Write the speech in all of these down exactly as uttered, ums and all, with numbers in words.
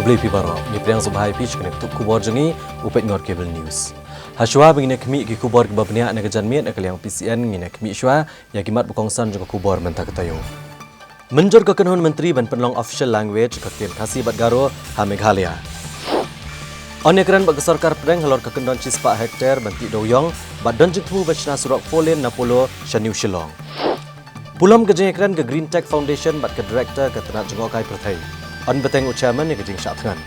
Khublei phi baroh, ngi pdiang sngewbha ïa phi sha kane ka tnat khubor jong ngi, u peit noh Cable News. Hashuwa ba ngin ïa khmih ki khubor kiba bniah na ka janmiet na ka liang P C N, ngin ïa khmih shuwa ïa ki mat ba kongsan jong ka khubor mynta ka taïew. Mynjur ka kynhun myntri ban pynlong official language ka ktien Khasi bad Garo ha Meghalaya. Yn ïakren bad ka sorkar pdeng halor ka kyndon shispah hektar ban tih dewïong bad don jingthmu ban shna surok four lane na Polo sha New Shillong. Pulom ka jingïakren ka Green Tech Foundation bad ka director ka tnat jngohkai pyrthei. Yn bteng u chairman ïa ka jingshah thngan.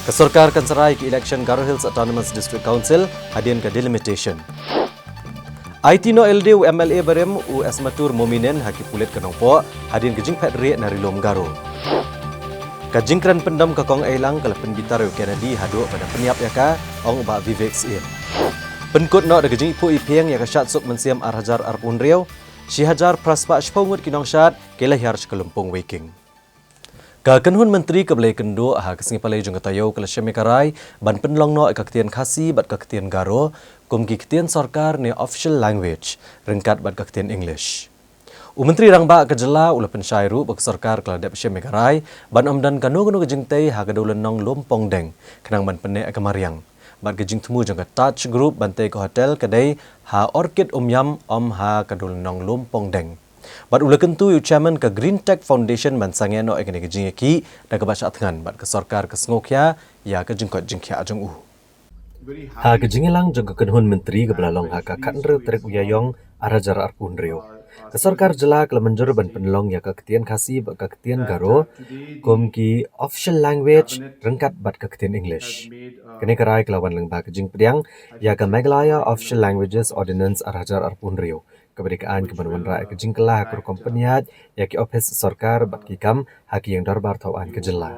Ka sorkar kan sarai ka election Garo Hills Autonomous District Council hadien ka delimitation. Aiti noh ïalade u M L A barim u Esmatur Mominin ha ki pulit ka Nongpoh hadien ka jingphet rieh na Ri-lum Garo. Ka jingkren pyndem ka Kong Eilang ka la pynbitar ïa u Kennedy haduh ba da pynïap ïa ka, ong u Bah Vivek Syiem. Pynkut noh da ka jingiphuh iphieng ïa ka Shad Suk Mynsiem ar hajar arphew hynriew, shi hajar phra spah shiphew ngut ki nongshad ki la hiar sha ka lympung Weiking. Ka kynhun myntri kaba la ïakynduh ha ka sngi Palei jong ka taïew ka la shim ïa ka rai ban pynlong noh ïa ka ktien Khasi bad ka ktien Garo kum ki ktien sorkar ne official language ryngkat bad ka ktien English. U Myntri Rangbah ka jylla u la pynshai ruh ba ka sorkar ka la dep shim ïa ka rai ban ym don kano kano ka jingtei ha ka dewlynnong Lumpongdeng khnang ban pynneh ïa ka mariang bad ka jingthmu jong ka Taj Group ban tei ka hotel ka dei ha Orchid Umiam, ym ha ka dewlynnong Lumpongdeng. Bad u la kyntu ïa u chairman ka Green Tech Foundation ban sangeh noh ïa kane ka jingïakhih da kaba shah thngan bad ka sorkar ka sngewkhia ïa ka jingkoit jingkhiah jong u. Ha ka jingïalang jong ka kynhun myntri kaba la long ha ka khathynriew tarik u Ïaïong ar hajar arphew hynriew, ka sorkar jylla ka la mynjur ban pynlong ïa ka ktien Khasi bad ka ktien Garo kum ki official language ryngkat bad ka ktien English. Kane ka rai ka la wan lyngba ka jingpdiang ïa ka Meghalaya Official Languages Ordinance ar hajar arphew hynriew, kaba dei ka aiñ kaban wanrah ïa ka jingkylla ha ka rukom pynïaid ïa ki ophis sorkar bad ki kam ha ki ïing dorbar thaw aiñ ka jylla.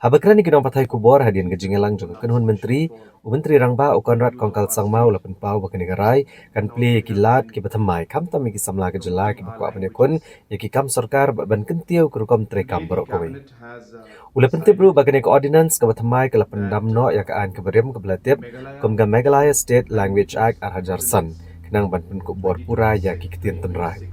Haba kren ïa ki nongpathai khubor hadien ka jingïalang jong ka kynhun myntri, u Myntri Rangbah u Conrad Kongkal Sangma u la pynpaw ba kane ka rai kan plie ïa ki lad kiba thymmai khamtam ïa ki samla ka jylla kiba kwah ban ïakhun ïa ki kam sorkar bad ban kyntiew ka rukom treikam baroh kawei. U la pyntip ruh ba kane ka ordinance kaba thymmai ka la pyndam noh ïa ka aiñ kaba rim kaba la tip kum ka Meghalaya State Language Act ar hajar san khnang ban pynkup bor pura ïa ki ktien tynrai.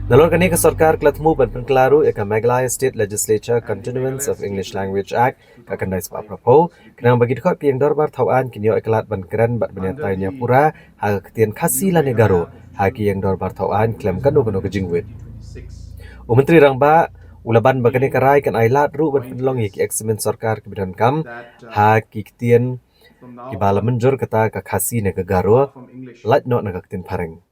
Nalor kane ka sorkar ka la thmu ban pynkylla ruh ïa ka Meghalaya State Legislature Continuance of English Language Act ka khyndai spah phra phew khnang ba ki dkhot ki ïing dorbar thaw aiñ kin ïoh ïa ka lad ban kren bad ban ïatai nia pura ha ka ktien Khasi lane Garo ha ki ïing dorbar thaw aiñ khlem kano kano ka jingwit. U Myntri Rangbah u la ban ba kane ka rai kan ai lad ruh ban pynlong ïa ki eksamin sorkar kiba donkam ha ki ktien kiba la mynjur, kata ka Khasi ne ka Garo, lait noh na ka ktien phareng.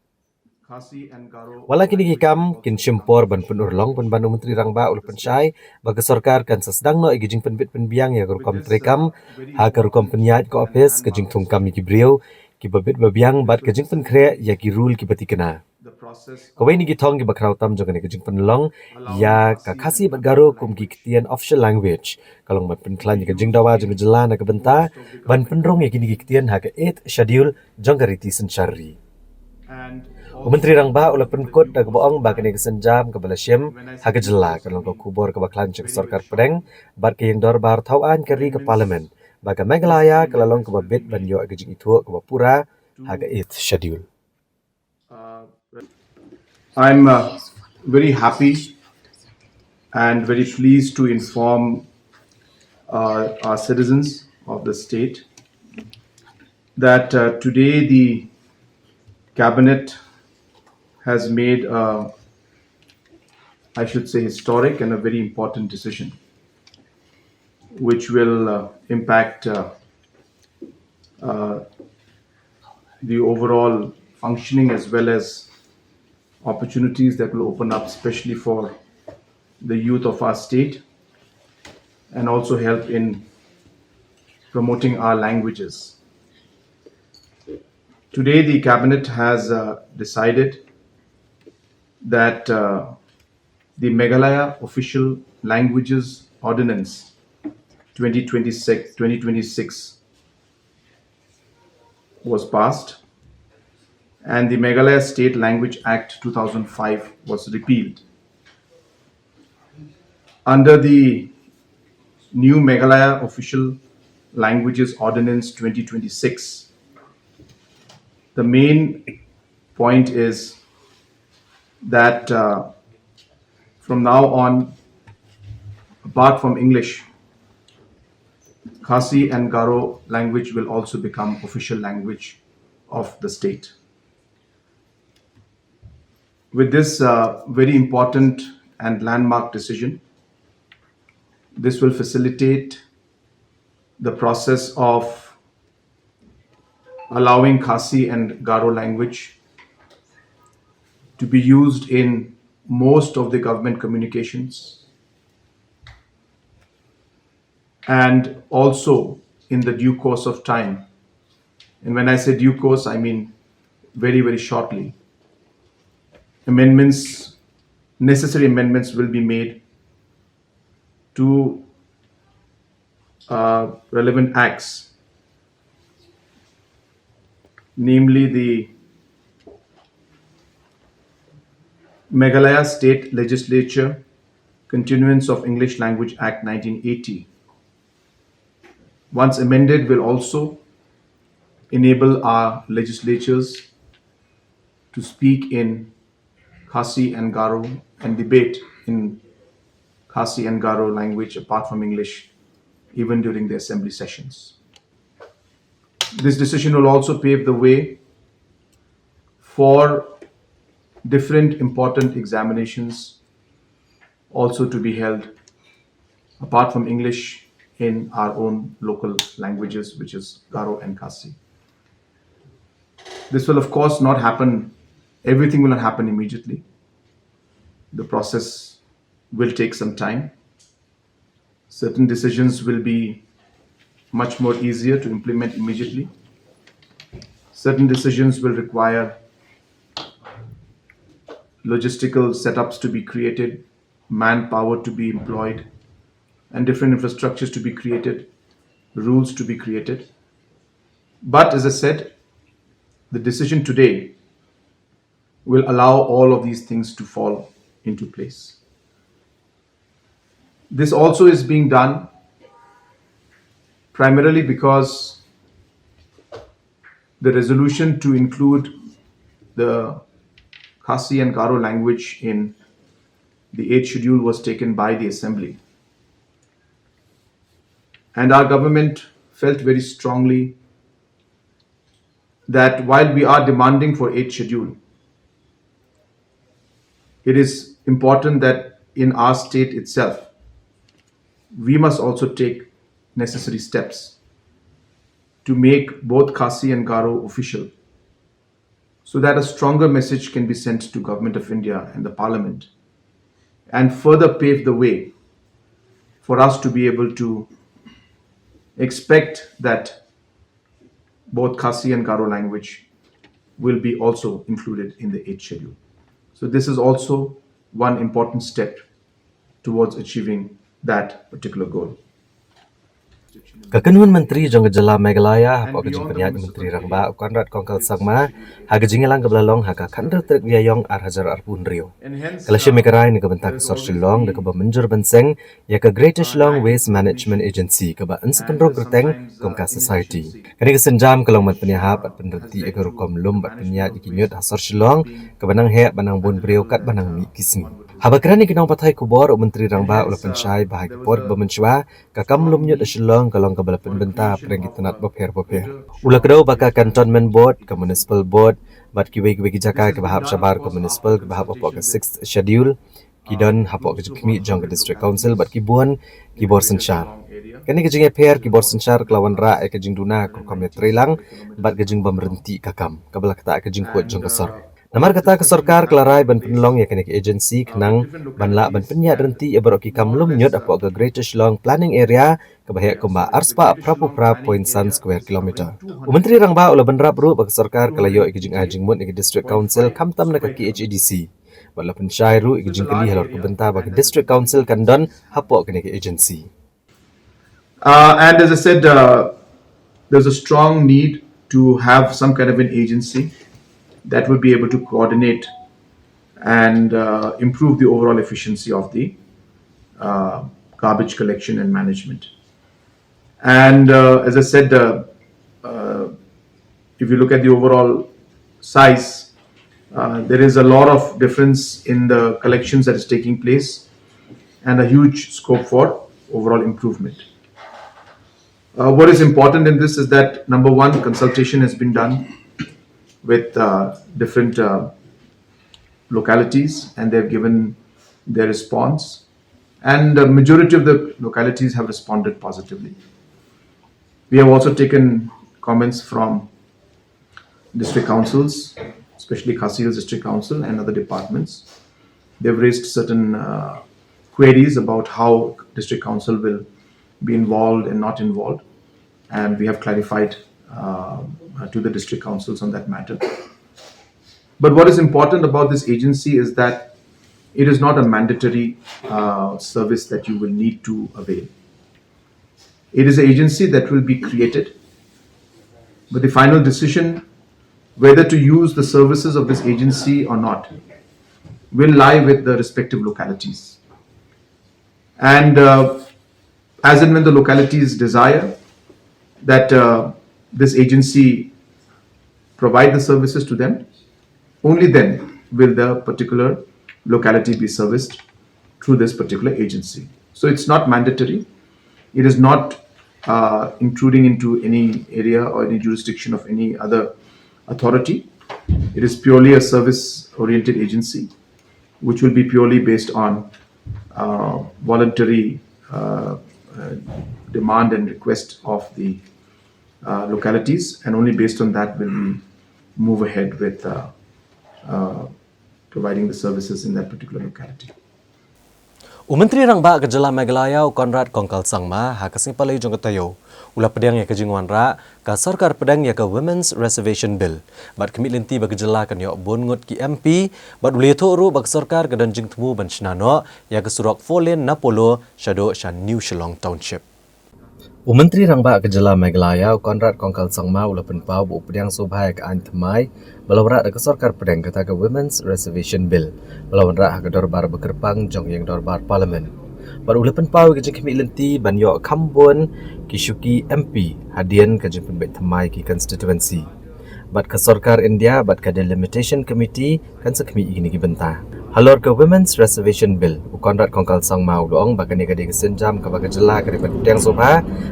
Wat la kine ki kam kin shim por ban pynurlong, pynban u Myntri Rangbah u la pynshai ba ka sorkar kan sa sdang noh ïa ki jingpynbit pynbiang ïa ka rukom treikam ha ka rukom pynïaid ka ophis, ka jingthungkam ïa ki briew kiba bit ba biang bad ka jingpynkhreh ïa ki rule kiba tikna. Kawei na ki thong kiba khraw tam jong kane ka jingpynlong ïa ka Khasi bad Garo kum ki ktien official language ka long ban pynkhlaiñ ïa ka jingdawa jong ka jylla na ka bynta ban pynrung ïa kine ki ktien ha ka Eighth Schedule jong ka riti synshar ri. U Myntri Rangbah u la pynkut da kaba ong ba kane ka sienjam kaba la shim ha ka jylla ka long ka khubor kaba khlaiñ sha ka sorkar pdeng bad ka ïing dorbar thaw aiñ ka ri, ka Parliament, ba ka Meghalaya ka la long kaba bit ban ïoh ïa ka jingithuh kaba pura ha ka Eighth Schedule. I'm uh, very happy and very pleased to inform uh, our citizens of the state that uh, today the cabinet has made, uh, I should say, historic and a very important decision, which will uh, impact uh, uh, the overall functioning as well as opportunities that will open up, especially for the youth of our state, and also help in promoting our languages. Today, the cabinet has uh, decided that uh, the Meghalaya Official Languages Ordinance twenty twenty-six, twenty twenty-six was passed, and the Meghalaya State Language Act two thousand five was repealed. Under the new Meghalaya Official Languages Ordinance twenty twenty-six, the main point is that uh, from now on, Apart from English, Khasi and Garo language will also become official language of the state. With this uh, very important and landmark decision, this will facilitate the process of allowing Khasi and Garo language to be used in most of the government communications and also in the due course of time. And when I say due course, I mean very, very shortly. Amendments, necessary amendments will be made to uh, relevant acts, namely the Meghalaya State Legislature Continuance of English Language Act nineteen eighty. Once amended, will also enable our legislatures to speak in Khasi and Garo and debate in Khasi and Garo language apart from English, even during the assembly sessions. This decision will also pave the way for different important examinations also to be held apart from English in our own local languages, which is Garo and Khasi. This will, of course, not happen, everything will not happen immediately. The process will take some time. Certain decisions will be much more easier to implement immediately. Certain decisions will require logistical setups to be created, manpower to be employed, and different infrastructures to be created, rules to be created. But as I said, the decision today will allow all of these things to fall into place. This also is being done primarily because the resolution to include the Khasi and Garo language in the eighth schedule was taken by the assembly. And our government felt very strongly that while we are demanding for eighth schedule, it is important that in our state itself, we must also take necessary steps to make both Khasi and Garo official, so that a stronger message can be sent to Government of India and the Parliament, and further pave the way for us to be able to expect that both Khasi and Garo language will be also included in the eighth schedule. So this is also one important step towards achieving that particular goal. Ka kynhun myntri jong ka jylla Meghalaya hapoh ka jingpynïaid u Myntri Rangbah u Conrad Kongkal Sangma ha ka jingïalang kaba la long ha ka khathynriew tarik u Ïaïong ar hajar arphew hynriew ka la shim ïa ka rai na ka bynta ka sor Shillong da kaba mynjur ban seng ïa ka Greater Shillong Waste Management Agency kaba yn sa pynrung kyrteng kum ka society. Kane ka sienjam ka long ban pynïahap bad pynryntih ïa ka rukom lum bad pynïaid ïa ki ñiut ha sor Shillong kaba nang heh bad nang bun briew katba nang mih ki sngi. Haba kren ïa ki nongpathai khubor u Myntri Rangbah u la pynshai ba ha ki por kiba mynshuwa ka kam lum ñiut ha Shillong ka long kaba la pynbynta pyrshah ki tnat bapher bapher. U la kdew ba ka Cantonment Board, ka Municipal Board bad kiwei kiwei ki jaka kiba hap shabar ka Municipal kiba hap hapoh ka Sixth Schedule ki don hapoh ka jingkhmih jong ka District Council bad ki bun ki bor synshar. Kane ka jingïapher ki bor synshar ka la wanrah ïa ka jingduna ka rukom ïatreilang bad ka jingbymryntih ka kam kaba la ktah ka jingkhuid jong ka sor. Namar kata ka sorkar ka la rai ban pynlong ïa kane ka agency khnang ban lah ban pynïaid ryntih ïa baroh ki kam lum ñiut hapoh ka Greater Shillong Planning Area kaba heh kumba arspah phraphew phra point san square kilometer. U Myntri Rangbah u la bynrap ruh ba ka sorkar ka la ïoh ïa ka jingai jingmut ïa ka District Council khamtam na ka K H A D C bad la pynshai ruh ïa ka jingkylli halor ka bynta ba ka District Council kan don hapoh kane ka agency. Uh, and as I said, uh, there's a strong need to have some kind of an agency that will be able to coordinate and uh, improve the overall efficiency of the uh, garbage collection and management. And uh, as I said, uh, uh, if you look at the overall size, uh, there is a lot of difference in the collections that is taking place. and a huge scope for overall improvement. Uh, what is important in this is that, number one, consultation has been done with uh, different uh, localities, and they've given their response. And the majority of the localities have responded positively. We have also taken comments from district councils, especially Khasi Hills District Council and other departments. They've raised certain uh, queries about how district council will be involved and not involved, and we have clarified uh, to the district councils on that matter. But what is important about this agency is that it is not a mandatory uh, service that you will need to avail. It is an agency that will be created, but the final decision whether to use the services of this agency or not will lie with the respective localities. And uh, as and when the localities desire that uh, this agency provide the services to them, only then will the particular locality be serviced through this particular agency. So it's not mandatory. It is not uh, intruding into any area or any jurisdiction of any other authority. It is purely a service-oriented agency, which will be purely based on uh, voluntary uh, uh, demand and request of the uh, localities, and only based on that will we move ahead with uh, uh, providing the services in that particular locality. U Myntri Rangbah ka Jylla Meghalaya u Conrad Kongkal Sangma ha ka sngi Palei jong ka taïew u la pdiang ïa ka jingwanrah ka sorkar pdeng ïa ka Women's Reservation Bill bad ka mih lynti ba ka jylla kan ïoh bun ngut ki M P bad u la ïathuh ruh ba ka sorkar ka don jingthmu ban shna noh ïa ka surok four lane na Polo shaduh sha New Shillong Township. U Myntri Rangbah ka Jylla Meghalaya u Conrad Kongkal Sangma u la pynpaw ba u pdiang sngewbha ïa ka aiñ thymmai ba la wanrah da ka sorkar pdeng kata ka Women's Reservation Bill ba la wanrah ha ka dorbar ba kyrpang jong ïing dorbar Parliament. Bad u la pynpaw ïa ka jingkhmih lynti ban ïoh kham bun ki shuki M P hadien ka jingpynbeit thymmai ki constituency. Bad ka sorkar India bad ka Delimitation Committee kan sa khmih ïa kine ki bynta. Halor ka Women's Reservation Bill, u Conrad Kongkal Sangma u la ong ba kane ka dei ka sienjam kaba ka jylla ka dei ban pdiang sngewbha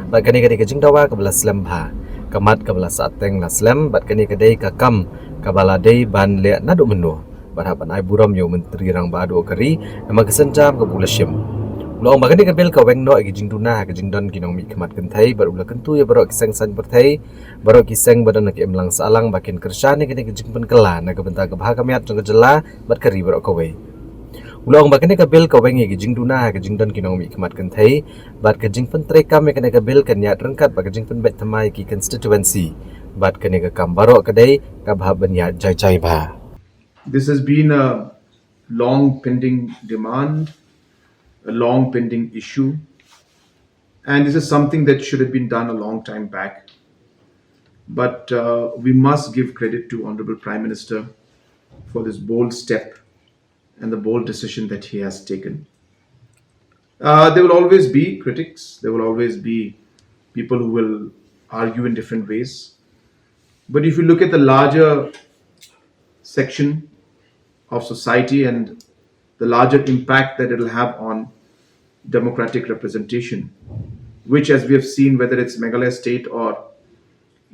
bad kane ka dei ka jingdawa kaba la slem bha. Ka mat kaba la sahteng la slem bad kane ka dei ka kam kaba la dei ban leh naduh mynno bad hap ban ai burom ïa u Myntri Rangbah duh ka ri namar ka sienjam kaba u la shim. U la ong ba kane ka bill ka weng noh ïa ka jingduna ha ka jingdon ki nongmihkhmat kynthei bad u la kyntu ïa baroh ki seng saiñ pyrthei baroh ki seng ba don ha ka imlang sahlang ba kin kyrshan ïa kane ka jingpynkylla na ka bynta ka bha ka miat jong ka jylla bad ka ri baroh kawei. U la ong ba kane ka bill ka weng ïa ka jingduna ha ka jingdon ki nongmihkhmat kynthei bad ka jingpyntreikam ïa kane ka bill kan ïaid ryngkat bad ka jingpynbeit thymmai ki constituency bad kane ka kam baroh ka dei kaba hap ban ïaid jai jai bha. This has been a long pending demand, a long pending issue, and this is something that should have been done a long time back. But uh, we must give credit to Honorable Prime Minister for this bold step and the bold decision that he has taken. Uh, there will always be critics. There will always be people who will argue in different ways. But if you look at the larger section of society and the larger impact that it'll have on democratic representation, which, as we have seen, whether it's Meghalaya state or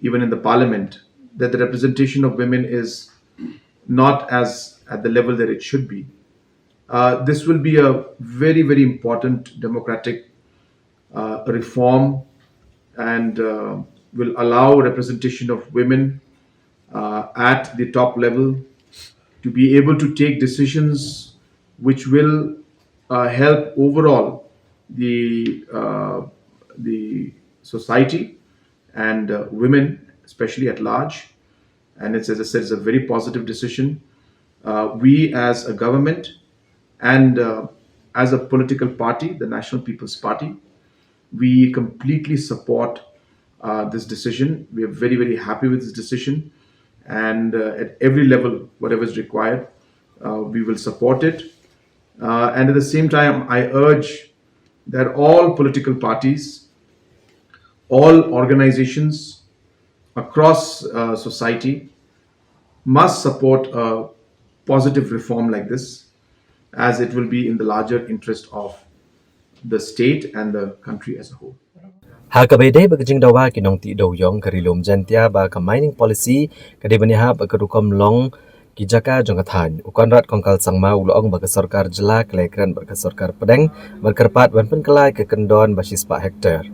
even in the parliament, that the representation of women is not as at the level that it should be. Uh, this will be a very, very important democratic uh, reform and uh, will allow representation of women uh, at the top level to be able to take decisions which will uh, help overall the uh, the society and uh, women, especially at large. And it's, as I said, it's a very positive decision. Uh, we, as a government and uh, as a political party, the National People's Party, we completely support uh, this decision. We are very, very happy with this decision. And uh, at every level, whatever is required, uh, we will support it. Uh, and at the same time, I urge that all political parties, all organizations across uh, society must support a positive reform like this, as it will be in the larger interest of the state and the country as a whole. Ha kaba ïadei bad ka jingdawa ki nongtih dewïong, ka Ri Lum Jaiñtia ba ka mining policy ka dei ban ïahap bad ka rukom long ki jaka jong ka thaiñ, u Conrad Kongkal Sangma u la ong ba ka sorkar jylla ka la ïakren bad ka sorkar pdeng bad kyrpad ban pynkylla ïa ka kyndon ba shispah hektar.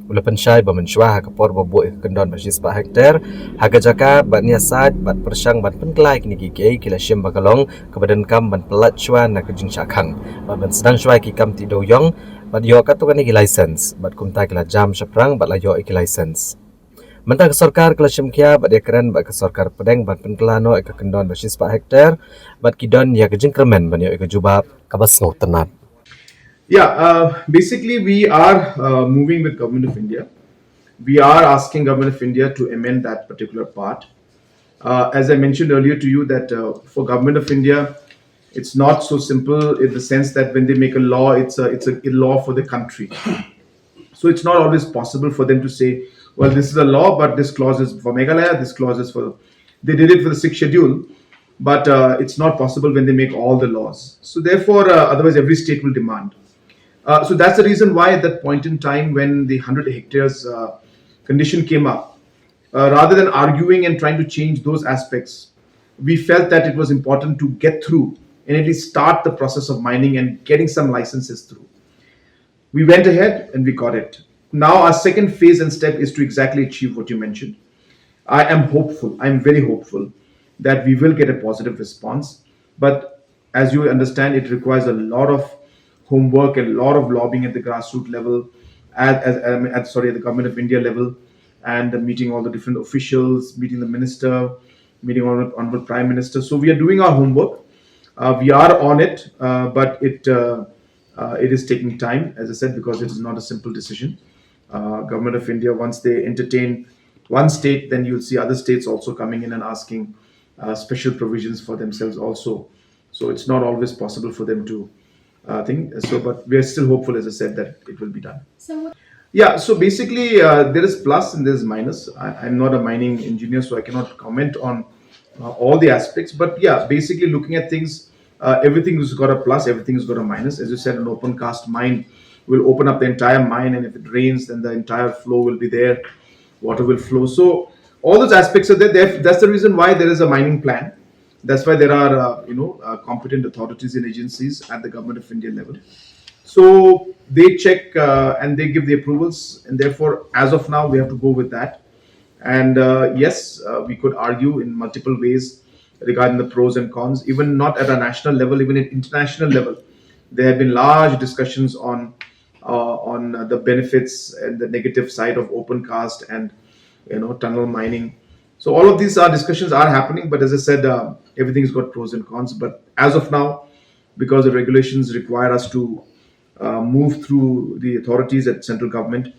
U la pynshai ba mynshuwa ha ka por ba buh ïa ka kyndon ba shispah hektar ha ka jaka ban ïasaid bad pyrshang ban pynkylla ïa kine kiei kiei, ki la shim ba ka long kaba donkam ban pyllait shuwa na ka jingshah khang bad ban sdang shuwa ïa ki kam tih dewïong bad ïoh katto katne ki license, bad kumta ki la jam shaphrang bad la ïoh ïa ki license. Mynta ka sorkar ka la shim khia bad ïakren bad ka sorkar pdeng ban pynkylla noh ïa ka kyndon ba shispah hektar bad ki don ïa ka jingkyrmen ban ïoh ïa ka jubab kaba sngewtynnat. Yeah, uh, basically we are uh, moving with Government of India. We are asking Government of India to amend that particular part. Uh, as I mentioned earlier to you, that uh, for Government of India, it's not so simple in the sense that when they make a law, it's a it's a law for the country. So it's not always possible for them to say, well, this is a law, but this clause is for Meghalaya, this clause is for. They did it for the sixth schedule, but uh, it's not possible when they make all the laws. So therefore, uh, otherwise every state will demand. Uh, so that's the reason why at that point in time when the hundred hectares uh, condition came up, uh, rather than arguing and trying to change those aspects, we felt that it was important to get through and at least start the process of mining and getting some licenses through. We went ahead and we got it. Now our second phase and step is to exactly achieve what you mentioned. I am hopeful, I'm very hopeful that we will get a positive response. But as you understand, it requires a lot of homework, a lot of lobbying at the grassroots level, at, at, um, at sorry, at the Government of India level, and meeting all the different officials, meeting the minister, meeting Honorable, Honorable Prime Minister. So we are doing our homework. Uh, we are on it, uh, but it uh, uh, it is taking time, as I said, because it is not a simple decision. Uh, Government of India, once they entertain one state, then you'll see other states also coming in and asking uh, special provisions for themselves also. So it's not always possible for them to uh, think. So, but we are still hopeful, as I said, that it will be done. So what- Yeah, so basically, uh, there is plus and there is minus. I, I'm not a mining engineer, so I cannot comment on uh, all the aspects. But yeah, basically looking at things, uh, everything's got a plus, everything's got a minus. As you said, an open cast mine will open up the entire mine, and if it rains, then the entire flow will be there, water will flow. So all those aspects are there. Theref- That's the reason why there is a mining plan. That's why there are, uh, you know, uh, competent authorities and agencies at the Government of India level. So they check uh, and they give the approvals, and therefore, as of now, we have to go with that. And uh, yes, uh, we could argue in multiple ways regarding the pros and cons, even not at a national level, even at international level. There have been large discussions on uh, on uh, the benefits and the negative side of open cast and, you know, tunnel mining. So all of these are discussions are happening, but as I said, uh, everything's got pros and cons. But as of now, because the regulations require us to uh, move through the authorities at central government,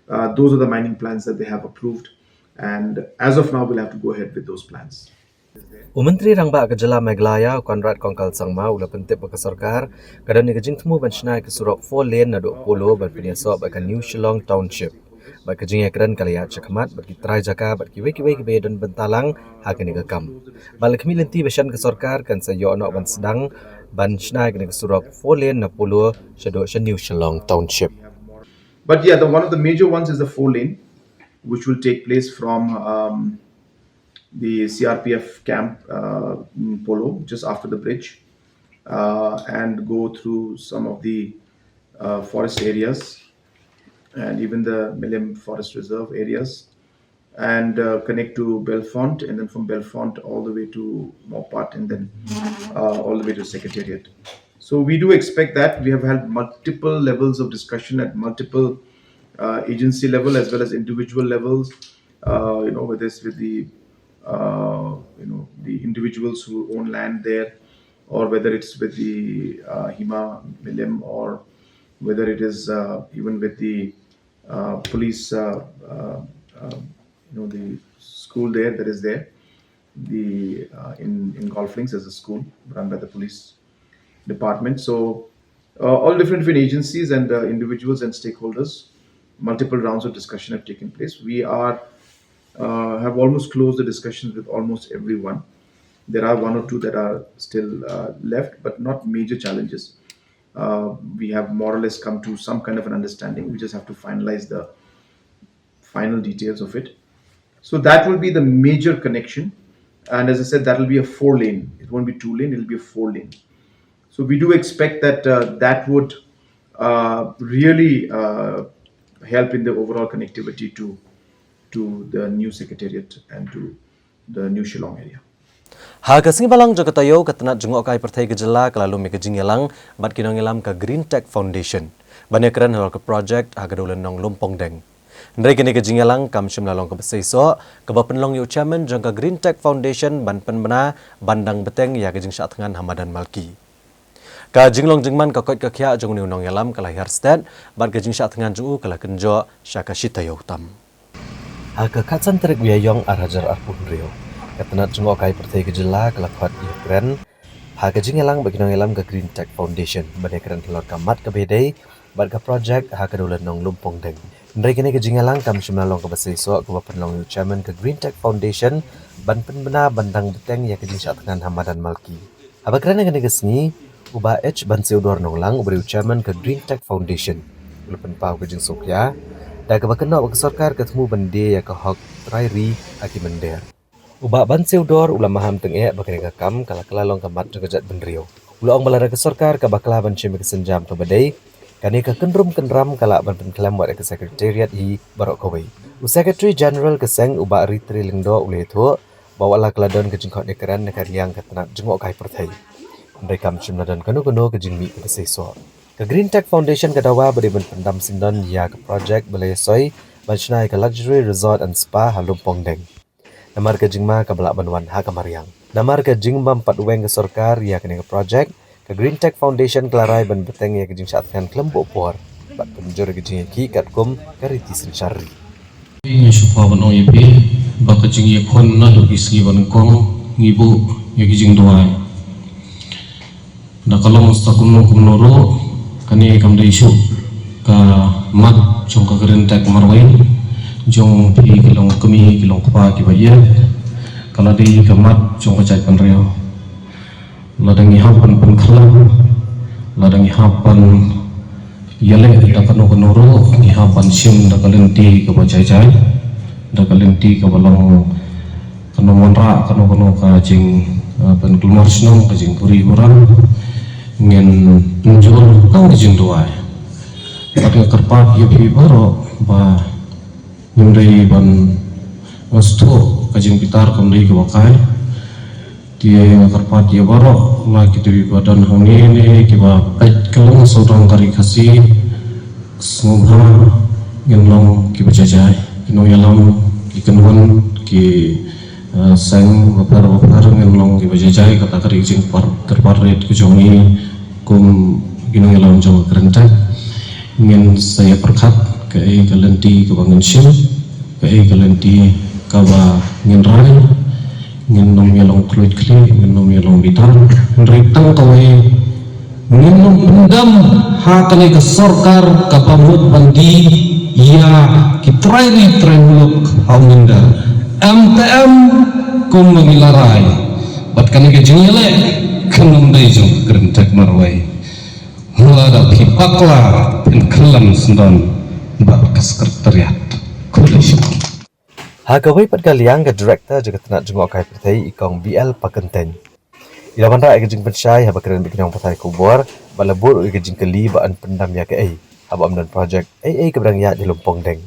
uh, those are the mining plans that they have approved. And as of now, we'll have to go ahead with those plans. U Myntri Rangbah ka Jylla Meghalaya, u Conrad Kongkal Sangma, u la pyntip ba ka sorkar ka don ïa ka jingthmu ban shna ïa ka surok four lane naduh Polo ban pynïasoh bad ka New Shillong Township. Bad ka jingïakren ka la ïaid shakhmat bad ki trai jaka bad kiwei kiwei kiba ïadon bynta lang ha kane ka kam. Bad la khmih lynti ba shen ka sorkar kan sa ïoh noh ban sdang ban shna ïa kane ka surok four lane na Polo shaduh sha New Shillong Township. But yeah, the, one of the major ones is the four lane, which will take place from um, the C R P F camp, uh, in Polo, just after the bridge, uh, and go through some of the uh, forest areas and even the Milim Forest Reserve areas, and uh, connect to Bellefonte, and then from Bellefonte all the way to Maupat, and then uh, all the way to Secretariat. So we do expect that. We have had multiple levels of discussion at multiple uh, agency level as well as individual levels. Uh, you know, whether it's with the uh, you know, the individuals who own land there, or whether it's with the uh, Hima Milim, or whether it is uh, even with the uh, police, uh, uh, uh, you know, the school there that is there, the uh, in in Golf Links is a school run by the police department. So uh, all different different agencies and uh, individuals and stakeholders, multiple rounds of discussion have taken place. We are uh, have almost closed the discussions with almost everyone. There are one or two that are still uh, left, but not major challenges. Uh, we have more or less come to some kind of an understanding. We just have to finalize the final details of it. So that will be the major connection. And as I said, that will be a four lane. It won't be two lane, it'll be a four lane. So we do expect that uh, that would uh, really uh, help in the overall connectivity to, to the new secretariat and to the new Shillong area. Ha ka sngi Balang jong ka taïew, ka tnat jngohkai pyrthei ka jylla ka la lum ïa ka jingïalang bad ki nongïalam ka Green Tech Foundation ban ïakren halor ka project ha ka Dewlynnong Lumpongdeng. Hynrei kane ka jingïalang kam shym la long kaba seisoh, kaba pynlong ïa u chairman jong ka Green Tech Foundation ban pynbna ban dang bteng ïa ka jingshah thngan ha madan Malki. Ka jinglong jingman ka koit ka khiah jong une u nongïalam ka la hiar stet bad ka jingshah thngan jong u ka la kynjoh sha ka shi taïew tam. Ha ka khatsan tarik u Ïaïong ar hajar arphew hynriew, ka tnat jngohkai pyrthei ka jylla ka la khot ïakren ha ka jingïalang bad ki nongïalam ka Green Tech Foundation ban ïakren halor ka mat kaba ïadei bad ka project ha ka Dewlynnong Lumpongdeng. Hynrei kane ka jingïalang kam shym la long kaba seisoh, kaba pynlong ïa u chairman ka Green Tech Foundation ban pynbna ban dang bteng ïa ka jingshah thngan ha madan Malki. Haba kren ha kane ka sngi, u Bah H Bansiewdor Nonglang, uba dei u chairman ka Green Tech Foundation, u la pynpaw ka jingsngewkhia da kaba kynnoh ba ka sorkar ka thmu ban die ïa ka hok trai ri ha ki mynder. U Bah Bansiewdor u la maham tyngeh ba kane ka kam ka la kylla long ka mat jong ka jaitbynriew. U la ong ba lada ka sorkar ka bakla ban shim ïa ka sienjam kaba dei, kane ka kynrum kynram ka lah ban pynkhlem wat ïa ka secretariat hi baroh kawei. U Secretary General ka seng, u Bah Ritree Lyngdoh, u la ïathuh ba wat la ka la don ka jingkhot ïakren na ka liang ka tnat jngohkai pyrthei, hynrei kam shym la don kano kano ka jingmih kaba seisoh. Ka Green Tech Foundation ka dawa ba dei ban pyndam syndon ïa ka project ba la ïasoi ban shna ïa ka luxury resort and spa ha Lumpongdeng. Namar ka jingma kaba lah ban wan ha ka mariang. Namar ka jingbym pat weng ka sorkar ïa kane ka project, ka Green Tech Foundation ka la rai ban bteng ïa ka jingshah thngan khlem buh por bad pynjur ïa ka jingïakhih katkum ka riti synshar ri. Ngi shu kwah ban ong ïa phi ba ka jingïakhun naduh ki sngi ba nyngkong ngi buh ïa ki jingduwai. Da ka long sa kumno kumno ruh, kane kam dei shuh ka mat jong ka Green Tech marwei. Jong phi ki long kmie ki long kpa kiba ïeit, ka la dei ka mat jong ka jaitbynriew. Lada ngi hap ban pynkhlem, lada ngi hap ban ïaleh da kano kano ruh, ngi hap ban shim da ka lynti kaba jai jai, da ka lynti kaba long kano wanrah kano kano ka jing, eh, pynkulmar shnong, ka jingbuhrieh buhram, ngin pynjur tang ka jingduwai. Bad nga kyrpad ïa phi baroh ba ngim dei ban, nga sngewthuh ka jingbitar kam dei kaba kai. Te nga kyrpad ïa baroh, la kito kiba don hangne ne kiba peit ka long sawdong ka Ri Khasi, sngewbha ngin long kiba jai jai. Ki nongïalam, ki kynhun, ki, eh, seng bapher bapher ngin long kiba jai jai, kata ka dei ka jingpar, kyrpad rit ka jong ngi kum ki nongïalam jong ka Green Tech. Ngin sa ïa pyrkhat kaei ka lynti kaba ngin shim, kaei ka lynti kaba ngin rai. Ngin ym ïa long khluit khlieh, ngin ym ïa long bitar. Hynrei tang kawei, ngin ym pyndam ha kane ka sorkar kaba mut ban die ïa ki trai ri trai muluk ha u mynder. Em te em, kumba ngi la rai. Bad kane ka jingïaleh kan ym dei jong ka Green Tech marwei. Lada phi bakla, phin khlem syndon bad ka Secretariat. Khublei shibun. Ha kawei pat ka liang, ka Director jong ka tnat jngohkai pyrthei, i Kong B L Pakyntein, i la wanrah ïa ka jingpynshai haba kren bad ki nongpathai khubor bad la buh ruh ïa ka jingkylli ba yn pyndam ïa kaei haba ym don project ei ei kaba dang ïaid ha Lumpongdeng.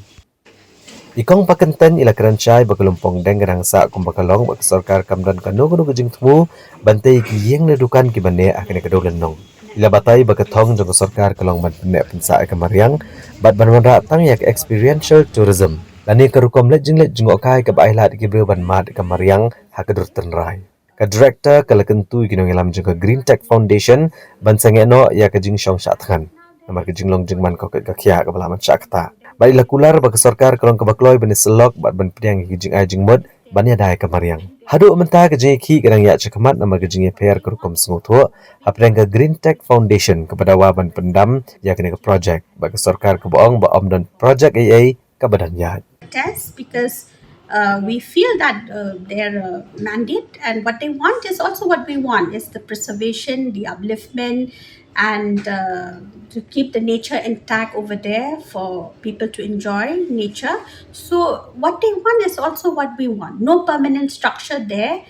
I Kong Pakyntein i la kren shai ba ka Lumpongdeng ka dang sah kumba ka long bad ka sorkar kam don kano kano ka jingthmu ban tei ïa ki ïing ne dukan kiba neh ha kane ka Dewlynnong. I la batai ba ka thong jong ka sorkar ka long ban pynneh pynsah ïa ka mariang bad ban wanrah tang ïa ka experiential tourism lane ka rukom leit jingleit jngohkai kaba ailad ïa ki briew ban mad ïa ka mariang ha ka dur tynrai. Ka Director ka la kyntu ïa ki nongïalam jong ka Green Tech Foundation ban sangeh noh ïa ka jingshong shah thngan namar ka jinglong jingman ka koit ka khiah kaba lah ban shah ktah. Bad i la kular ba ka sorkar ka long kaba kloi ban ïasyllok bad ban pdiang ïa ki jingai jingmut ban ïada ïa ka mariang. Haduh mynta ka jingïakhih ka dang ïaid shakhmat namar ka jingïapher ka rukom sngewthuh hapdeng ka Green Tech Foundation kaba dawa ban pyndam ïa kane ka project bad ka sorkar kaba ong ba ym don project ei ei kaba dang ïaid. Test because Uh, we feel that uh, their uh, mandate and what they want is also what we want, is the preservation, the upliftment, and uh, to keep the nature intact over there for people to enjoy nature. So what they want is also what we want. No permanent structure there,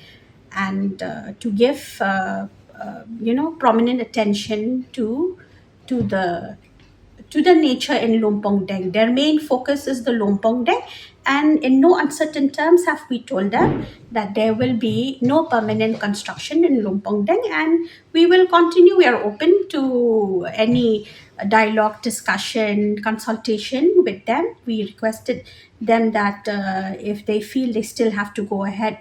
and uh, to give uh, uh, you know, prominent attention to to the to the nature in Lumpong Deng. Their main focus is the Lumpong Deng, and in no uncertain terms have we told them that there will be no permanent construction in Lumpong Deng, and we will continue. We are open to any dialogue, discussion, consultation with them. We requested them that uh, if they feel they still have to go ahead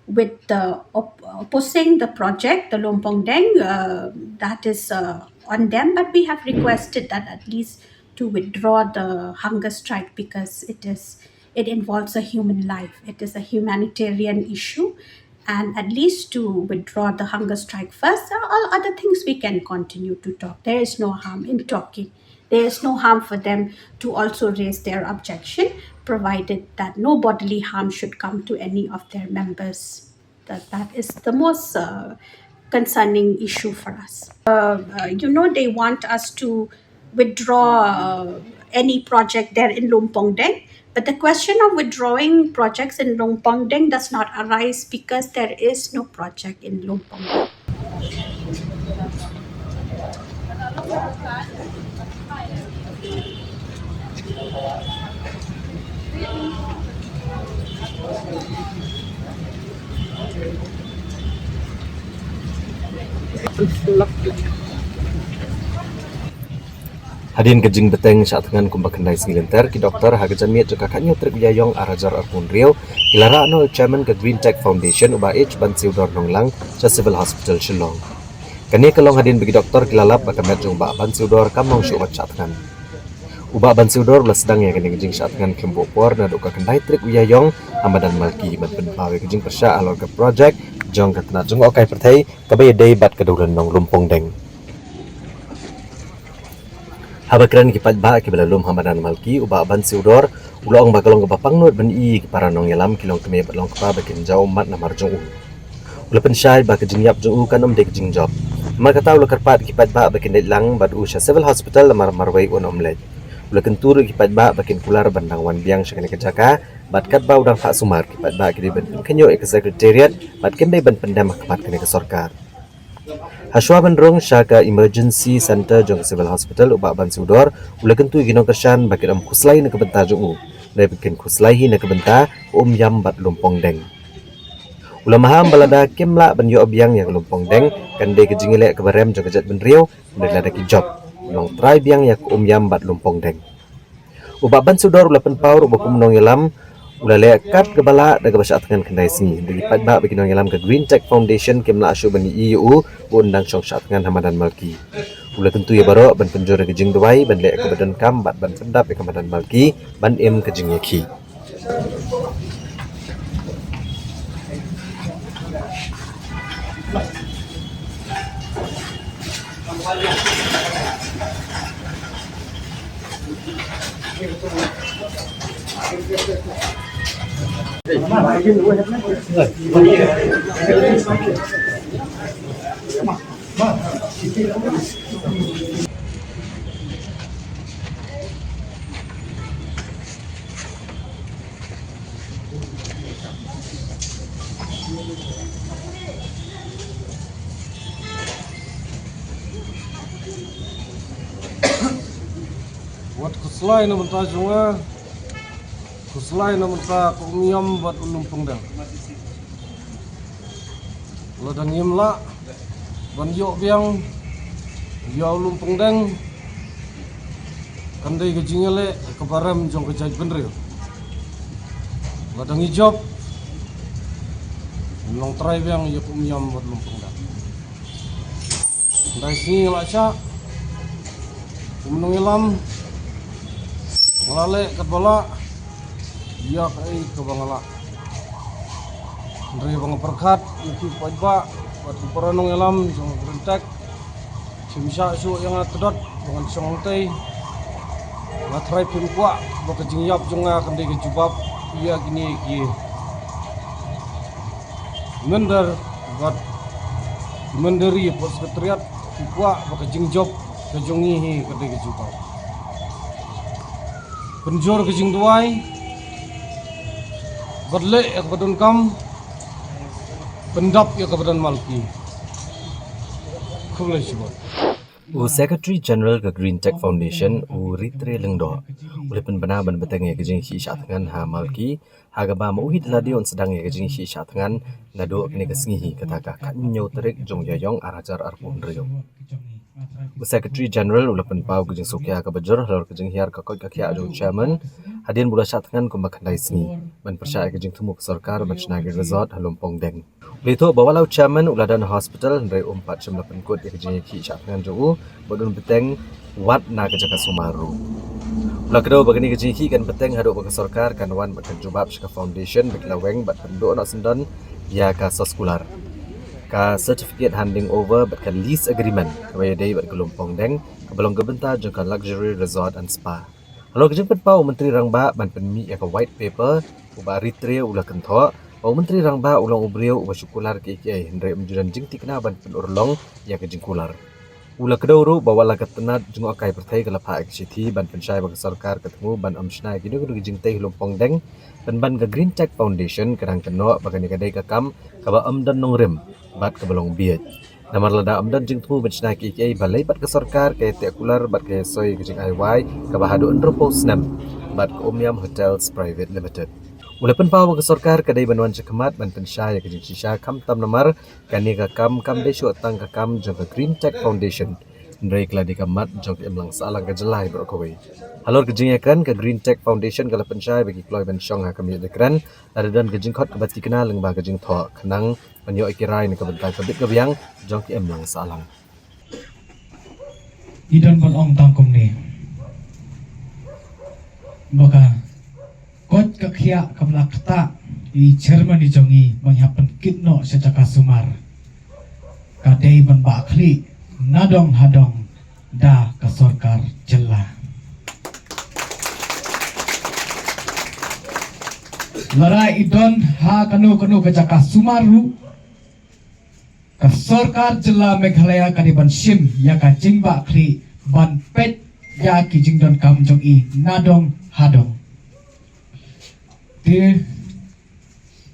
with the op- opposing the project, the Lumpong Deng, uh, that is uh, on them. But we have requested that at least to withdraw the hunger strike, because it is it involves a human life. It is a humanitarian issue, and at least to withdraw the hunger strike first. All other things we can continue to talk. There is no harm in talking. There is no harm for them to also raise their objection, provided that no bodily harm should come to any of their members. That, that is the most uh, concerning issue for us. Uh, uh, you know, they want us to withdraw uh, any project there in Lumpong Deng. But the question of withdrawing projects in Lumpong Deng does not arise because there is no project in Lumpong Deng. Hadien ka jingbteng shah thngan kumba khyndai sngi lynter, ki doktor ha ka janmiet jong ka khathynñiew tarik u Ïaïong ar hajar arphew hynriew ki la rah noh ïa u chairman ka Green Tech Foundation, u Bah H Bansiewdor Nonglang, sha Civil Hospital Shillong. Kane ka long hadien ba ki doktor ki la lap ba ka met jong u Bah Bansiewdor kam long shuh ban shah thngan. U Bah Bansiewdor u la sdang ïa kane ka jingshah thngan khlem buh por naduh ka khyndai tarik u Ïaïong ha madan Malki ban pynpaw ïa ka jingpyrshah halor ka project jong ka tnat jngohkai pyrthei kaba ïadei bad ka dewlynnong Lumpong Deng. Haba kren ïa ki paidbah kiba la lum ha madan Malki, u Bah Bansiewdor u la ong ba ka long kaba pangnud ban ïohi ïa ki para nongïalam ki longkmie bad longkpa ba kin jaw ummat namar jong u. U la pynshai ba ka jingïap jong u kan ym dei ka jingjop. Namar kata u la kyrpad ïa ki paidbah ba kin leit lang bad u sha Civil Hospital namar marwei un ym leit. U la kyntu ruh ïa ki paidbah ba kin kular ban dang wan biang sha kane ka jaka bad katba u dang phah sumar, ki paidbah ki dei ban pynkhynñiuh ïa ka Secretariat bad kim dei ban pyndem ha khmat kane ka sorkar. Hashwa ban rung sha ka Emergency Centre jong ka Civil Hospital, u Bah Bansiewdor u la kyntu ïa ki nongkyrshan ba kin ym khuslai na ka bynta jong u, hynrei ba kin khuslai hi na ka bynta ka Umïam bad Lumpong Deng. U la maham ba lada kim lah ban ïoh biang ïa ka Lumpong Deng, kan dei ka jingïaleh kaba rem jong ka jaitbynriew, hynrei lada ki jop, long trai biang ïa ka Umïam bad Lumpong Deng. U Bah Bansiewdor u la pynpaw ruh ba kum u nongïalam u la leh kat kaba lah da kaba shah thngan khyndai sngi. Hynrei ki paidbah bad ki nongïalam ka Green Tech Foundation kim lah shuh ban ïohi ïa u ba un dang shong shah thngan ha madan Malki. U la kyntu ïa baroh ban pynjur ïa ka jingduwai, ban leh kaba donkam bad ban pyndap ïa ka madan Malki ban im ka jingïakhih. Wat khuslai na bynta jong nga, khuslai na bynta ka Umïam bad u Lumpong Deng. Lada ngim lah ban ïoh biang ïa u Lumpong Deng, kan dei ka jingïaleh kaba rem jong ka jaitbynriew. Lada ngi jop, ngin long trai biang ïa ka Umïam bad Lumpong Deng. Khyndai sngi nga la shah kum u nongïalam, nga la leh katba lah ïa kaei kaba nga lah. Hynrei ba nga pyrkhat ïa ki paidbah bad ki para nongïalam jong ka Green Tech, phim shah shuh ïa nga tdot ba ngan shong hangtei. Nga tharai phim kwah ba ka jingïap jong nga kan dei ka jubab ïa kine ki Mynder bad mynder ïa pud Secretariat ki kwah ba ka jingjop ka jong ngi hi ka dei ka jubab. Pynjur ka jingduwai bad leh ïa ka ba donkam, pyndap ïa ka ba don malki. Khublei shibun. U Secretary General ka Green Tech Foundation, u Ritre Lyngdoh, u la pynbna ban bteng ïa ka jingïakhih shah thngan ha Malki, ha kaba ma u hi da lade un sdang ïa ka jingïakhih shah thngan naduh kane ka sngi hi, kata ka khathynñiew tarik jong u Ïaïong ar hajar arphew hynriew. U Secretary General u la pynpaw ka jingsngewkhia kaba jur halor ka jinghiar ka koit ka khiah jong u Chairman hadien ba u la shah thngan kumba khyndai sngi ban pyrshah ïa ka jingthmu ka sorkar ban shna ïa ka resort ha Lumpongdeng. U la ïathuh ba wat la u Chairman u la don ha hospital, hynrei um pat shym la pynkut ïa ka jingïakhih shah thngan jong u bad un bteng wat na ka jaka sumar ruh. U la kdew ba kane ka jingïakhih kan bteng haduh ba ka sorkar kan wan bad kan jubab sha ka foundation ba ki la weng bad pynduh noh syndon ïa ka soskular, ka certificate handing over bad ka lease agreement kaba ïadei bad ka Lumpongdeng, kaba long ka bynta jong ka Luxury Resort and Spa. Halor ka jingpynpaw u Myntri Rangbah ban pynmih ïa ka White Paper, u Bah Ritre u la kynthoh ba u Myntri Rangbah u long u briew uba shu kular kiei kiei, hynrei um ju don jingthikna ban pynurlong ïa ka jingkular. U la kdew ruh ba wat la ka tnat jngohkai pyrthei ka la phah ïa ka shithi ban pynshai ba ka sorkar ka thmu ban ym shna ïa kino kino ki jingtei ha Lumpongdeng, pynban ka Green Tech Foundation ka dang kynnoh ba kane ka dei ka kam kaba ym don nongrim bad kaba long bieit. Namar lada ym don jingthmu ban shna kiei kiei, balei pat ka sorkar ka ïateh kular bad ka ïasoi ka jingai wai kaba haduh hynriewphew snem bad ka Umiam Hotels Private Limited? U la pynpaw ba ka sorkar ka dei ban wan shakhmat ban pynshai ïa ka jingshisha, khamtam namar kane ka kam kam dei shuh tang ka kam jong ka Green Tech Foundation, hynrei ka la dei ka mat jong ka imlang sahlang ka jylla hi baroh kawei. Halor ka jingïakren, ka Green Tech Foundation ka la pynshai ba ki kloi ban shong ha ka miet jingkren lada don ka jingkhot kaba thikna lyngba ka jingthoh, khnang ban ïoh ïa ki rai na ka bynta ka bit ka biang jong ka imlang sahlang. I don ban ong tang kumne, ba ka koit ka khiah kaba la ktah ïa i Chairman i jong ngi ban ïa pynkit noh sha jaka sumar, ka dei ban bah khlieh nadong hadong da ka sorkar jylla. Lada i don ha kano kano ka jaka sumar ruh, ka sorkar jylla Meghalaya ka dei ban shim ïa ka jingbah khlieh ban peit ïa ki jingdonkam jong i nadong hadong. Te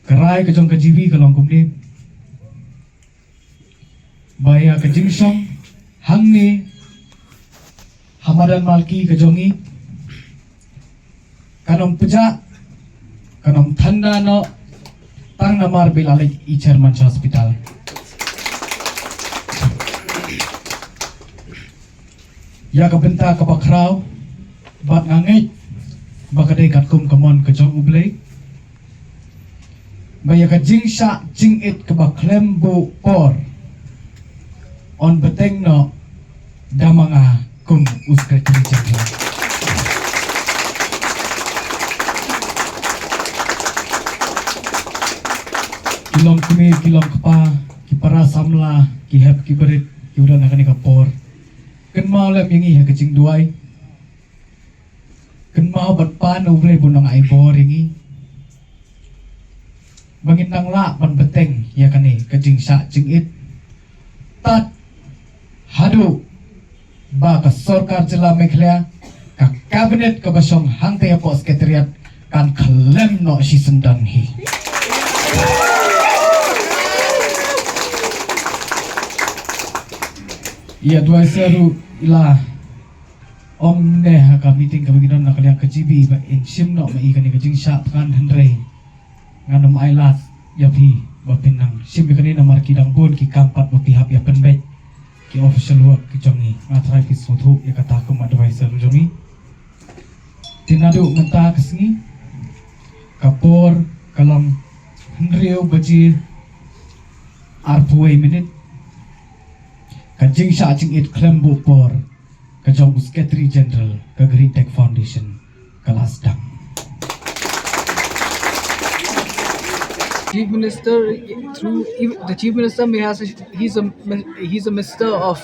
ka rai ka jong ka GB ka long kumne, ba ïa ka jingshong hangne ha madan Malki ka jong ngi kan ym pjah, kan ym thanda noh tang namar ba i la leit i Chairman sha hospital. Ïa ka bynta kaba khraw, bad nga ngeit ba ka dei katkum ka mon ka jong U Blei, ba ïa ka jingshah jingit kaba khlem buh por yn bteng noh da ma nga kum u Secretary General. Ki longkmie, ki longkpa, ki para samla, ki hep ki barit kiba don ha kane ka por, kynmaw lem ïa ngi ha ka jingduwai. Kynmaw ban pan U Blei ban ai bor ïa ngi ba ngin nang lah ban bteng ïa kane ka jingshah jingit, tad haduh ba ka sorkar jylla Meghalaya, ka cabinet kaba shong hangta hapoh Secretariat, kan khlem noh shisyndon hi. I advisor ruh i la ong ne ha ka meeting kaba ngi don na ka liang ka GB ba in shim noh ma i kane ka jingshah thngan, hynrei ngan ym ailad ïa phi ba phin nang shim ïa kane namar ki dang bun ki kam pat ba phi hap ïa pynbeit, ki official work ki jong ngi. Nga trai phi sngewthuh ïa kata kum advisor jong ngi. Te naduh mynta ka sngi, ka por ka long hynriew baje arphew wei minit. Ka jingshah jingit khlem buh por ka jong u Secretary General ka Green Tech Foundation ka la sdang. Chief Minister, through the Chief Minister, may has a, he's a he's a minister of,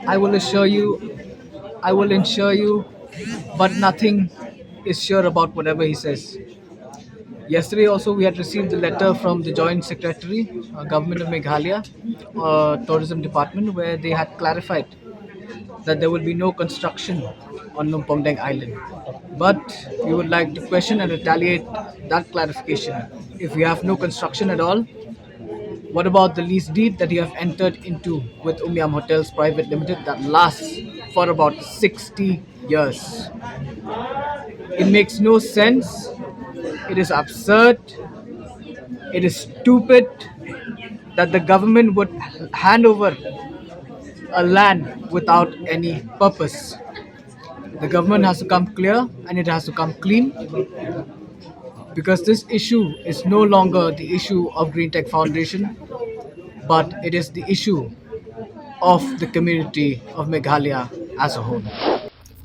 "I will assure you, I will ensure you, but nothing is sure about whatever he says." Yesterday also we had received the letter from the Joint Secretary, uh, Government of Meghalaya, uh, Tourism Department, where they had clarified that there will be no construction on Lumpongdeng Island. But we would like to question and retaliate that clarification. If you have no construction at all, what about the lease deed that you have entered into with Umiam Hotels Private Limited that lasts for about sixty years? It makes no sense. It is absurd. It is stupid that the government would hand over a land without any purpose. The government has to come clear and it has to come clean, because this issue is no longer the issue of Green Tech Foundation, but it is the issue of the community of Meghalaya as a whole.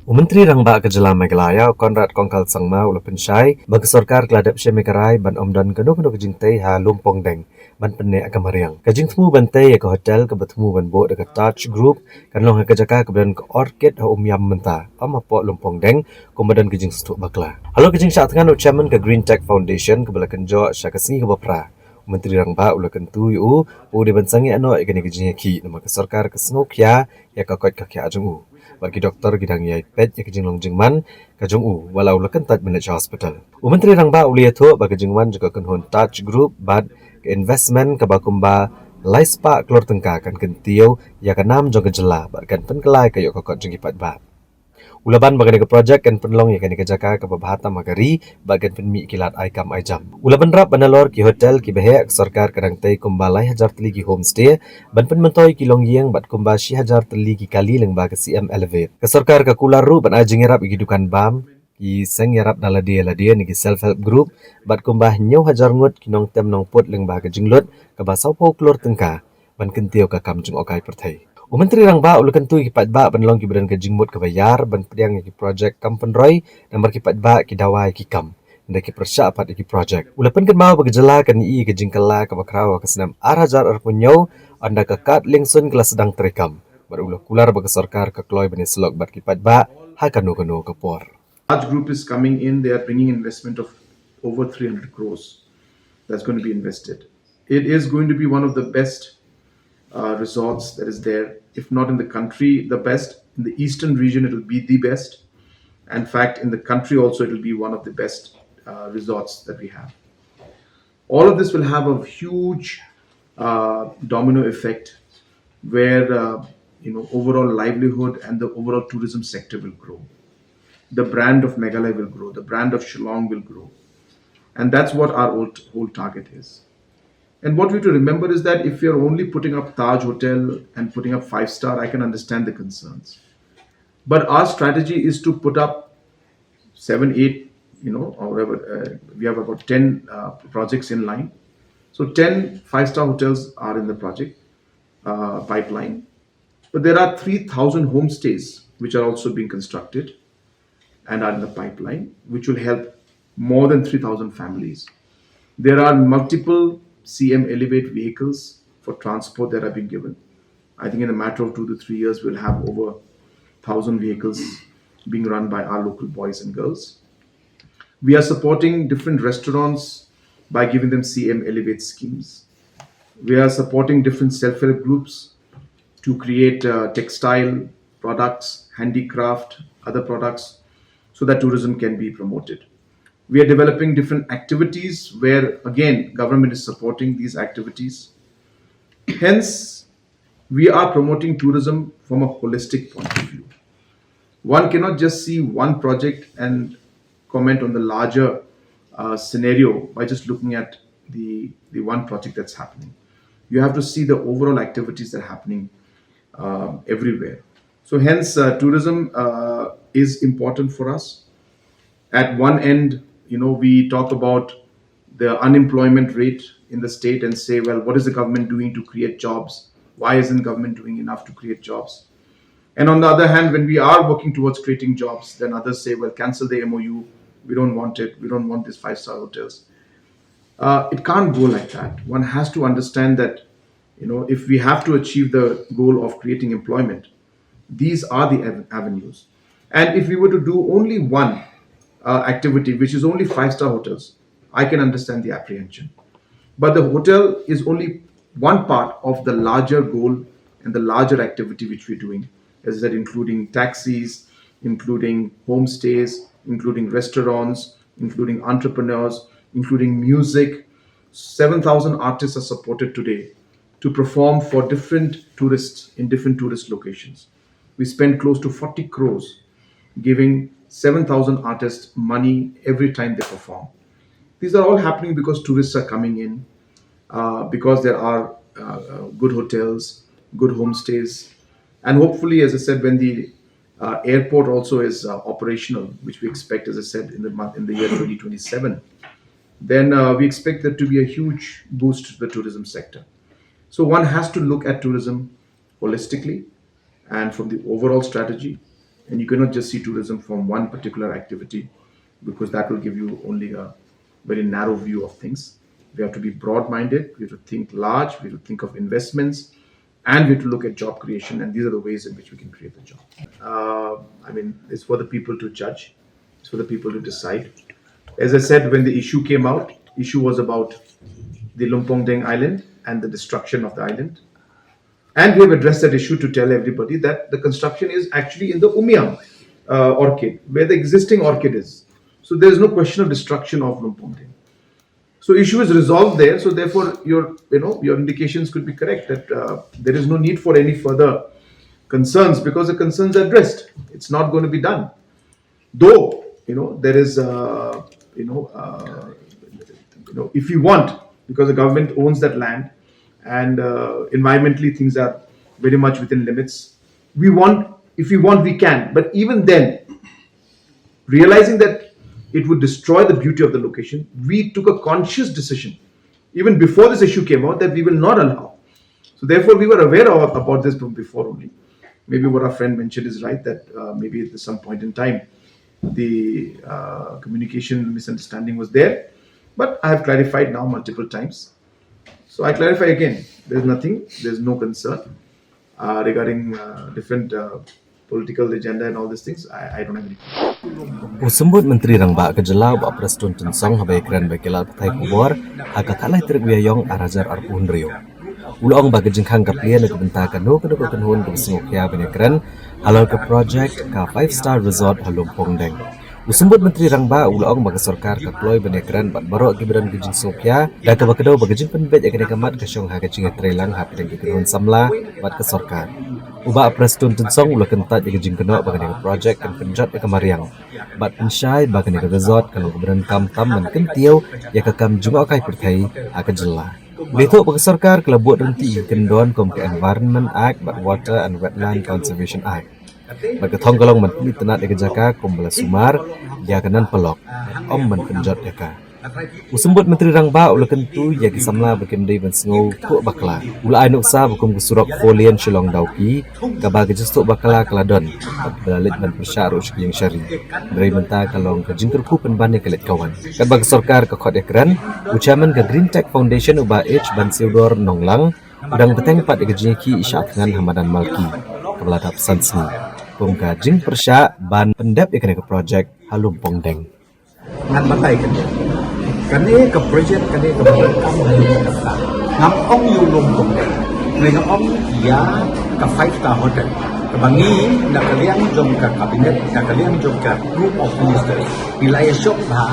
U Myntri Rangbah ka Jylla Meghalaya, u Conrad Kongkal Sangma, u la pynshai ba ka sorkar ka la dep shim ïa ka rai ban ym don kano kano ka jingtei ha Lumpongdeng ban pynneh ïa ka mariang. Ka jingthmu ban tei ïa ka hotel kaba thmu ban buh da ka Taj Group kan long ha ka jaka kaba don ka Orchid ha Umiam mynta, ym hapoh Lumpongdeng, kumba don ka jingsngewthuh bakla. Halor ka jingshah thngan u Chairman ka Green Tech Foundation kaba la kynjoh sha ka sngi kaba phra, u Myntri Rangbah u la kyntu ïa u ba u dei ban sangeh noh ïa kane ka jingïakhih namar ka sorkar ka sngewkhia ïa ka koit ka khiah jong u. Bad ki doktor ki dang ïai peit ïa ka jinglong jingman ka jong u wat la u la kyntait ban leit sha hospital. U Myntri Rangbah u la ïathuh ba ka jingwan jong ka kynhun Taj Group bad ka investment kaba kumba lai spah klur tyngka kan kyntiew ïa ka nam jong ka jylla bad kan pynkylla ïa ka ïoh ka kot jong ki paidbah. U la ban ba kane ka projek kan pynlong ïa kane ka jaka kaba bha tam ha ka ri bad kan pynmih ki lad ai kam ai jam. U la bynrap ba nalor ki hotel kiba heh, ka sorkar ka dang tei kumba lai hajar tylli ki homestay ban pynmyntoi ki longïing bad kumba shi hajar tylli ki kali lyngba ka C M Elevate. Ka sorkar ka kular ruh ban ai jingïarap ïa ki dukan bam, ki seng ïarap da lade lade ne ki self help group bad kumba hynñiew hajar ngut ki nongtem nongput lyngba ka jinglut kaba sawphew klur tyngka ban kyntiew ka kam jngohkai pyrthei. U Myntri Rangbah u la kyntu ïa ki paidbah ban long kiba don ka jingmut kaba ïar ban pdiang ïa ki projek kam pynroi namar ki paidbah ki dawa ïa ki kam, hynrei ki pyrshah pat ïa ki projek. U la pynkynmaw ba ka jylla kan ïohi ïa ka jingkylla kaba khraw ha ka snem ar hajar arphew hynñiew ynda ka kad liengsuiñ ka la sdang treikam. Bad u la kular ba ka sorkar ka kloi ban ïasyllok bad ki paidbah ha kano kano ka por. Taj Group is coming in, they are bringing investment of over three hundred crores that's going to be invested. It is going to be one of the best uh, resorts that is there, if not in the country, the best. In the eastern region, it will be the best. In fact, in the country also, it will be one of the best uh, resorts that we have. All of this will have a huge uh, domino effect where uh, you know, overall livelihood and the overall tourism sector will grow. The brand of Meghalaya will grow. The brand of Shillong will grow. And that's what our whole, whole target is. And what we have to remember is that if you're only putting up Taj Hotel and putting up five star, I can understand the concerns. But our strategy is to put up seven, eight, you know, or whatever. Uh, we have about ten uh, projects in line. So ten five star hotels are in the project uh, pipeline. But there are three thousand homestays which are also being constructed and are in the pipeline, which will help more than three thousand families. There are multiple C M Elevate vehicles for transport that are being given. I think in a matter of two to three years, we'll have over one thousand vehicles being run by our local boys and girls. We are supporting different restaurants by giving them C M Elevate schemes. We are supporting different self-help groups to create uh, textile products, handicraft, other products, so that tourism can be promoted. We are developing different activities where, again, government is supporting these activities. Hence, we are promoting tourism from a holistic point of view. One cannot just see one project and comment on the larger uh, scenario by just looking at the, the one project that's happening. You have to see the overall activities that are happening um, everywhere. So hence, uh, tourism uh, is important for us. At one end, you know, we talk about the unemployment rate in the state and say, well, what is the government doing to create jobs? Why isn't government doing enough to create jobs? And on the other hand, when we are working towards creating jobs, then others say, well, cancel the M O U. We don't want it. We don't want these five-star hotels. Uh, it can't go like that. One has to understand that, you know, if we have to achieve the goal of creating employment, these are the avenues. And if we were to do only one uh, activity, which is only five-star hotels, I can understand the apprehension. But the hotel is only one part of the larger goal and the larger activity which we're doing, as I said, including taxis, including homestays, including restaurants, including entrepreneurs, including music. Seven thousand artists are supported today to perform for different tourists in different tourist locations. We spend close to forty crores giving seven thousand artists money every time they perform. These are all happening because tourists are coming in, uh, because there are uh, uh, good hotels, good homestays, and hopefully, as I said, when the uh, airport also is uh, operational, which we expect, as I said, in the month, in the year twenty twenty-seven, then uh, we expect there to be a huge boost to the tourism sector. So one has to look at tourism holistically and from the overall strategy. And you cannot just see tourism from one particular activity, because that will give you only a very narrow view of things. We have to be broad minded, we have to think large, we have to think of investments, and we have to look at job creation. And these are the ways in which we can create the job. Uh, I mean, it's for the people to judge, it's for the people to decide. As I said, when the issue came out, issue was about the Lumpongdeng Island and the destruction of the island. And we have addressed that issue to tell everybody that the construction is actually in the Umiam uh, orchid, where the existing orchid is. So there's no question of destruction of Lumpongdeng. So issue is resolved there. So therefore, your, you know, your indications could be correct that uh, there is no need for any further concerns, because the concerns are addressed. It's not going to be done. Though, you know, there is, uh, you know, uh, you know, if you want, because the government owns that land, and uh, environmentally things are very much within limits. We want, if we want, we can. But even then, realizing that it would destroy the beauty of the location, we took a conscious decision, even before this issue came out, that we will not allow. So therefore, we were aware of, about this from before only. Maybe what our friend mentioned is right, that uh, maybe at some point in time, the uh, communication misunderstanding was there. But I have clarified now multiple times. So I clarify again, there's nothing, there's no concern uh, regarding uh, different uh, political agenda and all these things. I, I don't have any. U Symbud Myntri Rangbah ka jylla u Bah Prestone Tynsong haba ïakren bad ki lad pathai khubor ha ka khatlai tarik u Ïaïong ar hajar arphew hynriew. U la ong ba ka jingkhang ka pliang na ka bynta kano kano ka kynhun kaba sngewkhia ban ïakren halor ka project ka five star resort ha Lumpongdeng. U Symbud Myntri Rangbah u la ong ba ka sorkar ka kloi ban ïakren bad baroh kiba don ka jingsngewkhia, da kaba kdew ba ka jingpynbeit ïa kane ka mat ka shong ha ka jingïatreilang hapdeng ki kynhun samla bad ka sorkar. U Bah Prestone Tynsong u la kyntait ïa ka jingkynnoh ba kane ka project kan pynjot ïa ka mariang bad pynshai ba kane ka resort ka long kaba donkam tam ban kyntiew ïa ka kam jngohkai pyrthei ha ka jylla. U la ïathuh ba ka sorkar ka la buh ryntih ïa ki kyndon kum ka Environment Act bad Water and Wetland Conservation Act. Bad ka thong ka long ban pynïatynnad ïa ka jaka kum ba la sumar ïa ka nan paralok, ym ban pynjot ïa ka. U Symbud Myntri Rangbah u la kyntu ïa ki samla ba kim dei ban sngewthuh bakla. U la ai nuksa ba kum ka surok four lane Shillong Dawki, kaba ka jingsngewthuh bakla ka la don bad ba la leit ban pyrshah ruh sha ka ïing shari. Hynrei mynta ka long ka jingkyrkhu pynban ïa ka leit ka wan. Katba ka sorkar ka khot ïakren, u chairman ka Green Tech Foundation u Bah H Bansiewdor Nonglang u dang bteng pat ïa ka jingïakhih shah thngan ha madan Malki kaba la dap san sngi kum ka jingpyrshah ban pyndep ïa kane ka project ha Lumpongdeng. Ngan batai kane, kane ka project kane kaba donkam ha ïing ka bynta. Ngam ong ïa u Lumpongdeng, hynrei nga ong ïa ka five star hotel kaba ngi na ka liang jong ka cabinet, na ka liang jong ka group of ministers, ngi la ïashong bha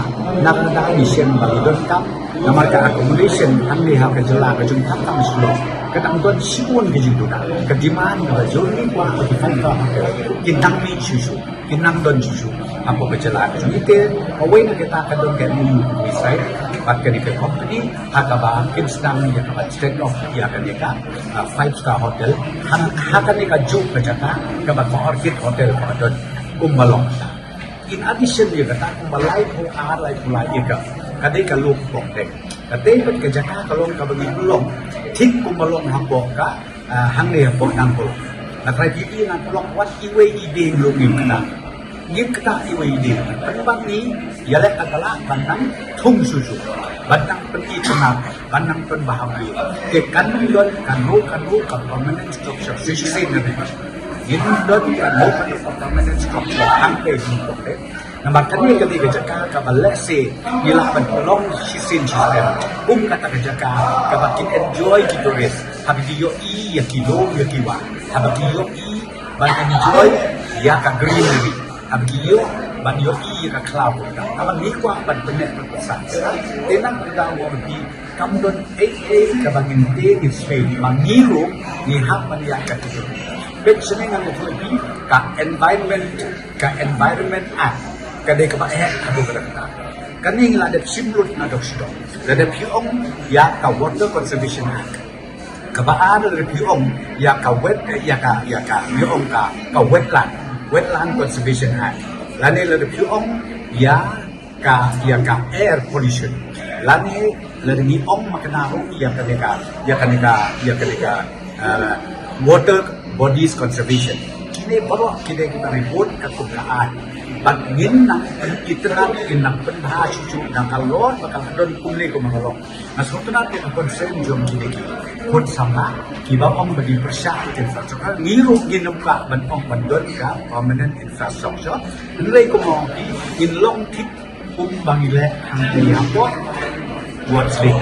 na ka bynta mission ba ngi donkam. Namar ka accommodation hangne ha ka jylla ka jong ka tam Shillong ka dang don shibun ka jingduna, ka demand kaba jur ngi kwah ba ki five star hotel kin nang mih shuh shuh, kin nang don shuh shuh hapoh ka jylla ka jong ngi. Te kawei na kita ka don ka M O U kaba ngi sign bad kane ka company ha kaba kin sdang ïa kaba state of ïa kane ka five star hotel ha kane ka juh ka jaka kaba ka Orchid Hotel kaba don kumba long. In addition ïa kata kumba laiphew ar laiphew lai acre ka dei ka Lumpongdeng. Ka dei pat ka jaka ka long kaba ngi long thik kumba long hapoh ka hangne hapoh Nangpulong. Nga trai phi i Nangpulong wat iwei i dieng long ïa kata. Ngim ktah iwei i dieng. Pynban ngi ïaleh ka la ban nang thung shuh shuh, ban nang pyni tynat, ban nang pynbha ïa. Te kan nang don kano kano ka permanent structure shisien na. Ngim don kano kano ka permanent structure hangtei Lumpongdeng. Namar kane ka dei ka jaka kaba lehse ngi lah ban pynlong shisien shisien kum kata ka jaka kaba kin enjoy ki tourist, haba ki ïohi ïa ki lum ïa ki wah, haba ki ïohi ban enjoy ïa ka greenery, haba ki ïoh ban ïohi ïa ka khlaw kumta. Haba ngi kwah ban pynneh pynsah, te nang ka daw ki kam don ei ei kaba ngin te ngin sngewthuh ba ngi ruh ngi hap ban ïa ka tu. Peit sngewthuh ngan ïathuh ïa phi, ka environment, ka Environment Act ka dei kaba eh haduh katta katta. Kane ngi la dep shim lut na dok shi dok. La dep phi ong ïa ka Water Conservation Act. Kaba ar la dep phi ong ïa ka wet, ïa ka, ïa ka, ïa ong ka, ka Wetland, Wetland Conservation Act. Lane la dep phi ong ïa ka, ïa ka air pollution. Lane la dep ngi ong makna ruh ïa kane ka, ïa kane ka, ïa kane ka, uh, water bodies conservation. Kine baroh kine kita ribut ka kum ka ai. Bad ngin nang pynithuh, ngin nang pynbha shuh shuh, nang ka lor ba ka la don kumne kum ka long. Nga sngewtynnat ïa ka concern jong kine ki khun samla kiba ong ba ki pyrshah ïa ka infrastructure. Ngi ruh ngin ym kwah ban ong ban don ka permanent infrastructure. Hynrei kumno ngin long thik kum ba ngi leh hangtei hapoh Ward Sling.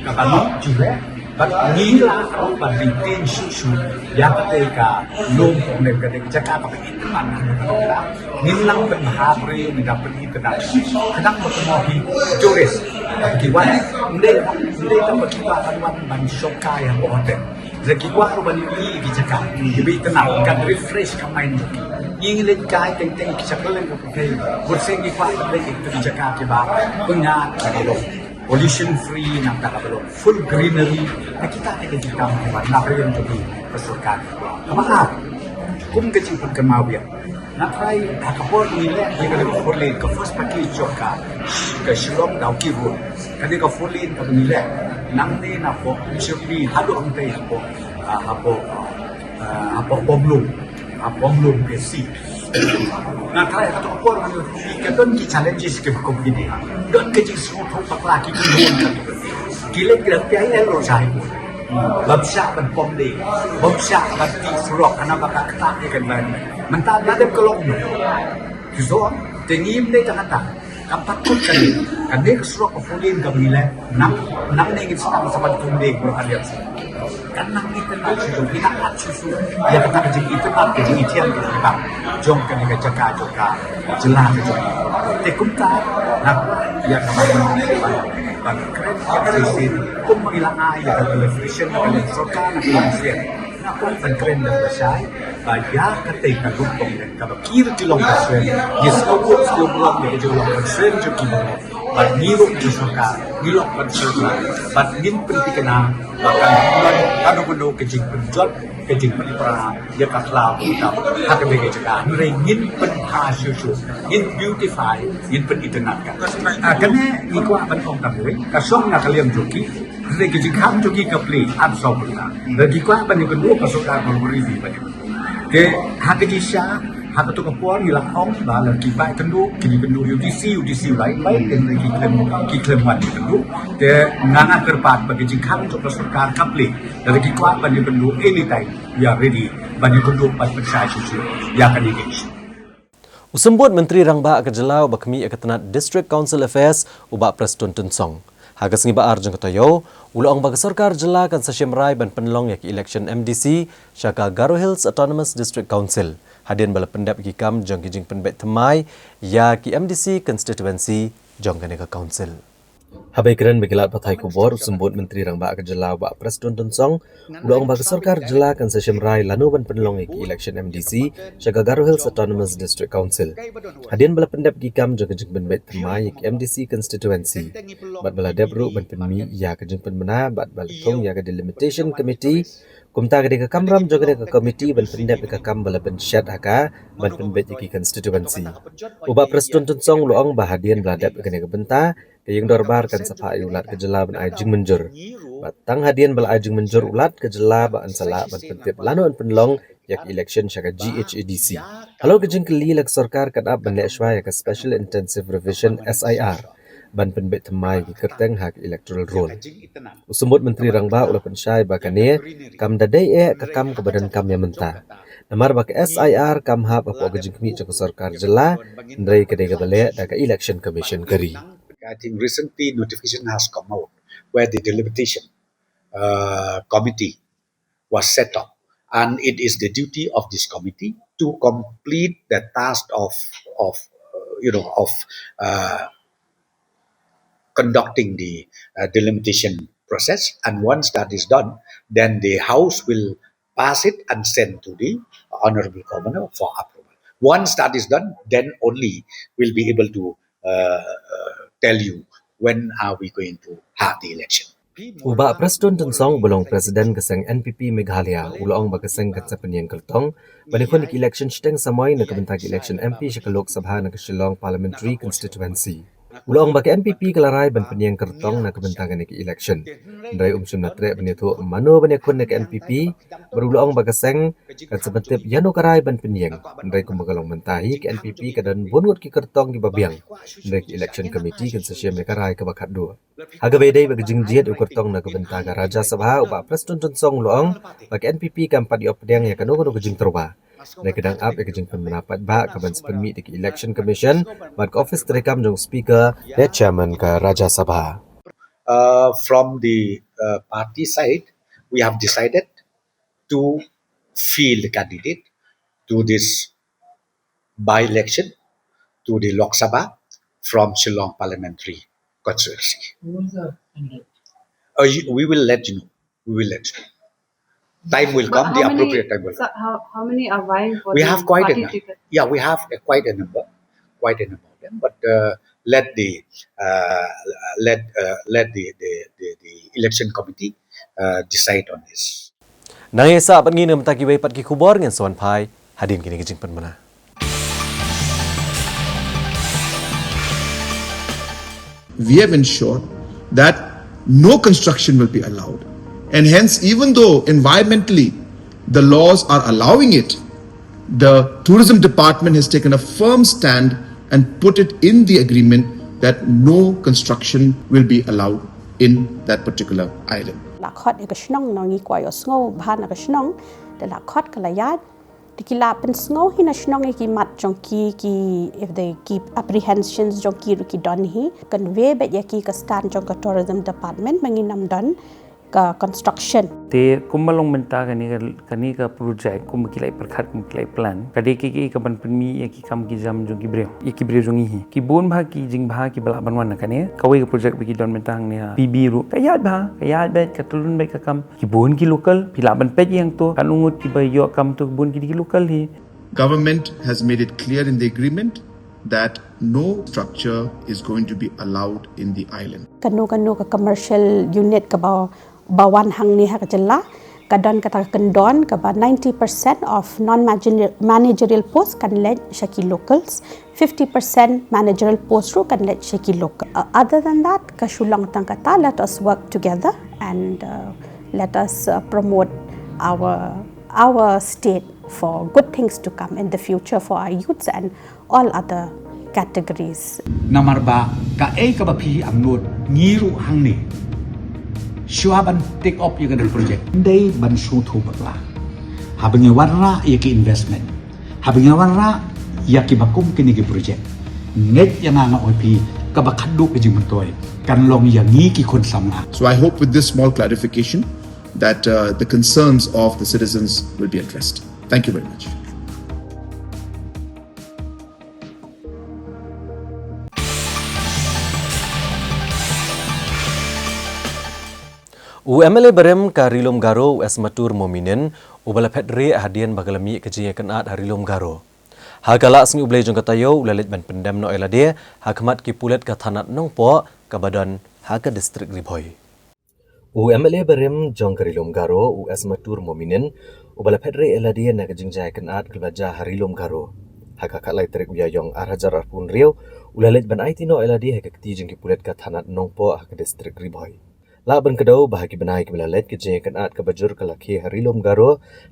Kaba ngi ju leh, bad ngi lah ruh ban maintain shuh shuh ïa katei ka lum, ne katei ka jaka kaba itynnad. Ngin nang pynbha briew, ngin nang pynitynnad. Khnang ba kumno ki tourist, ki wan, ym dei, ym dei tang ba ki wan ban, ban shongkai hapoh hotel. Lada ki kwah ruh ban ïohi ïa ki jaka kiba itynnad, kan refresh ka mind jong ki. Ngi ngi leit kai teng teng ki jaka leng ka pyrthei. Bun sien ngi kwah ban leit ïa ki jaka kiba pyngngad, kiba long pollution free, nangta kaba long full greenery. Na kita te ki jingkam kiba na ka liang jong ki ka sorkar. Kaba ar, kum ka jingpynkynmaw ïa Nga trai ha ka por ngi leh ïa ka four lane, ka first package jong ka, ka Shillong Dawki Road. Ka dei ka four lane kaba ngi leh nangne napoh Shillong haduh hangtei hapoh, ah, hapoh, ah, hapoh Pomlum, hapoh Pomlum P C. Nga trai ha ka por ngi ka don ki challenges kiba kum kine. Don ki jingsngewthuh bakla, ki khun, ki leh ki da pia ïa lo jai. Bym shah ban pom dei, bym shah ban tih surok, hana ba ka ktah ïa ka environment. Mynta da dep ka long. Ki so, te ngim dei tang kata. Kam pat kut kane, kane ka surok ka four lane kaba ngi leh, nang, nangne ngin sdang sa ban tum dei bro alian sa. Kan nang itynnad shuh shuh, ngi nang at shuh shuh ïa kata ka jingitynnad, ka jingithiang, ka jingithiang jong kane ka jaka, jong ka jylla ka jong ngi. Te kumta, nang ïa ka ban, ban, ban kren ïa ka shisien, kum ba ngi la ai ïa ka collaboration na ka liang sorkar, na ka liang sien. Nga kwah ban kren da ka shai ba ïa katei ka rukom ne kaba ki ruh ki long concern, ngi sngewbha sngewbha ïa ka jinglong concern jong ki baroh. Bad ngi ruh ki sorkar ngi long concern, bad ngin pynthikna ba kan long kano kano ka jingpynjot, ka jingpynpra ïa ka khlaw ka btap ha kane ka jaka. Hynrei ngin pynbha shuh shuh, ngin beautify, ngin pynitynnad ka. Ah, kane ngi kwah ban ong tang wei, ka shong na ka liang jong ki. Hynrei ka jingkhang jong ki ka plie, ar saw bynta. Lada ki kwah ban ïakynduh ka sorkar, ka lori ban ïakynduh. Te ha ka jingshisha, ha kato ka por ngi la ong ba lada ki kwah ïakynduh, kin ïakynduh ïa u D C, u D C u la invite, te hynrei ki khlem, ki khlem wan ïakynduh. Te nga, nga kyrpad ba ka jingkhang jong ka sorkar ka plie. Lada ki kwah ban ïakynduh, anytime we are ready ban ïakynduh, ban pynshai shuh shuh ïa kane ka issue. U Symbud Myntri Rangbah ka Jylla uba khmih ïa ka tnat District Council Affairs, u Bah Prestone Tynsong, ha ka sngi ba ar jong ka taïew, u la ong ba ka sorkar jylla kan sa shim rai ban pynlong ïa ki election M D C sha ka Garo Hills Autonomous District Council, hadien ba la pyndep ïa ki kam jong ki jingpynbeit thymmai ïa ki M D C constituency jong kane ka council. Haba ïakren bad ki lad pathai khubor, u Symbud Myntri Rangbah ka Jylla, u Bah Prestone Tynsong, u la ong ba ka sorkar jylla kan sa shim rai lano ban pynlong ïa ki election M D C sha ka Garo Hills Autonomous District Council, hadien ba la pyndep ïa ki kam jong ka jingpynbeit thymmai ïa ki M D C constituency, bad ba la dep ruh ban pynmih ïa ka jingpynbna bad ba la thung ïa ka delimitation committee. Kumta ka dei ka kamram jong kane ka committee ban pyndep ïa ka kam ba la pynshet ha ka ban pynbeit ïa ki constituency. U Bah Prestone Tynsong u la ong ba hadien ba la dep ïa kane ka bynta, ka ïing dorbar kan sa phah ïa u Lat ka jylla ban ai jingmynjur. Bad tang hadien ba la ai jingmynjur u Lat ka jylla, ba yn sa lah ban pyntip lano yn pynlong ïa ka election sha ka G H A D C. Halor ka jingkylli lada ka sorkar kan ap ban leh shuwa ïa ka Special Intensive Revision, S I R, ban pynbeit thymmai ki kyrteng ha ka electoral roll. U Symbud Myntri Rangbah u la pynshai ba kane kam da dei eh ka kam kaba donkam ïa mynta, namar ba ka S I R kam hap hapoh ka jingkhmih jong ka sorkar jylla, hynrei ka dei kaba leh da ka Election Commission ka ri. I think recently notification has come out where the delimitation uh, committee was set up, and it is the duty of this committee to complete the task of of uh, you know of uh, conducting the uh, delimitation process. And once that is done, then the House will pass it and send to the Honorable Governor for approval. Once that is done, then only we'll be able to uh, uh, tell you when are we going to have the election. U Bah Prestone Tynsong uba long President ka seng N P P Meghalaya u la ong ba ka seng kan sa pynïeng kyrtong ban ïakhun ïa ka election shiteng samoi na ka bynta ka election M P sha ka Lok Sabha na ka Shillong Parliamentary Constituency. U la ong ba ka N P P ka la rai ban pynïeng kyrtong na ka bynta kane ka election, hynrei um shym la treh ban ïathuh mano ban ïakhun na ka N P P, bad u la ong ba ka seng kan sa pyntip ïano ka rai ban pynïeng, hynrei kumba ka long mynta hi ka N P P ka don bun ngut ki kyrtong kiba biang, hynrei ka Election Committee kan sa shim ïa ka rai kaba khatduh. Ha kaba ïadei bad ka jingjied ïa u kyrtong na ka bynta ka Rajya Sabha, u Bah Prestone Tynsong u la ong ba ka N P P kam pat ïoh pdiang ïa kano kano ka jingtyrwa. Hynrei ka dang ap ïa ka jingpynbna paidbah kaban sa pynmih da ka Election Commission bad ka ophis treikam jong u Speaker bad Chairman ka Rajya Sabha. Uh, from the uh, party side, we have decided to field candidate to this by-election to the Lok Sabha from Shillong Parliamentary Constituency. Who is the candidate? Uh, you- we will let you know. We will let you know. Time will But come, how the many- appropriate time will so come. How, how many are vying for We the have quite a party nu- ticket? Yeah, we have a, quite a number, quite a number of them. But uh, let the uh, let uh, let the, the, the, the election committee uh, decide on this. Nang ïa sah pat ngi na ka bynta kiwei pat ki khubor, ngin sa wan phai hadien kine ki jingpynbna. We have ensured that no construction will be allowed. And hence, even though environmentally the laws are allowing it, the tourism department has taken a firm stand and put it in the agreement that no construction will be allowed in that particular island. La khot ïa ka shnong, nang ngi kwah ïohsngew bha na ka shnong, da la khot ka la ïaid. Te ki la pynsngew hi na shnong ïa ki mat jong ki, ki, if they keep apprehensions jong ki ruh ki don hi, convey beit ïa ki ka stand jong ka tourism department ba ngin ym don ka construction. Te kumba long mynta kane ka, kane ka project, kumba ki la pyrkhat, kumba ki la plan, ka dei ka, ka, kaban pynmih ïa ki kam ki jam jong ki briew, ïa ki briew jong ngi hi. Ki bun bha ki jingbha kiba lah ban wan na kane. Kawei ka project ba ki don mynta hangne ha P B ruh ka ïaid bha, ka ïaid beit, ka tyllun beit ka kam. Ki bun ki local, phi lah ban peit ïa to, katno ngut kiba ïoh kam to, ki bun ki dei ki local hi. Government has made it clear in the agreement that no structure is going to be allowed in the island. Kano kano ka commercial unit kaba, ba wan hangne ha ka jylla, ka don kata ka kyndon kaba ninety percent of non-managerial post kan leit sha ki locals, fifty percent managerial post ruh kan leit sha ki local. Uh, other than that, ka shu long tang kata, let us work together and uh, let us uh, promote our, our state for good things to come in the future for our youths and all other categories. Namar ba kaei kaba phi angnud, ngi ruh hangne, shuwa ban take up ïa kane ka project, ym dei ban sngewthuh bakla. Haba ngi wanrah ïa ki investment, haba ngi wanrah ïa kiba kum kine ki project, ngeit ïa nga, nga ong ïa phi, kaba khadduh ka jingmyntoi kan long ïa ngi ki khun samla. So I hope with this small clarification that uh, the concerns of the citizens will be addressed. Thank you very much. U M L A barim ka Ri Lum Garo, u S Matur Mominin, uba la phet rieh hadien ba ka la mih ka jingïakynad ha Ri Lum Garo. Ha ka la sngi U Blei jong ka taïew, u la leit ban pyndem noh ïa lade ha khmat ki pulit ka thanat Nongpoh kaba don ha ka distrik Ri Bhoi. U M L A barim jong ka Ri Lum Garo, u S Matur Mominin, uba la phet rieh ïa lade na ka jingjia ïakynad kaba la jia ha Ri Lum Garo ha ka khatlai tarik u Ïaïong ar hajar arphew hynriew, u la leit ban aiti noh ïa lade ha ka kti jong ki pulit ka thanat Nongpoh ha ka distrik Ri Bhoi. Lah ban kdew ba ha ki bnai kiba la leit ka jingïakynad kaba jur ka la khie ha Ri Lum Garo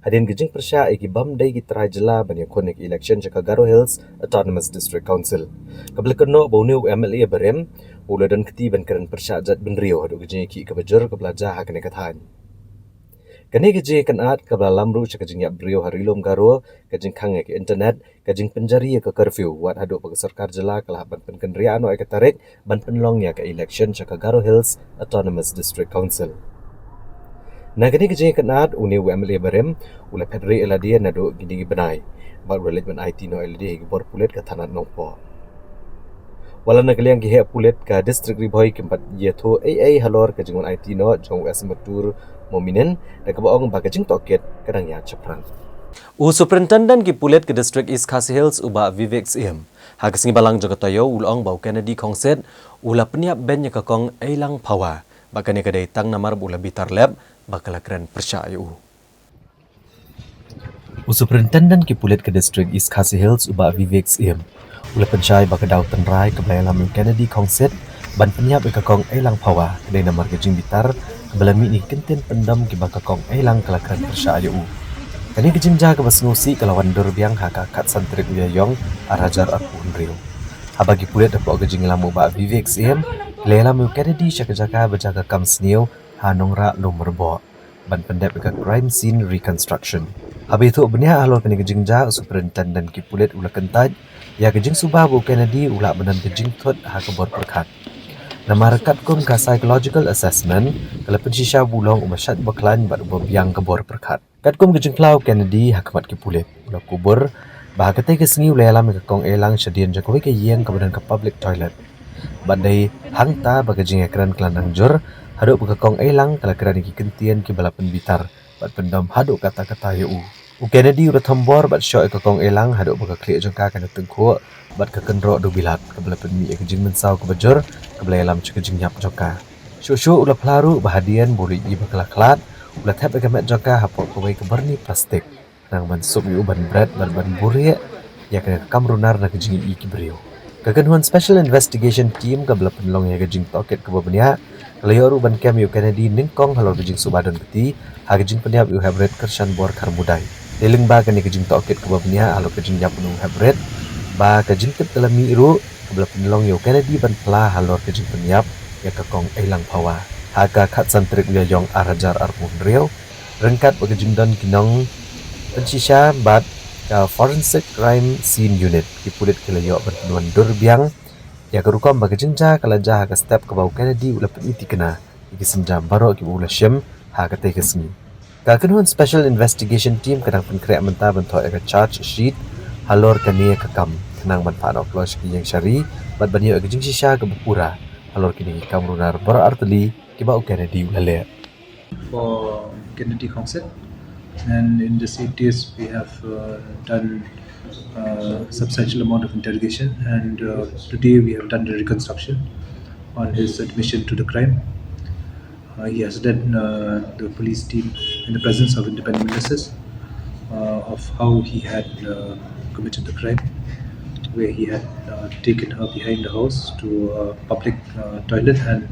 hadien ka jingpyrshah ïa ki bym dei ki trai jylla ban ïakhun ïa ka election sha ka Garo Hills Autonomous District Council. Kaba la kynnoh ba une u M L A barim u la don kti ban kren pyrshah jaitbynriew haduh ka jingïakhih kaba jur kaba la jia ha kane ka thaiñ. Kane ka jingïakynad kaba la lam ruh sha ka jingïap briew ha Ri Lum Garo, ka jingkhang ïa ka internet, ka jingpynjari ïa ka curfew, wat haduh ba ka sorkar jylla ka la hap ban pynkynriah noh ïa ka tarik ban pynlong ïa ka election sha ka Garo Hills Autonomous District Council. Na kane ka jingïakynad, une u M L A barim u la phet rieh ïa lade naduh kine ki bnai bad u la leit ban aiti noh ïa lade ha ki bor pulit ka thanat Nongpoh. Wat la na ka liang ki heh pulit ka District Ri Bhoi kim pat ïathuh ei ei halor ka jingwan aiti noh jong u S Matur Mominin, da kaba ong ba ka jingtohkit ka dang ïaid shaphrang. U Superintendent ki pulit ka District East Khasi Hills u Bah Vivek Syiem, ha ka sngi Balang jong ka taïew u la ong ba u Kennedy Khongsit u la pynïap beiñ ïa ka kong Eilang Phawa, ba kane ka dei tang namar ba u la bitar lep ba ka la kren pyrshah ïa u. U Superintendent ki pulit ka District East Khasi Hills u Bah Vivek Syiem u la pynshai ba ka daw tynrai kaba la ïalam ïa u Kennedy Khongsit ban pynïap ïa ka kong Eilang Phawa ka dei namar ka jingbitar kaba la mih na ki kyntien pyndem kiba ka kong Eilang ka la kren pyrshah ïa u. Kane ka jingjia kaba sngewsih ka la wan dur biang ha ka khatsan tarik u Ïaïong arhajar arphew hynriew. Haba ki pulit hapoh ka jingïalam u Bah Vivek Syiem ki la ïalam ïa u Kennedy sha ka jaka ba jia ka kam sniew ha Nongrah Lumrboh ban pyndep ïa ka crime scene reconstruction. Haba ïathuh bniah halor kane ka jingjia, u Superintendent ki pulit u la kyntait ïa ka jingsuba ba u Kennedy u lah ban don ka jingthut ha ka bor pyrkhat. Namar katkum ka psychological assessment ka la pynshisha ba u long uba shait ba khlaiñ bad uba biang ka bor pyrkhat. Katkum ka jingphla, u Kennedy ha khmat ki pulit u la kubur ba ha katei ka sngi u la ïalam ïa ka kong Eilang shadien jong kawei ka ïing kaba don ka public toilet. Bad dei hangta ba ka jingïakren ka la nang jur haduh ba ka kong Eilang ka la kren ïa ki kyntien kiba la pynbitar bad pyndem haduh katta katta ïa u. U Kennedy u la thombor bad shoh ïa ka kong Eilang haduh ba ka khlieh jong ka kan da tyngkhuh bad ka kynroh da u bilat, kaba la pynmih ïa ka jingmynsaw kaba jur kaba la ïalam sha ka jingïap jong ka. Shuh shuh u la phla ruh ba hadien ba u la ïohi ba ka la khlad, u la thep ïa ka met jong ka hapoh kawei ka byrni plastik khnang ban suk ïa u ban bret bad ban buhrieh ïa ka kam runar na ka jingïohi ki briew. Ka kynhun Special Investigation Team kaba la pynlong ïa ka jingtohkit kaba bniah ka la ïoh ruh ban kem ïa u Kennedy nyngkong halor ka jingsuba don kti ha ka jingpynïap ïa u heprit Kyrshanbor Kharmudai. Dei lyngba kane ka jingtohkit kaba bniah halor ka jingïap u heprit ba ka jingtip ka la mih ruh kaba la pynlong ïa u Kennedy ban phla halor ka jingpynïap ïa ka kong Eilang Phawa ha ka khatsan tarik u Ïaïong arhajar arphew hynriew, ryngkat bad ka jingdon ki nongpynshisha bad ka Forensic Crime Scene Unit, ki pulit ki la ïoh ban pynwandur biang ïa ka rukom ba ka jingjia ka la jia ha ka step kaba u Kennedy u la pynthikna ïa ki sienjam baroh kiba u la shim ha katei ka sngi. Ka kynhun Special Investigation Team ka dang pynkhreh mynta ban thoh ïa ka charge sheet halor kane ka kam khnang ban phah noh kloi sha ki ïing shari bad ban ïoh ïa ka jingshisha kaba pura halor kine ki kam runar baroh artylli kiba u Kennedy u la leh. For Kennedy Khongsit. And in the same days, we have uh, done uh, substantial amount of interrogation, and uh, today we have done the reconstruction on his admission to the crime. Uh, he has led uh, the police team in the presence of independent witnesses uh, of how he had uh, committed the crime, where he had uh, taken her behind the house to a public uh, toilet and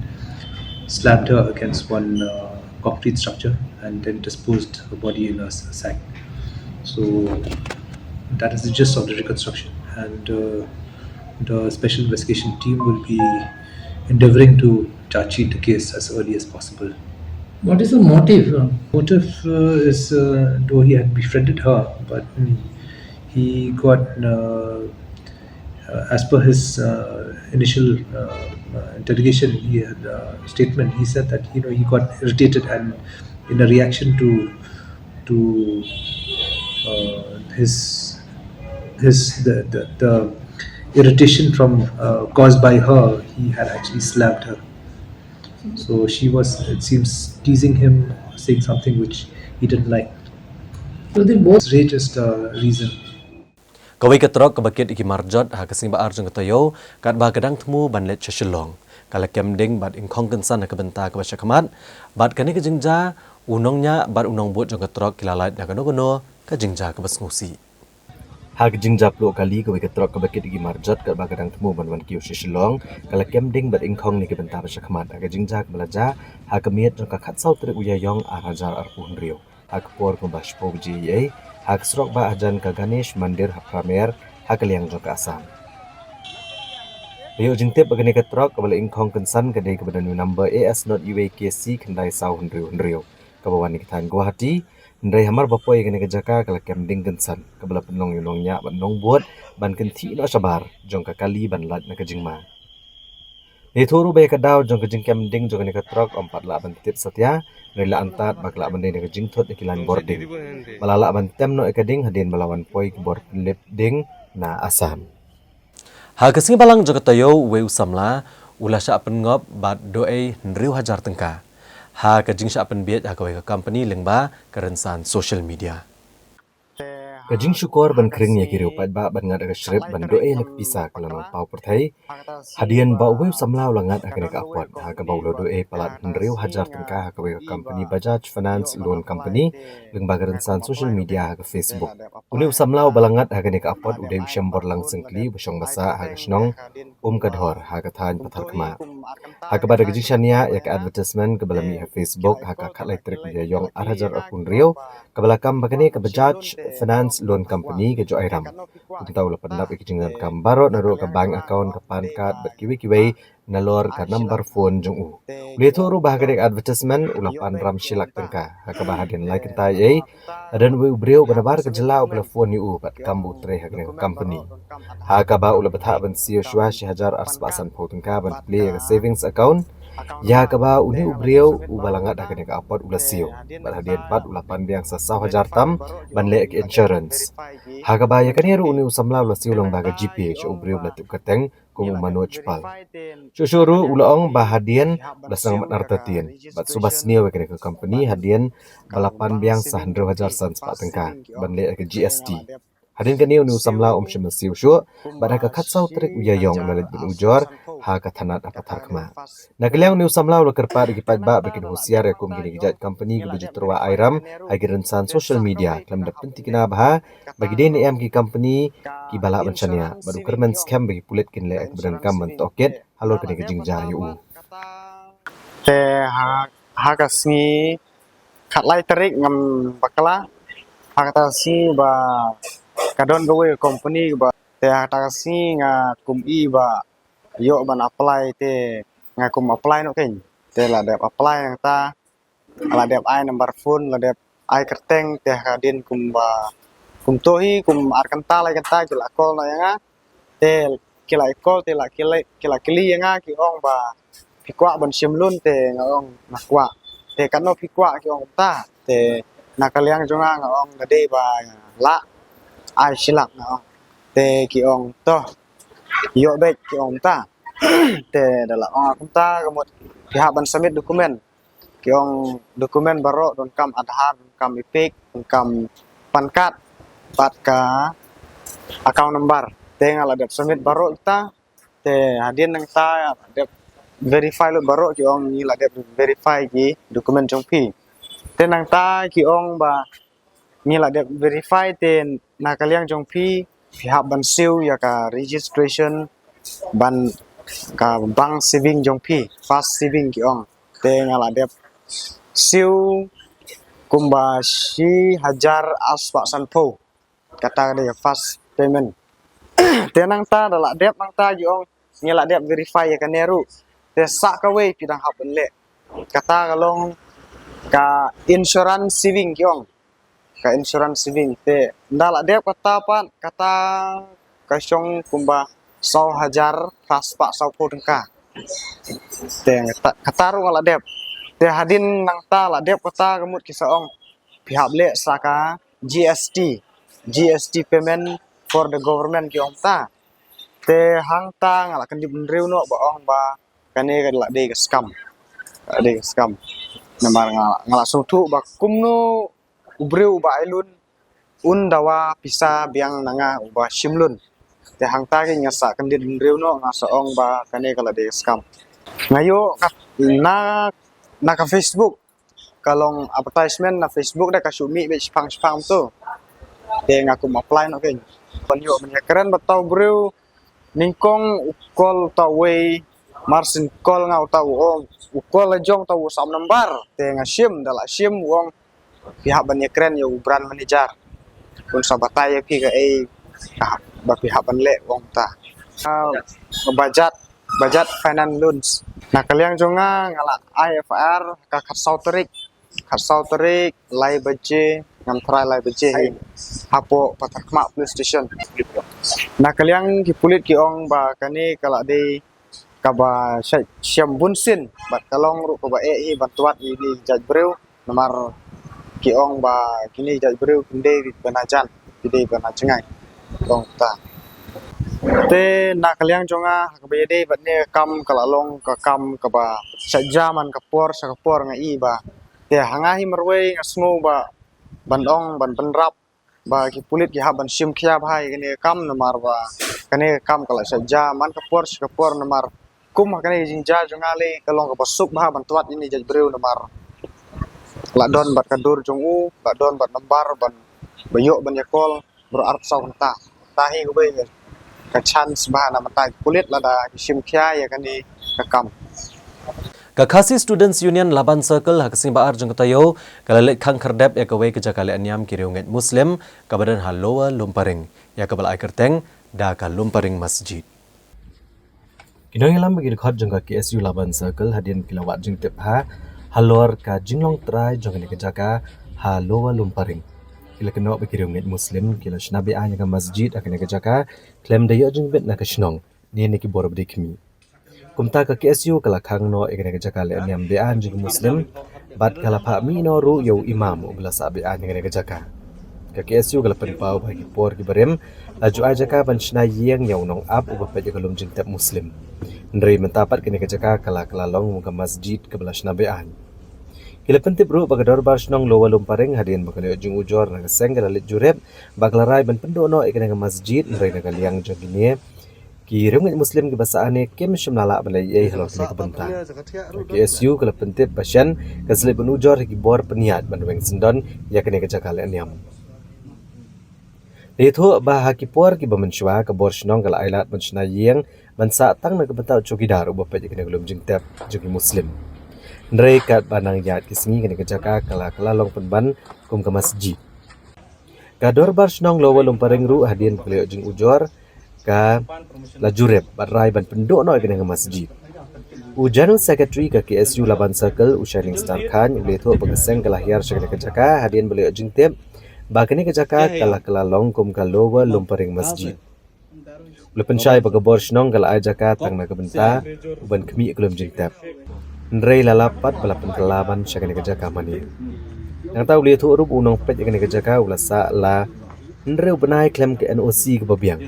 slammed her against one uh, concrete structure and then disposed her body in a s- sack. So that is the gist of the reconstruction. And uh, the special investigation team will be endeavoring to charge sheet the case as early as possible. What is the motive? Uh, motive uh, is uh, though he had befriended her, but mm, he got, uh, uh, as per his uh, initial uh, uh, interrogation, he had uh, statement. He said that you know he got irritated, and in a reaction to to uh, his his the, the, the irritation from uh, caused by her, he had actually slapped her. So she was, it seems, teasing him, saying something which he didn't like. So they both rage is the reason. Kawei ka trok kaba kit ïa ki marjot ha ka sngi ba ar jong ka taïew katba ka dang thmu ban leit sha Shillong, ka la kem ding bad ingkhong kynsan ha ka bynta kaba sha khmat. Bad kane ka jingjia, u nongñiah bad u nongbud jong ka trok ki la lait na kano kano ka jingjia kaba sngewsih. Ha ka jingjia pluh kali, kawei ka trok kaba kit da ki marjot katba ka dang thmu ban wan kiew sha Shillong ka la kem ding bad ingkhong na ki bynta ba shakhmat ha ka jingjia kaba la jia ha ka miet jong ka khatsaw tarik u Ïaïong ar hajar arphew hynriew, ha ka por kumba shiphew baje eiei, ha ka surok bah hajan ka Ganesh Mandir ha Pramer, ha ka liang jong ka Assam. La ïoh jingtip ba kane ka trok kaba la ingkhong kynsan ka dei kaba don ïa u number A S not U A K C khyndai saw hynriew hynriew, kaba wan na ka thaiñ Guwahati, hynrei hamar ba poi ïa kane ka jaka ka la kem ding kynsan, kaba la pynlong ïa u nongñiah bad nongbud ban kynthih noh shabar jong ka kali ban lait na ka jingma. La ïathuh ruh ba ïa ka daw jong ka jingkem ding jong kane ka trok ym pat lah ban tip satia, hynrei la antad ba ka lah ban dei na ka jingthut ïa ki line bording, ba la lah ban tem noh ïa ka ding hadien ba la wan poi ki bor pynlip ding na Assam. Ha ka sngi Balang jong ka taïew, uwei u samla u la shah pynngop bad duh ei hynriew hajar tyngka ha ka jingshah pynbiej ha kawei ka company lyngba ka rynsan social media. Ka jingshukor ban khring ïa ki riew paidbah ban ngat ha ka shrip ban duh ei na ka pisa ka la nang paw pyrthei hadien ba uwei u samla u la ngat ha kane ka apot, ha kaba u la duh ei palat hynriew hajar tyngka ha kawei ka company Bajaj Finance Loan Company lyngba ka rynsan social media ha ka Facebook. Une u samla uba la ngat ha kane ka apot u dei u Shembor Lang Syngkli, uba shong ba sah ha ka shnong Umkadhor ha ka thaiñ Patharkhmah. Ha kaba da ka jingshaniah ïa ka advertisement kaba la mih ha Facebook ha ka khatlai tarik u Ïaïong ar hajar arphew hynriew, kaba la kam ba kane ka Bajaj Finance Loan Company ka Joiram. Kumta u la pyndap ïa ki jingdonkam baroh, naduh ka bank account, ka PAN card bad kiwei kiwei, nalor ka number phone jong u. U la ïathuh ruh ba ha kane ka advertisement u la pan ram shi lak tyngka, ha kaba hadien lai kynta eiei la don uwei u briew uba nabar ka jylla uba la phone ïa u bad kam ba u trei ha kane ka company, ha kaba u la bthah ban siew shuwa shi hajar ar spah sanphew tyngka ban plie ïa ka savings account, ïa kaba une u briew uba la ngat ha kane ka apot u la siew, bad hadien pat u la pan biang sa saw hajar tam ban leh ka insurance. Ha kaba ïa kane ruh une u samla u la siew lyngba ka GPay sha u briew uba la tip kyrteng kum u Manoj Pal. Shuh shuh ruh u la ong ba hadien u la sdang ban artatien bad suba sniew ïa kane ka company hadien ba la pan biang sa hynriew hajar san spah tyngka ban leh ïa ka GST. Hadien kane une u samla um shym la siew shuh bad ha ka khatsaw tarik u Ïaïong u la leit ban ujor ha ka thanat ha Patharkhmah. Na ka liang une u samla u la kyrpad ïa ki paidbah ba kin husiar ïa kum kine ki jait company kiba ju tyrwa airam ha ki rynsan social media, khlem da pynthikna bha ba ki dei ne em ki company kiba lah ban shaniah, bad u kyrmen skhem ba ki pulit kin leh ïa kaba donkam ban tohkit halor kane ka jingjia ïa u. Te ha, ha ka sngi khatlai tarik ngam bakla, ha kata ka sngi ba ka don kawei ka company ba, te ha kata ka sngi nga kum i ba ïoh ban apply, te nga kum apply noh kein. Te la dep apply nangta, la dep ai number phone, la dep ai kyrteng, te hadien kumba kumto hi kum ar kynta lai kynta ki la call noh ïa nga. Te ki la call, te la ki la, ki la kylli ïa nga, ki ong ba phi kwah ban shim loan, te nga ong nga kwah. Te katno phi kwah, ki ong kumta. Te na ka liang jong nga nga ong nga dei ba lah ai shi lak, nga ong. Te ki ong to ïoh beit, ki ong kumta. Te da la ong kumta ka mut phi hap ban submit document. Ki ong document baroh, donkam Aadhaar, donkam EPIC, donkam PAN card bad ka account number. Te nga la dep submit baroh kita. Te hadien nangta la dep verify lut baroh, ki ong ngi la dep verify ki document jong phi. Te nangta ki ong ba ngi la dep verify, te na ka liang jong phi phi hap ban siew ïa ka registration ban ka bank saving jong phi, first saving ki ong. Te nga la dep siew kumba shi hajar ar spah sanphew. Kata ka dei ka first payment. Te nangta da la dep nangta ki ong ngi la dep verify ïa kane ruh. Te sa kawei phi dang hap ban leh. Kata ka long ka insurance saving ki ong. Ka insurance saving, te nda la dep kata pat, kata ka shong kumba saw hajar phra spah sawphew tyngka. Te kata, kata ruh nga la dep. Te hadien nangta la dep kata ka mut ki sa ong phi hap leh sa ka GST, GST payment for the government ki ong ta. Te hangta nga la kyndit bynriew noh ba ong ba kane ka la dei ka scam. Ka la dei ka scam. Namar nga, nga la sngewthuh ba kumno u briew uba ai loan un dawa pisa biang na nga uba shim loan. Te hangta ki nga sa kyndit bynriew noh, nga sa ong ba kane ka la dei ka scam. Nga ïoh ka na, na ka Facebook, ka long advertisement na Facebook, da ka shu mih beit shipang shipang tu. Te nga kum apply noh kein. Ban ïoh ban ïakren bad uta u briew, nyngkong u call uta uwei, mar shen call nga uta u ong, u call la jong uta u sap number, te nga shim, da la shim u ong, phi hap ban ïakren ïa u branch manager. Un sa batai ïa phi kaei, ah, ba phi hap ban leh, u ong ta. Ah, budget, budget finance loans. Na ka liang jong nga, nga la ai F I R ka khatsaw tarik, khatsaw tarik, lai baje, ngam tharai lai baje hi, hapoh Patharkhmah Police Station. Na ka liang ki pulit ki ong ba kane ka la dei kaba sha-, shem bunsien, bad ka long ruh kaba eh hi ban twad ïa kine ki jait briew, namar ki ong ba kine ki jait briew kim dei ban hajan, ki dei ban hajngai. Ong ta. Te na ka liang jong nga, ha kaba ïadei bad kane ka kam ka la long ka kam kaba shet ja man ka por sha ka por nga i ba. Te ha nga hi marwei nga sngew ba ban ong, ban bynrap ba ki pulit ki hap ban shim khia bha ïa kane ka kam namar ba kane ka kam ka la shet ja man ka por sha ka por namar kum ha kane ka jingjia jong nga lei ka long kaba suk bha ban twad ïa kine ki jait briew namar la don bad ka dur jong u, la don bad number ban ba ïoh ban ïa call baroh arphew saw kynta. Ta hi kawei ka chance bha na mynta ki pulit lada ki shim khia ïa kane ka kam. Ka Khasi Students Union Laban Circle ha ka sngi ba ar jong ka taïew ka la leit khang khyrdep ïa kawei ka jaka leh niam ki riewngeit Muslim kaba don ha Lower Lumparing, ïa kaba la ai kyrteng da ka Lumparing Masjid. Ki nongïalam bad ki dkhot jong ka K S U Laban Circle hadien ki la wad jingtip bha halor ka jinglong trai jong kane ka jaka ha Lower Lumparing, ki la kynnoh ba ki riewngeit Muslim ki la shna be-aiñ ïa ka masjid ha kane ka jaka khlem da ïoh jingbit na ka shnong ne na ki bor ba dei khmih. Kumta ka K S U ka la khang noh ïa kane ka jaka leh niam be-aiñ jong ki Muslim bad ka la phah mih noh ruh ïa u imam uba la sah be-aiñ ïa kane ka jaka. Ka K S U ka la pynpaw ba ha ki por kiba rim la ju ai jaka ban shna ïing ïa u nongap uba peit ïa ka lum jingtep Muslim. Hynrei mynta pat kane ka jaka ka la, ka la long kum ka masjid kaba la shna be-aiñ. Ki la pyntip ruh ba ka Dorbar Shnong Lower Lumparing hadien ba ka la ïoh jingujor na ka seng ka la leit jurip ba ka la rai ban pynduh noh ïa kane ka masjid, hynrei na ka liang jong kine ki riewngeit Muslim kiba sah hangne kim shym la lah ban leh ei ei halor kane ka bynta. Ka K S U ka la pyntip ba shen ka sa leit ban ujor ha ki bor pynïaid ban weng syndon ïa kane ka jaka leh niam. La ïathuh ba ha ki por kiba mynshuwa ka bor shnong ka la ai lad ban shna ïing ban sah tang na ka bynta u chowkidar uba peit ïa kane ka lum jingtep jong ki Muslim. Hynrei katba nang ïaid ki sngi kane ka jaka ka la, ka la long pynban kum ka masjid. Ka Dorbar Shnong Lower Lumparing ruh hadien ba ka la ïoh jingujor ka la jurip bad rai ban pynduh noh ïa kane ka masjid. U General Secretary ka K S U Laban Circle, u Shining Star Khan, u la ïathuh ba ka seng ka la hiar sha kane ka jaka hadien ba la ïoh jingtip ba kane ka jaka ka la, ka la long kum ka Lower Lumparing Masjid. U la pynshai ba ka bor shnong ka la ai jaka tang na ka bynta u ban khmih ïa ka lum jingtep. Hynrei la lap pat ba la pynkylla ban sha kane ka jaka mane. Nangta u la ïathuh ruh ba u nongpeit ïa kane ka jaka u la sah la hynriew bnai khlem ka N O C kaba biang.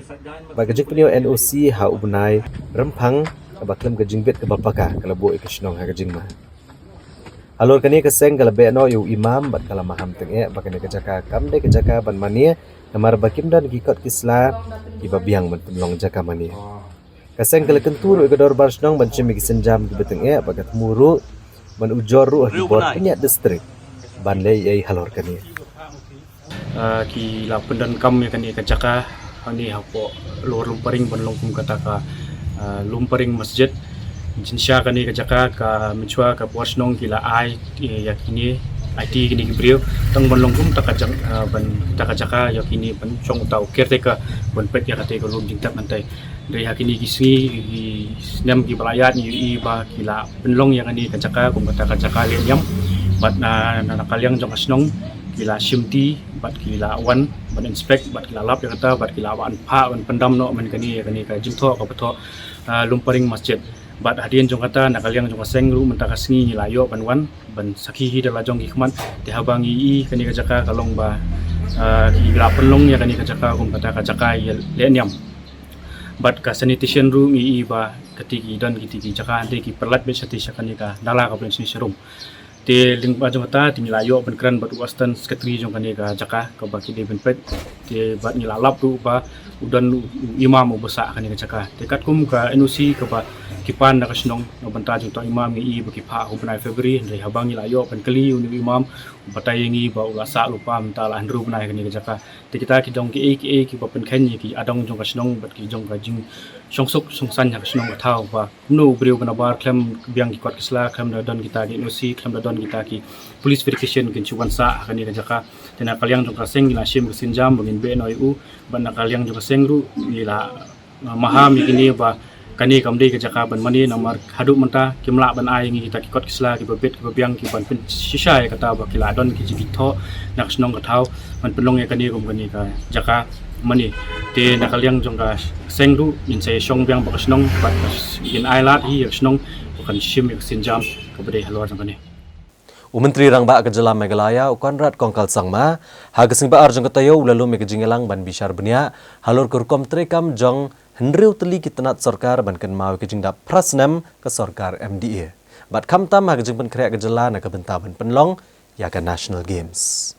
Bad ka jingpynion N O C ha u bnai Rymphang kaba khlem ka jingbit kaba paka ka la buh ïa ka shnong ha ka jingma. Halor kane ka seng ka la beh noh ïa u imam bad ka la maham tyngeh ba kane ka jaka kam dei ka jaka ban mane namar ba kim don ki kot ki sla kiba biang ban pynlong jaka mane. Ka seng ka la kyntu ruh ïa ka Dorbar Shnong ban shim ïa ki sienjam kiba tyngeh bad ka thmu ruh ban ujor ruh ha ki bor pynïaid district ban leh ei ei halor kane. Ah, ki la pyndonkam ïa kane ka jaka hangne hapoh Lower Lumparing ban long kum kata ka, ah, Lumparing Masjid. Jingshisha kane ka jaka ka mynshuwa ka bor shnong ki la ai, eh, ïa kine, aiti kine ki briew tang ban long kum kata ka jaka, ah, ban, kata ka jaka ïa kine ban shong uta u caretaker ban peit ïa kata ka lum jingtep mynta. Hynrei ha kine ki sngi, ki snem kiba la ïaid ngi ïohi ba ki la pynlong ïa kane ka jaka kum kata ka jaka leh niam. Bad na, na, na ka liang jong ka shnong ki la shimti bad ki la wan ban inspect bad ki la lap ïa kata bad ki la wan phah ban pyndam noh man kane ïa kane ka jingthoh kaba thoh, ah, Lumparing Masjid. Bad hadien jong kata na ka liang jong ka seng ruh mynta ka sngi ngi la ïoh ban wan ban sakhi hi da la jong ki khmat. Te haba ngi ïohi kane ka jaka ka long ba, ah, ki la pynlong ïa kane ka jaka kum kata ka jaka ïa leh niam. Bad ka sanitation ruh ngi ïohi ba kata ki don kata ki jaka hangta ki pyrlait beit shatei sha kane ka nala kaba don shane sharum. Te lyngba jong kata te ngi la ïoh ban kren bad u Assistant Secretary jong kane ka jaka kaba ki dei ban peit. Te Te bad ngi la lap ruh ba u don u imam uba sah ha kane ka jaka. Te katkum ka N O C kaba ki pan na ka shnong na bynta jong uta u imam ngi i ba ki phah ha u bnai February, hynrei haba ngi la ïoh ban kylli une u imam, u batai ïa ngi ba u la sah lypa mynta la hynriew bnai ha kane ka jaka. Te kita ki dong kiei kiei kiba pynkheiñ ïa ki adong jong ka shnong bad ki jong ka jingshong suk shong saiñ ha ka shnong ka thaw ba kumno u briew ba nabar khlem biang ki kot ki sla, khlem da don kita ki N O C, khlem da don kita ki police verification kin shu wan sah ha kane ka jaka. Te na ka liang jong ka seng ngi la shim ka sienjam ba ngin beh noh ïa u, bad na ka liang jong ka seng ruh ngi la, uh, maham ïa kine ba kane kam dei ka jaka ban mane, namar haduh mynta kim lah ban ai ïa ngi kita ki kot ki sla kiba bit kiba biang kiban pynshisha ïa kata ba ki la don ki jingithoh na ka shnong ka thaw ban pynlong ïa kane kum kane ka jaka mane. Te na ka liang jong ka seng ruh ngin sa ïashong biang bad ka shnong bad ngin ai lad hi ïa ka shnong ba kan shim ïa ka sienjam kaba dei halor jong kane. U Myntri Rangbah ka Jylla Meghalaya, u Conrad Kongkal Sangma, ha ka sngi ba ar jong ka taïew u la lum ïa ka jingïalang ban bishar bniah halor ka rukom treikam jong hynriew tylli ki tnat sorkar ban kynmaw ïa ka jingdap phra snem ka sorkar M D A. Bad khamtam ha ka jingpynkhreh ka jylla na ka bynta ban pynlong ïa ka National Games.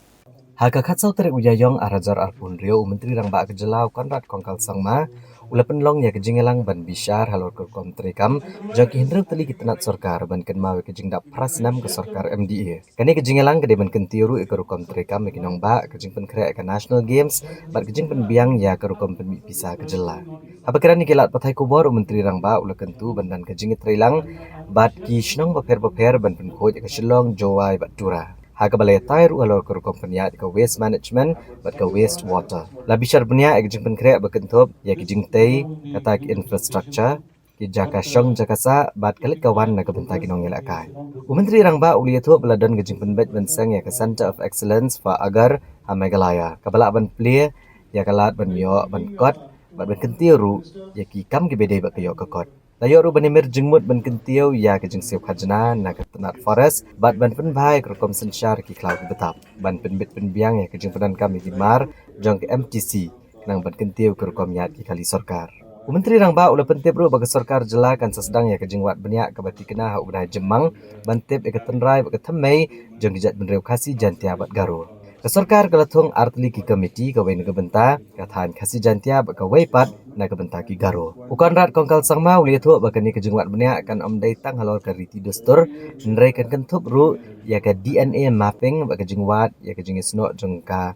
Ha ka khatsaw tarik u Ïaïong ar hajar arphew hynriew, u Myntri Rangbah ka Jylla, u Conrad Kongkal Sangma, u la pynlong ïa ka jingïalang ban bishar halor ka rukom treikam jong ki hynriew tylli ki tnat sorkar ban kynmaw ïa ka jingdap phra snem ka sorkar M D A. Kane ka jingïalang ka dei ban kyntiew ruh ïa ka rukom treikam ïa ki nongbah, ka jingpynkhreh ïa ka National Games bad ka jingpynbiang ïa ka rukom pynmih pisa ka jylla. Haba kren ïa ki lad pathai khubor, u Myntri Rangbah u la kyntu ban don ka jingïatreilang bad ki shnong bapher bapher ban pynkhuid ïa ka Shillong, Jowai bad Tura. Ha kaba la ïatai ruh halor ka rukom pynïaid ïa ka waste management bad ka waste water. La bishar bniah ïa ka jingpynkhreh ba kynthup ïa ki jingtei, kata ki infrastructure, ki jaka shong jaka sah bad ka leit ka wan na ka bynta ki nongïalehkai. U Myntri Rangbah u la ïathuh ba la don ka jingpynbeit ban seng ïa ka Centre of Excellence for Agar ha Meghalaya, kaba lah ban plie ïa ka lad ban ïoh ban kot bad ban kyntiew ruh ïa ki kam kiba dei bad ka ïoh ka kot. La ïoh ruh ban ïamir jingmut ban kyntiew ïa ka jingsiew khajna na ka tnat forest bad ban pynbha ïa ka rukom synshar ki khlaw ki btap, ban pynbit pynbiang ïa ka jingpyndonkam ïa ki mar jong ka M T C, khnang ban kyntiew ïa ka rukom ïaid ki kali sorkar. U Myntri Rangbah u la pyntip ruh ba ka sorkar jylla kan sa sdang ïa ka jingwad bniah kaba thikna ha u bnai Jymmang ban tip ïa ka tynrai bad ka thymmei jong ki jaitbynriew Khasi, Jaintia bad Garo. Ka sorkar ka la thung ar tylli ki komiti, kawei na ka bynta ka thaiñ Khasi Jaintia bad kawei pat na ka bynta ki Garo. U Conrad Kongkal Sangma u la ïathuh ba kane ka jingwad bniah kan ym dei tang halor ka riti dustur, hynrei kan kynthup ruh ïa ka D N A mapping bad ka jingwad ïa ka jingïasnoh jong ka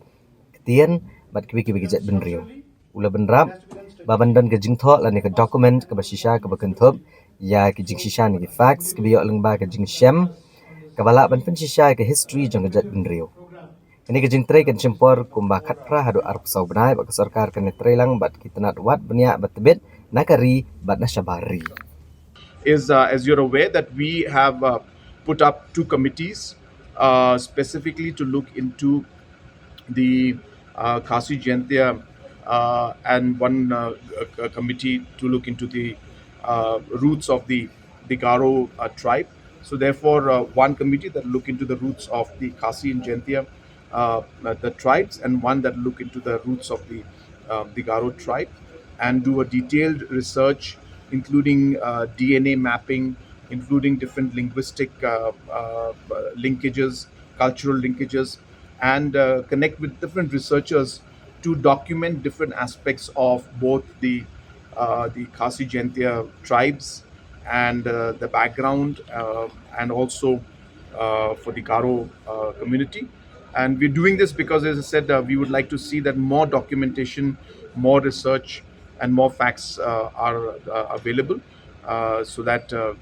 ktien bad kiwei kiwei ki jaitbynriew. U la bynrap ba ban don ka jingthoh lane ka document kaba shisha kaba kynthup ïa ki jingshisha ne ki facts kiba ïoh lyngba ka jingshem kaba lah ban pynshisha ïa ka history jong ka jaitbynriew. Kane ka jingtrei kan shim por kumba khatphra haduh arphew saw bnai bad ka sorkar kan ïatreilang bad ki tnat wad bniah ba tbit na ka ri bad na shabar ri. Is, uh, as you're aware, that we have, uh, put up two committees, uh, specifically to look into the, uh, Khasi Jaintia, uh, and one, uh, a, a committee to look into the, uh, roots of the, the Garo, uh, tribe. So therefore, uh, one committee that look into the roots of the Khasi and Jaintia, uh, uh, the tribes, and one that look into the roots of the, uh, the Garo tribe, and do a detailed research, including, uh, D N A mapping, including different linguistic, uh, uh, linkages, cultural linkages, and, uh, connect with different researchers to document different aspects of both the, uh, the Khasi Jaintia tribes and, uh, the background, uh, and also, uh, for the Garo, uh, community. And we're doing this because, as I said, uh, we would like to see that more documentation, more research, and more facts, uh, are, uh, available, uh, so that, uh,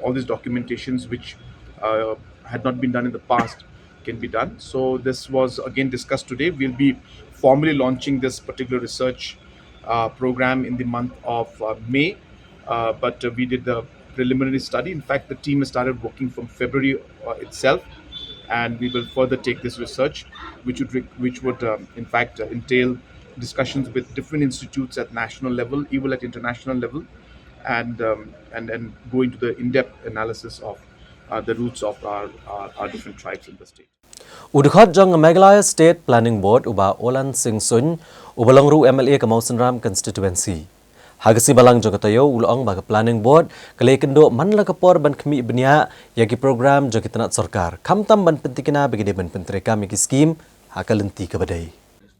all these documentations which, uh, had not been done in the past can be done. So this was again discussed today. We'll be formally launching this particular research, uh, program in the month of, uh, May. Uh, but, uh, we did the preliminary study. In fact, the team has started working from February, uh, itself, and we will further take this research, which would re-, which would, um, in fact, uh, entail discussions with different institutes at national level, even at international level, and, um, and, and go into the in-depth analysis of, uh, the roots of our, our, our different tribes in the state. U dkhot jong Meghalaya State Planning Board, u Bah Olan Singh Suin, uba long ruh M L A ka Mawsynram Constituency, ha ka sngi Balang jong ka taïew u la ong ba ka Planning Board ka la ïakynduh man la ka por ban khmih bniah ïa ki program jong ki tnat sorkar, khamtam ban pyntikna ba ki dei ban pyntreikam ïa ki skim ha ka lynti kaba dei.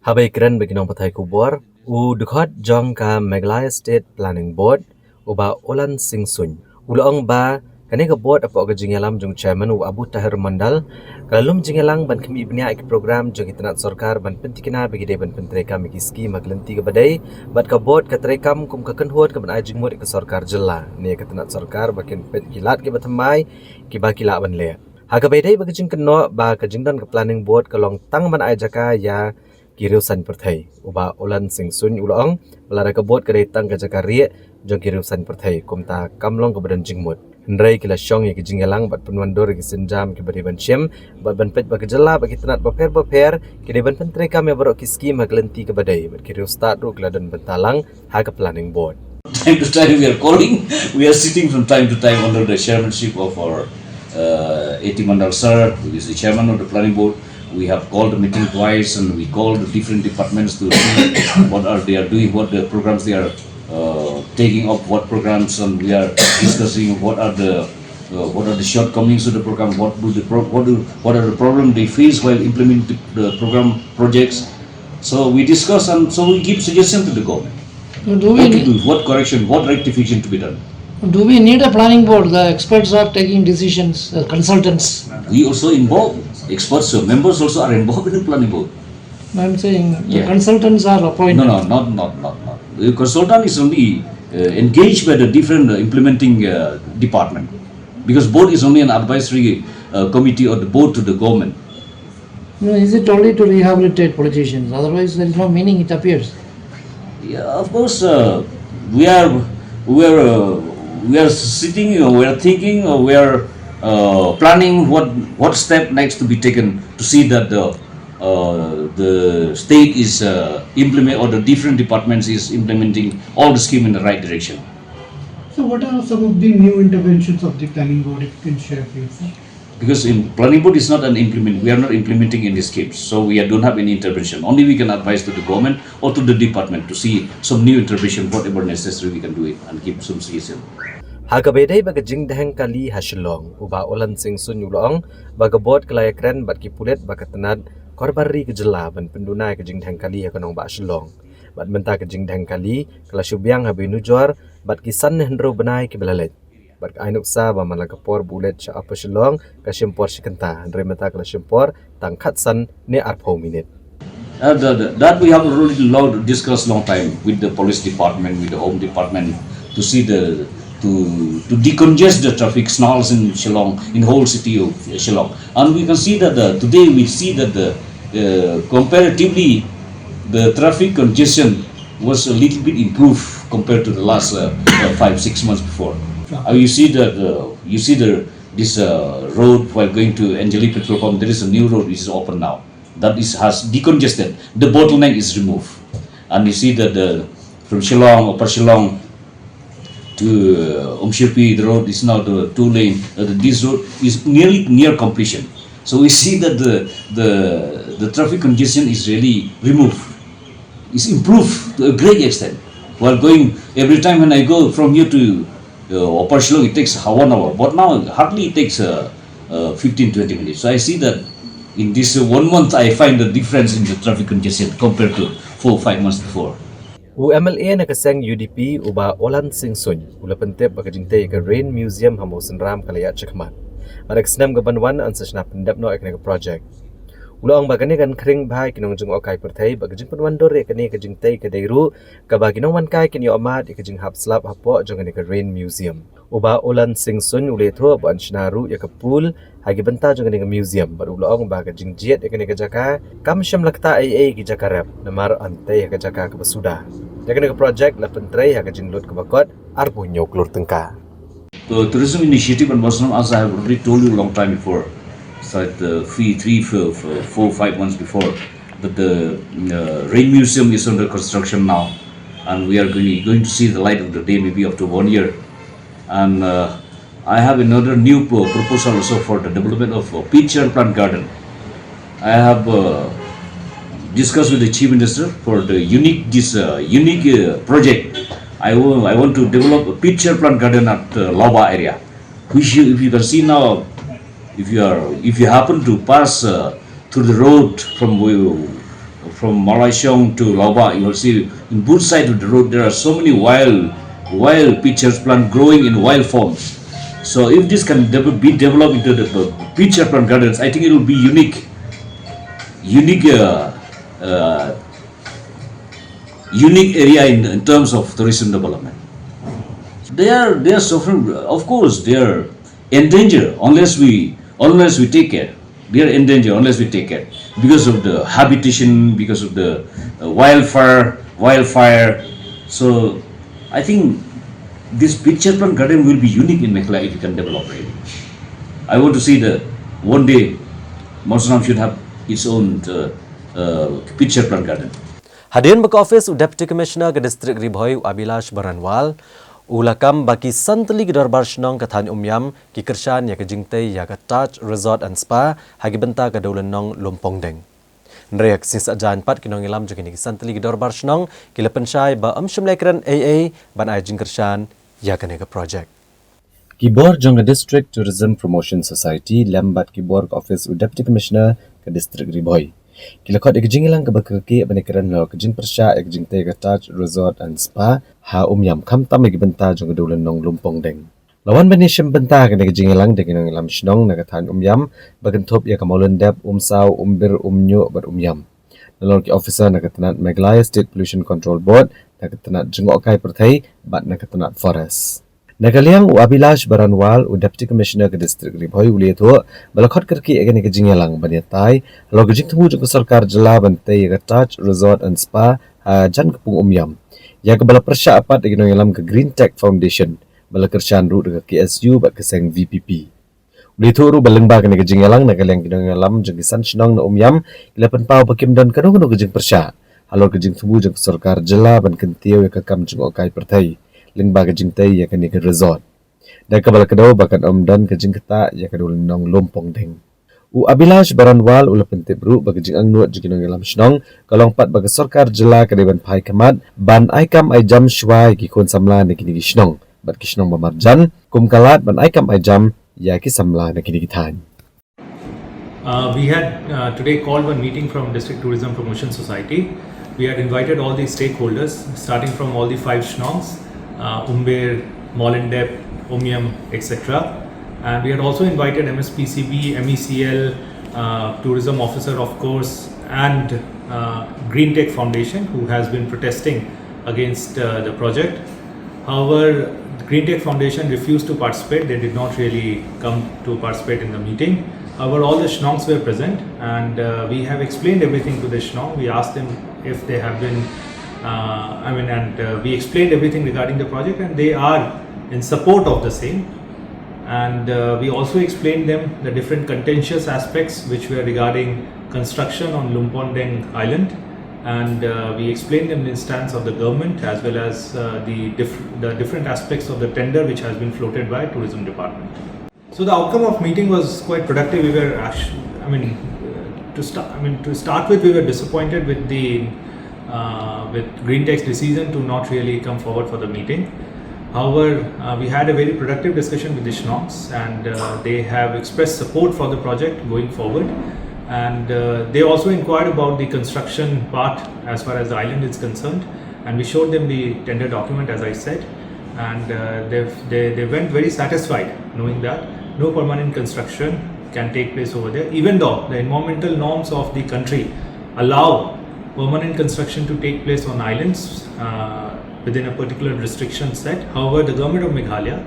Haba ïakren bad ki nongpathai khubor, u dkhot jong ka Meghalaya State Planning Board, u Bah Olan Singh Suin, u la ong ba kane ka board, hapoh ka jingïalam jong u Chairman, u Abu Taher Mondal, ka la lum jingïalang ban khmih bniah ïa ki program jong ki tnat sorkar ban pyntikna ba ki dei ban pyntreikam ïa ki skim ha ka lynti kaba dei, bad ka board ka treikam kum ka kynhun kaban ai jingmut ïa ka sorkar jylla ne ka tnat sorkar ba kin peit ki lad kiba thymmai kiba ki lah ban leh. Ha kaba ïadei bad ka jingkynnoh ba ka jingdon ka Planning Board ka long tang ban ai jaka ïa ki riewsaiñ pyrthei, u Bah Olan Singh Suin u la ong ba lada ka board ka dei tang ka jaka rieh jong ki riewsaiñ pyrthei, kumta kam long kaba don jingmut. Hynrei ki la shong ïa ka jingïalang bad pynwandur ïa ki sienjam kiba dei ban shim bad ban peit ba ka jylla bad ki tnat bapher bapher ki dei ban pyntreikam ïa baroh ki skim ha ka lynti kaba dei, bad ki riewstad ruh ki la don bynta lang ha ka Planning Board. Time to time we are calling, we are sitting from time to time under the chairmanship of our uh, A T Mandal sir, who is the chairman of the planning board. We have called the meeting twice and we called the different departments to see what are they are doing, what the programs they are uh, taking up, what programs, and we are discussing what are the uh, what are the shortcomings of the program, what do the pro- what do what are the problem they face while implementing the, the program projects. So we discuss and so we give suggestion to the government. Do we What to need, do, what correction, what rectification to be done. Do we need a planning board? The experts are taking decisions, the consultants. We also involve experts, so members also are involved in the planning board. I'm saying the Yeah. consultants are appointed. No, no, not not not not. The consultant is only uh, engaged by the different uh, implementing uh, department, because board is only an advisory uh, committee or the board to the government. No, is it only to rehabilitate politicians? Otherwise, there is no meaning, it appears. Yeah, of course, uh, we are we are uh, we are sitting, uh, we are thinking, uh, we are uh, planning what what step next to be taken to see that the uh, the state is uh, implement or the different departments is implementing all the scheme in the right direction. So what are some of the new interventions of the planning board, if you can share, please? Because in planning board is not an implement, we are not implementing any schemes, so we don't have any intervention. Only we can advise to the government or to the department to see some new intervention, whatever necessary, we can do it and give some suggestion. Ha kaba ïadei bad ka jingdheng kali ha Shillong, u Bah Olan Singh Suin u la ong ba ka board ka la ïakren bad ki pulit bad ka tnat korbar ri ka jylla ban pynduna ïa ka jingdheng kali ha ka nongbah Shillong. Bad mynta ka jingdheng kali ka la shu biang ha Bhoi Nujor bad ki san ne hynriew bnai kiba la leit. Bad ka ai nuksa ba man la ka por ba u leit sha Upper Shillong, ka shim por shi kynta, hynrei mynta ka la shim por tang khatsan ne arphew minit. Uh, the, the, that we have already long, discussed long time with the police department, with the home department, to see the to to decongest the traffic snarls in Shillong, in the whole city of Shillong. And we can see that the, today we see that the uh, comparatively the traffic congestion was a little bit improved compared to the last uh, uh, five six months before. Uh, you see that uh, you see the this uh, road while going to Anjali petrol pump. There is a new road which is open now. That is has decongested. The bottleneck is removed, and you see that the from Shillong, Upper Shillong to uh, Umshirpi, the road is now the two lane. Uh, the, this road is nearly near completion. So we see that the the the traffic congestion is really removed, is improved to a great extent. While going every time when I go from here to uh, Upper Shillong, it takes ha- one hour, but now hardly it takes uh, uh, fifteen twenty minutes. So I see that in this uh, one month, I find the difference in the traffic congestion compared to four five months before. U M L A na ka seng U D P, u Bah Olan Singh Suin, u la pyntip ba ka jingtei ka Rain Museum ha Mawsynram ka la ïaid shakhmat. Bad ha ka snem kaban wan yn sa shna pyndep noh ïa kane ka project. U la ong ba kane kan khring bha ïa ki nongjngohkai pyrthei, bad ka jingpynwandur ïa kane ka jingtei ka dei ruh kaba ki nongwan kai kin ïoh mad ïa ka jinghap slap hapoh jong kane ka Rain Museum. U Bah Olan Singh Suin u la ïathuh ba yn shna ruh ïa ka pool ha ki bynta jong kane ka museum, bad u la ong ba ka jingjied ïa kane ka jaka kam shym la ktah ei ei ki jaka rep, namar yn tei ha ka jaka kaba suda. Ïa kane ka project la pyntrei ha ka jinglut kaba kot arphew hynñiew klur tyngka. The tourism initiative in Mawsynram, as I have already told you a long time before, it's like the three, three, four, four, four, five months before, that the uh, Rain Museum is under construction now, and we are going, going to see the light of the day maybe after one year. And uh, I have another new pro- proposal also for the development of a peach and plant garden. I have uh, discussed with the chief minister for the unique this uh, unique uh, project. I will, I want to develop a peach and plant garden at uh, Lawba area, which you, if you can see now, if you are if you happen to pass uh, through the road from uh, From Malaishong to Laubah, you will see in both sides of the road there are so many wild, wild pitcher plant growing in wild forms. So if this can dev- be developed into the pitcher plant gardens, I think it will be unique, unique, uh, uh, unique area in, in terms of tourism development. They are they are suffering. Of course, they are endangered unless we unless we take care. They are endangered unless we take care because of the habitation, because of the uh, wildfire, wildfire. So I think this pitcher plant garden will be unique in Meghalaya if we can develop it. I want to see the one day Mawryngknam should have its own uh, uh, pitcher plant garden. Hadien ba ka office u Deputy Commissioner ka District Ri Bhoi u Abhilash Baranwal u la kam ba ki san tylli ki dorbar shnong ka thaiñ Umiam ki kyrshan ïa ka jingtei ïa ka Taj Resort and Spa ha ki bynta ka dewlynnong Lumpongdeng. Hynrei ha ka sngi Saitjaiñ pat ki nongïalam jong kine ki san tylli ki dorbar shnong ki la pynshai ba ym shym la kren ei ei ban ai jingkyrshan ïa kane ka project. Ki bor jong ka District Tourism Promotion Society lem bad ki bor ka office u Deputy Commissioner ka District Ri Bhoi ki la khot ïa ka jingïalang kaba kyrkieh ban ïakren halor ka jingpyrshah ïa ka jingtei ka Taj Resort and Spa ha Umiam khamtam ïa ki bynta jong ka dewlynnong Lumpongdeng. La wan ban ïashim bynta ha kane ka jingïalang da ki nongïalam shnong na ka thaiñ Umiam ba kynthup ïa ka Mawlyndep, Umsaw, Umbir, Umñiuh bad Umiam. Nalor ki officer na ka tnat Meghalaya State Pollution Control Board, na ka tnat jngohkai pyrthei bad na ka tnat Forest. Na ka liang u Abhilash Baranwal, u Deputy Commissioner ka District Ri Bhoi u la ïathuh ba la khot kyrkieh ïa kane ka jingïalang ban ïatai halor ka jingthmu jong ka sorkar jylla ban tei ïa ka Taj Resort and Spa ha jan ka pung Umiam, ïa kaba la pyrshah pat da ki nongïalam ka Green Tech Foundation ba la kyrshan ruh da ka K S U bad ka seng V P P. U la ïathuh ruh ba lyngba kane ka jingïalang na ka liang ki nongïalam jong ki san shnong na Umiam ki la pynpaw ba kim don kano kano ka jingpyrshah halor ka jingthmu jong ka sorkar jylla ban kyntiew ïa ka kam jngohkai pyrthei lyngba ka jingtei ïa kane ka resort, da kaba la kdew ba kan ym don ka jingktah ïa ka dewlynnong Lumpongdeng. U Abhilash Baranwal u la pyntip ruh ba ka jingangnud jong ki nongïalam shnong ka long pat ba ka sorkar jylla ka dei ban phai khmat ban ai kam ai jam shuwa ïa ki khun samla na kine ki shnong bad ki shnong ba marjan, kum ka lad ban ai kam ai jam ïa ki samla na kine ki thaiñ. Uh, we had uh, today called one meeting from District Tourism Promotion Society. We had invited all the stakeholders, starting from all the five shnongs, uh, Umber, Mawlyndep, Umiam, et cetera. And we had also invited M S P C B, M E C L, uh, tourism officer, of course, and uh, Green Tech Foundation, who has been protesting against uh, the project. However, the Green Tech Foundation refused to participate. They did not really come to participate in the meeting. However, all the shnongs were present, and uh, we have explained everything to the shnong. We asked them if they have been, uh, I mean, and uh, we explained everything regarding the project, and they are in support of the same. And uh, we also explained them the different contentious aspects which were regarding construction on Lumpondeng Island, and uh, we explained them the stance of the government as well as uh, the, diff- the different aspects of the tender which has been floated by tourism department. So the outcome of meeting was quite productive. We were actually, I mean, uh, to start, I mean, to start with, we were disappointed with the uh, with Green Tech's decision to not really come forward for the meeting. However, uh, we had a very productive discussion with the Shnongs, and uh, they have expressed support for the project going forward. And uh, they also inquired about the construction part as far as the island is concerned, and we showed them the tender document, as I said, and uh, they they they went very satisfied, knowing that no permanent construction can take place over there, even though the environmental norms of the country allow permanent construction to take place on islands uh, within a particular restriction set. However, the government of Meghalaya,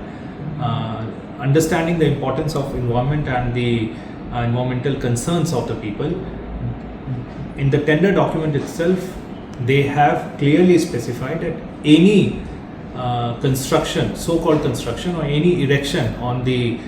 uh, understanding the importance of environment and the uh, environmental concerns of the people, in the tender document itself, they have clearly specified that any uh, construction, so-called construction, or any erection on the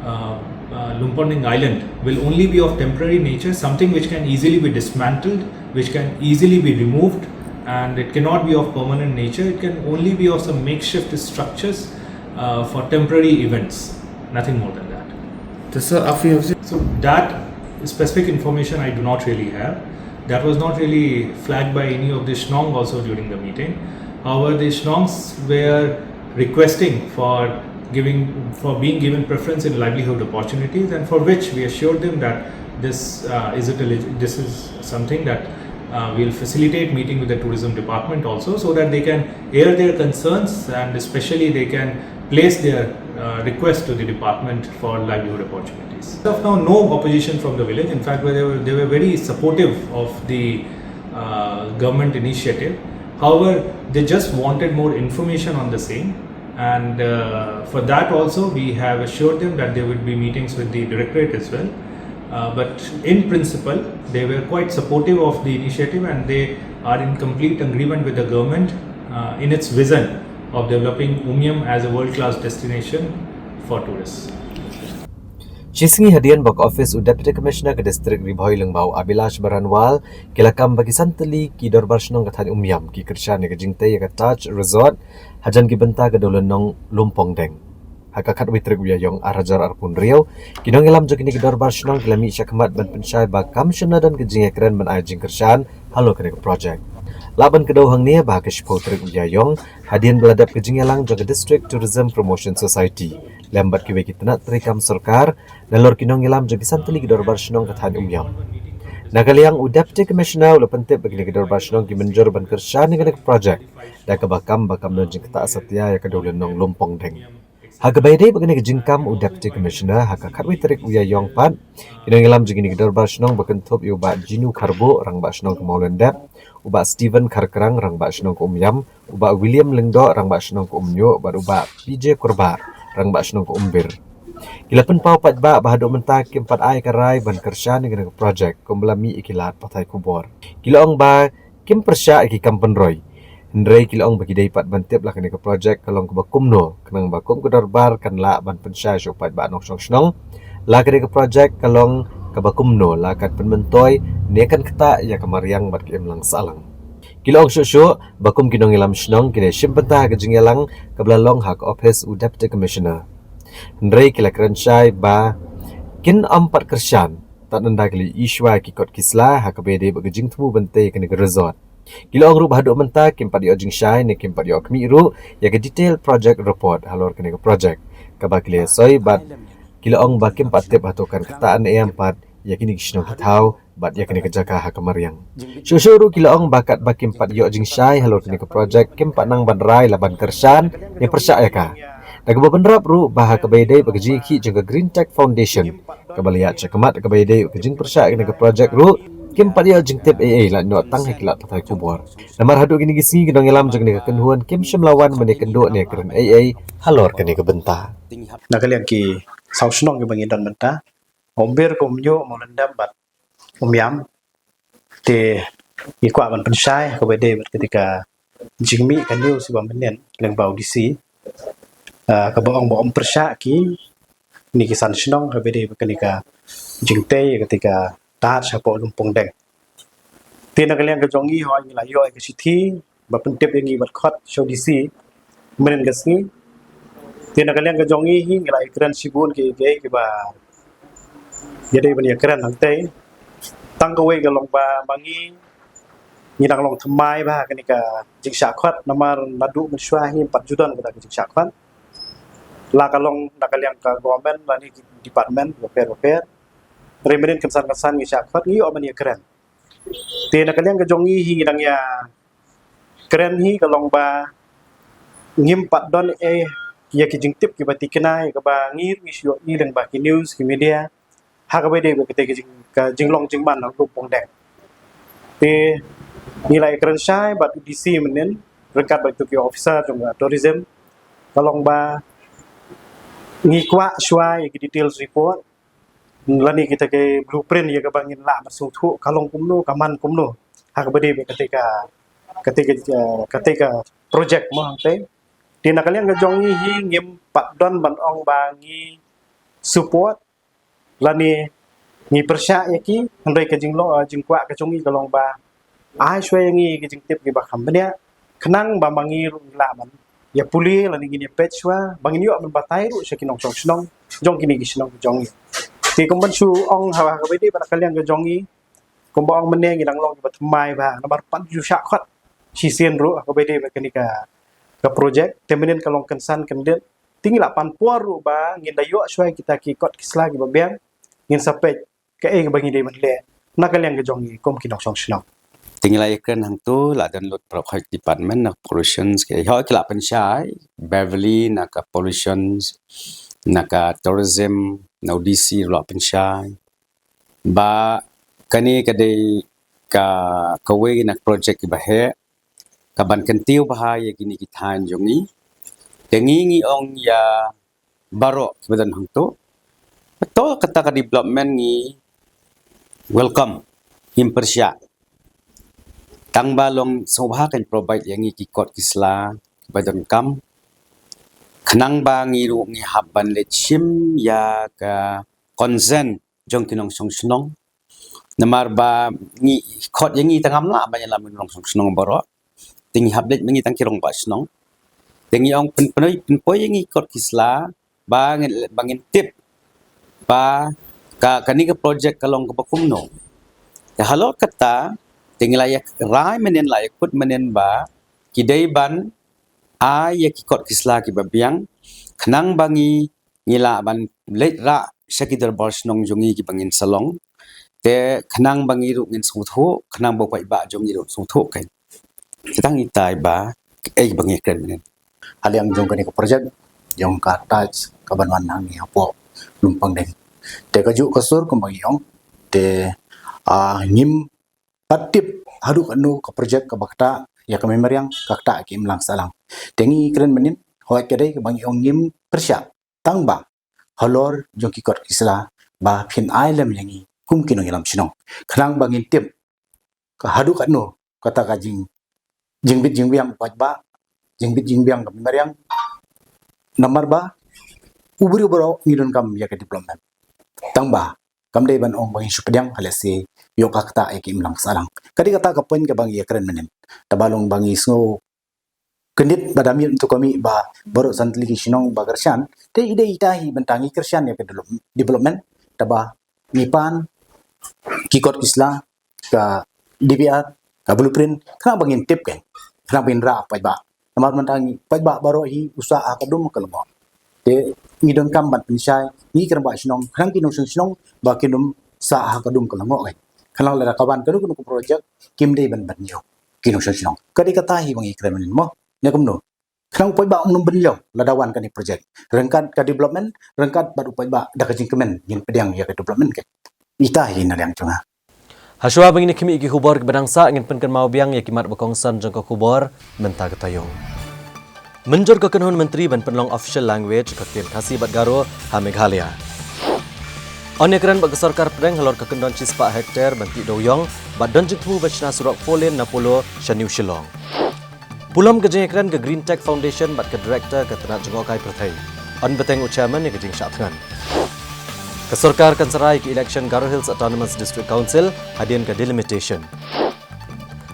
uh, uh, Lumponding Island will only be of temporary nature, something which can easily be dismantled, which can easily be removed, and it cannot be of permanent nature. It can only be of some makeshift structures uh, for temporary events, nothing more than that. So that specific information I do not really have. That was not really flagged by any of the Shnong also during the meeting. However, the Shnongs were requesting for giving for being given preference in livelihood opportunities, and for which we assured them that this uh, is it a, this is something that Uh, we'll facilitate meeting with the tourism department also, so that they can air their concerns and especially they can place their uh, request to the department for livelihood opportunities. As of now, no opposition from the village. In fact, they were, they were very supportive of the uh, government initiative. However, they just wanted more information on the same. And uh, for that also, we have assured them that there would be meetings with the directorate as well. Uh, but in principle, they were quite supportive of the initiative and they are in complete agreement with the government uh, in its vision of developing Umiam as a world-class destination for tourists. Shi sngi hadien ba ka office u Deputy Commissioner ka District Ri Bhoi Lyngba u Abhilash Baranwal ki la kam ba ki san tylli ki dorbar shnong ka thaiñ Umiam ki kyrshan ïa ka jingtei ïa ka Taj Resort hajan ki bynta ka Dewlynnong Lumpongdeng. Ha ka khatwei tarik u Ïaïong ar hajar arphew hynriew, ki nongïalam jong kine ki dorbar shnong ki la mih shakhmat ban pynshai ba kam shym la don ka jingïakren ban ai jingkyrshan halor kane ka project. Lah ban kdew hangne ba ha ka shiphew tarik u Ïaïong, hadien ba la dep ka jingïalang jong ka District Tourism Promotion Society lem bad kiwei ki tnat treikam sorkar nalor ki nongïalam jong ki san tylli ki dorbar shnong ka thaiñ Umiam. Na ka liang u Deputy Commissioner u la pyntip ba kine ki dorbar shnong ki mynjur ban kyrshan ïa kane ka project da kaba kam ba kam don jingktah satia ïa ka Dewlynnong Lumpongdeng. Ha kaba ïadei bad kane ka jingkam u Deputy Commissioner, ha ka khatwei tarik u Ïaïong pat, ki nongïalam jong kine ki dorbar shnong ba kynthup ïa u Bah Jinu Kharbuh, Rangbah Shnong ka Mawlyndep, u Bah Stephen Kharkrang, Rangbah Shnong ka Umiam, u Bah William Lyngdoh, Rangbah Shnong ka Umñiuh, bad u Bah P J Kurbah, Rangbah Shnong ka Umbir, ki la pynpaw paidbah ba haduh mynta kim pat ai ka rai ban kyrshan ïa kane ka project kumba la mih ïa ki lad pathai khubor. Ki la ong ba kim pyrshah ïa ki kam pynroi, hynrei ki la ong ba ki dei pat ban tip la kane ka project ka long kaba kumno, khnang ba kum ka dorbar kan lah ban pynshai sha u paidbah nongshong shnong la kane ka project ka long kaba kumno, la kan pynmyntoi ne kan ktah ïa ka mariang bad ka imlang sahlang. Ki la ong shuh shuh ba kum ki nongïalam shnong ki la shim bynta ha ka jingïalang kaba la long ha ka office u Deputy Commissioner, hynrei ki la kren shai ba kin ym pat kyrshan tad ynda ki la ïohi shuwa ki kot ki sla ha kaba ïadei bad ka jingthmu ban tei ïa kane ka resort. Ki la ong ruh ba haduh mynta kim pat ïoh jingshai ne kim pat ïoh khmih ruh ïa ka detail project report halor kane ka project kaba ki la ïasoi, bad ki la ong ba kim pat tip hato kan ktah ne em pat ïa kine ki shnong ki thaw bad ïa kane ka jaka ha ka mariang. Shuh shuh ruh ki la ong ba katba kim pat ïoh jingshai halor kane ka project, kim pat nang ban rai la ban kyrshan ne pyrshah ïa ka. Da kaba bynrap ruh ba ha kaba ïadei bad ka jingïakhih jong ka Green Tech Foundation kaba la ïaid shakhmat ha kaba ïadei bad ka jingpyrshah ïa kane ka project ruh, kim pat ïoh jingtip ei ei lait noh tang ha ki lad pathai khubor. Namar haduh kine ki sngi ki nongïalam jong kane ka kynhun kim shym la wan ban ïakynduh ne ïakren ei ei halor kane ka bynta. Na ka liang ki saw shnong kiba ngi don mynta, Umbir, ka Umñiuh, Mawlyndep bad Umiam. Te ngi kwah ban pynshai ha kaba ïadei bad kata ka jingmih ka news ba mynnin lyngba u D C, ah, kaba ong ba ym pyrshah kine ki san shnong ha kaba ïadei bad kane ka jingtei kata ka Taj hapoh Lumpongdeng. Te na ka liang ka jong ngi, hooid, ngi la ïoh ïa ka shithi ba pyntip ïa ngi bad khot sha u D C mynnin ka sngi. Te na ka liang ka jong ngi hi ngi la ïakren shibun kiei kiei kiba ïadei ban ïakren hangtei. Tang kawei ka long ba ma ngi ngi dang long thymmai bha ha kane ka jingshah khot, namar naduh mynshuwa hi ym pat ju don kata ka jingshah khot, la ka long na ka liang ka government lane ki department bapher bapher. Hynrei mynnin kynsan kynsan ngi shah khot ngi ïoh ban ïakren. Te na ka liang ka jong ngi hi ngi dang ïakren hi ka long ba ngim pat don ei ïa ki jingtip kiba thikna ïa kaba ngi ruh ngi shu ïohi lyngba ki news ki media ha kaba ïadei bad kata ka jing, ka jinglong jingman na Lumpongdeng. Te ngi la ïakren shai bad u D C mynnin ryngkat bad kitu ki officer jong ka tourism, ka long ba ngi kwah shuwa ïa ki details report lane kita ki blueprint ïa kaba ngin lah ban sngewthuh ka long kumno, ka man kumno ha kaba ïadei bad kata ka, kata ka, kata ka project mo hangtei. Te na ka liang ka jong ngi hi ngim pat don ban ong ba ngi support lane ngi pyrshah ïa ki, hynrei ka jinglong, eh, jingkwah ka jong ngi ka long ba ai shuwa ïa ngi ki jingtip kiba kham bniah khnang ba ma ngi ruh ngi lah ban ïa pule lane ngin ïa peit shuwa ba ngin ïoh ban batai ruh sha ki nongshong shnong jong kine ki shnong ki jong ngi. Te kumban shu ong ha kaba ïadei bad ka liang ka jong ngi, kumba ong mynne ngi dang long kiba thymmai bha namar pat ju shah khot shisien ruh ha kaba ïadei bad kane ka, ka project. Te mynnin ka long kynsan kyndit, te ngi la pan por ruh ba ngin da ïoh shuwa kita ki kot ki sla kiba biang, ngin sa peit kaei kaba ngi dei ban leh na ka liang ka jong ngi kum ki nongshong shnong. Te ngi la ïakren hangto, la don lut para hoi department na pollution, ki hoi ki la pynshai, Beverly na ka pollution, na ka tourism, na u D C ruh la pynshai. Ba kane ka dei ka, kawei na project kiba heh, kaban kyntiew bha ïa kine ki thaiñ jong ngi. Te ngi ngi ong ïa baroh kiba don hangto, to kata ka development ngi welcome, ngim pyrshah. Tang ba long sngewbha kan provide ïa ngi ki kot ki sla ba donkam, khnang ba ngi ruh ngi hap ban leit shim ïa ka consent jong ki nongshong shnong. Namar ba ngi khot ïa ngi tang, ngam lah ban ïalam ïa ki nongshong shnong baroh. Te ngi hap leit ma ngi tang ki rangbah shnong. Te ngi ong pyn, pynpoi, pynpoi ïa ngi kot ki sla ba ngin, ba ngin tip ba ka, kane ka project ka long kaba kumno. Te halor kata, te ngi la ïa rai mynnin, la ïa kut mynnin ba ki dei ban ai ïa ki kot ki sla kiba biang, khnang ba ngi, ngi lah ban leit rah sha ki dorbar shnong jong ngi kiba ngin sa long. Te khnang ba ngi ruh ngin sngewthuh, khnang ba u paidbah jong ngi ruh sngewthuh kein. Te tang itai ba, eh, ba ngi kren mynnin. Ha liang jong kane ka project, jong ka touch kaban wan hangne hapoh Lumpang Deng. Te kajuh ka sur kumba ngi ong, te, ah, ngim pat tip haduh katno ka project kaba ktah ïa ka mei mariang, ka ktah ïa ka imlang sahlang. Te ngi kren mynnin, hooid ka dei kaba ngi ong ngim pyrshah. Tang ba halor jong ki kot ki sla ba phin ai lem ïa ngi kum ki nongïalam shnong, khnang ba ngin tip ka haduh katno kata ka jing, jingbit jingbiang u paidbah, jingbit jingbiang ka mei mariang. Namar ba u briew baroh ngi donkam ïa ka development. Tang ba kam dei ban ong ba ngin shu pdiang ha lehse ïoh ka ktah ïa ka imlang sahlang. Ka dei kata ka point kaba ngi ïakren mynnin. Tang ba long ba ngi sngew kyndit ba da miet mynta ka miet ba baroh san tylli ki shnong ba kyrshan, te i dei ita hi bynta ngi kyrshan ïa ka develop-, development, tang ba ngi pan ki kot ki sla, ka D P R, ka blueprint, khnang ba ngin tip kein, khnang ba ngin rah paidbah. Namar mynta ngi paidbah baroh hi u sah ha ka dum ka lyngngoh. Te ngi donkam ban pynshai, ngi ki rangbah shnong, khnang ki nongshong shnong ba kin ym sah ha ka dum ka lyngngoh kein. Khnang lada ka wan kano kano ka project, kim dei ban bynñiew ki nongshong shnong. Ka dei kata hi ba ngi kren mynnin mo, ne kumno. Khnang u paidbah um bynñiew lada wan kane project. Ryngkat ka development, ryngkat bad u paidbah da ka jingkmen ngin pdiang ïa ka development kein. Ita hi na liang jong nga. Hashwa ba ngin ïa khmih ïa ki khubor kiba dang sah, ngin pynkynmaw biang ïa ki mat ba kongsan jong ka khubor mynta ka taïew. Mynjur ka kynhun myntri ban pynlong official language ka ktien Khasi bad Garo ha Meghalaya. Yn ïakren bad ka sorkar pdeng halor ka kyndon shispah hektar ban tih dewiong bad don jingthmu ban shna surok four lane na Polo sha New Shillong. Pulom ka jingïakren ka Green Tech Foundation bad ka Director ka tnat jngohkai pyrthei. Yn bteng u Chairman ïa ka jingshah thngan. Ka sorkar kan sarai ïa ka election Garo Hills Autonomous District Council hadien ka delimitation.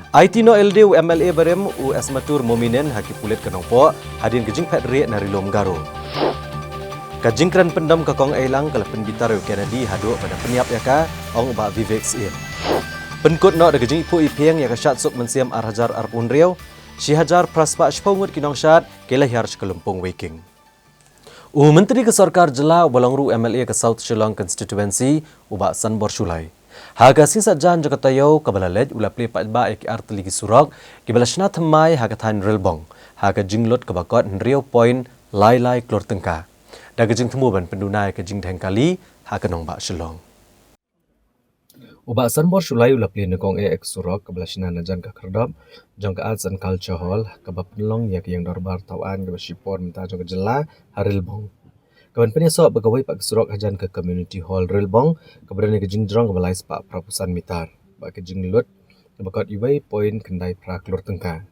Aiti noh ïalade u M L A barim u Esmatur Mominin ha ki pulit ka Nongpoh hadien ka jingphet rieh na Ri Lum Garo. Ka jingkren pyndem ka Kong Eilang ka la pynbitar ïa u Kennedy haduh ba da pynïap ïa ka, ong u Bah Vivek Syiem. Pynkut noh da ka jingiphuh iphieng ïa ka Shad Suk Mynsiem ar hajar arphew hynriew, shi hajar phra spah shiphew ngut ki nongshad ki la hiar sha ka lympung Weiking. U Myntri ka Sorkar Jylla uba long ruh u M L A ka South Shillong Constituency, u Bah Sanbor Shullai, ha ka sngi Saitjaiñ jong ka taïew kaba la leit u la plie paidbah ïa ki artylli ki surok kiba la shna thymmai ha ka thaiñ Rilbong ha ka jinglut kaba kot hynriew point lai lai klur tyngka, da ka jingthmu ban pynduna ïa ka jingdheng kali ha ka nongbah Shillong. U Bah Sanbor Shullai u la plie nyngkong eh ïa ka surok kaba la shna na jan ka khyrdop jong ka Arts and Culture Hall kaba pynlong ïa ka ïing dorbar thaw aiñ kaba shipor mynta jong ka jylla ha Rilbong, kaban pynïasoh bad kawei pat ka surok hajan ka Community Hall Rilbong, kaba don ïa ka jingjrong kaba lai spah phra phew san mitar bad ka jinglut kaba kot uwei point khyndai phra klur tyngka.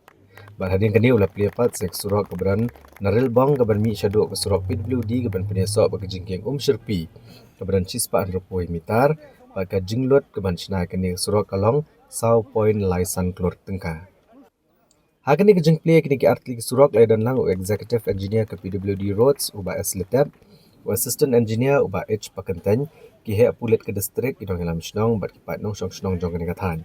Bad hadien kane u la plie pat sa ïa ka surok kaba don na Rilbong kaban mih shaduh ka surok P W D kaban pynïasoh bad ka jingkieng Umshyrpi kaba don shispah hynriewphew mitar, bad ka jinglut kaban shna ïa kane ka surok ka long saw point lai san klur tyngka. Ha kane ka jingplie ïa kine ki artylli ki surok la ïadon lang u Executive Engineer ka P W D Roads u Bah S Letep, u Assistant Engineer u Bah H Pakyntein, ki heh pulit ka distrik, ki nongïalam shnong bad ki paid nongshong shnong jong kane ka thaiñ.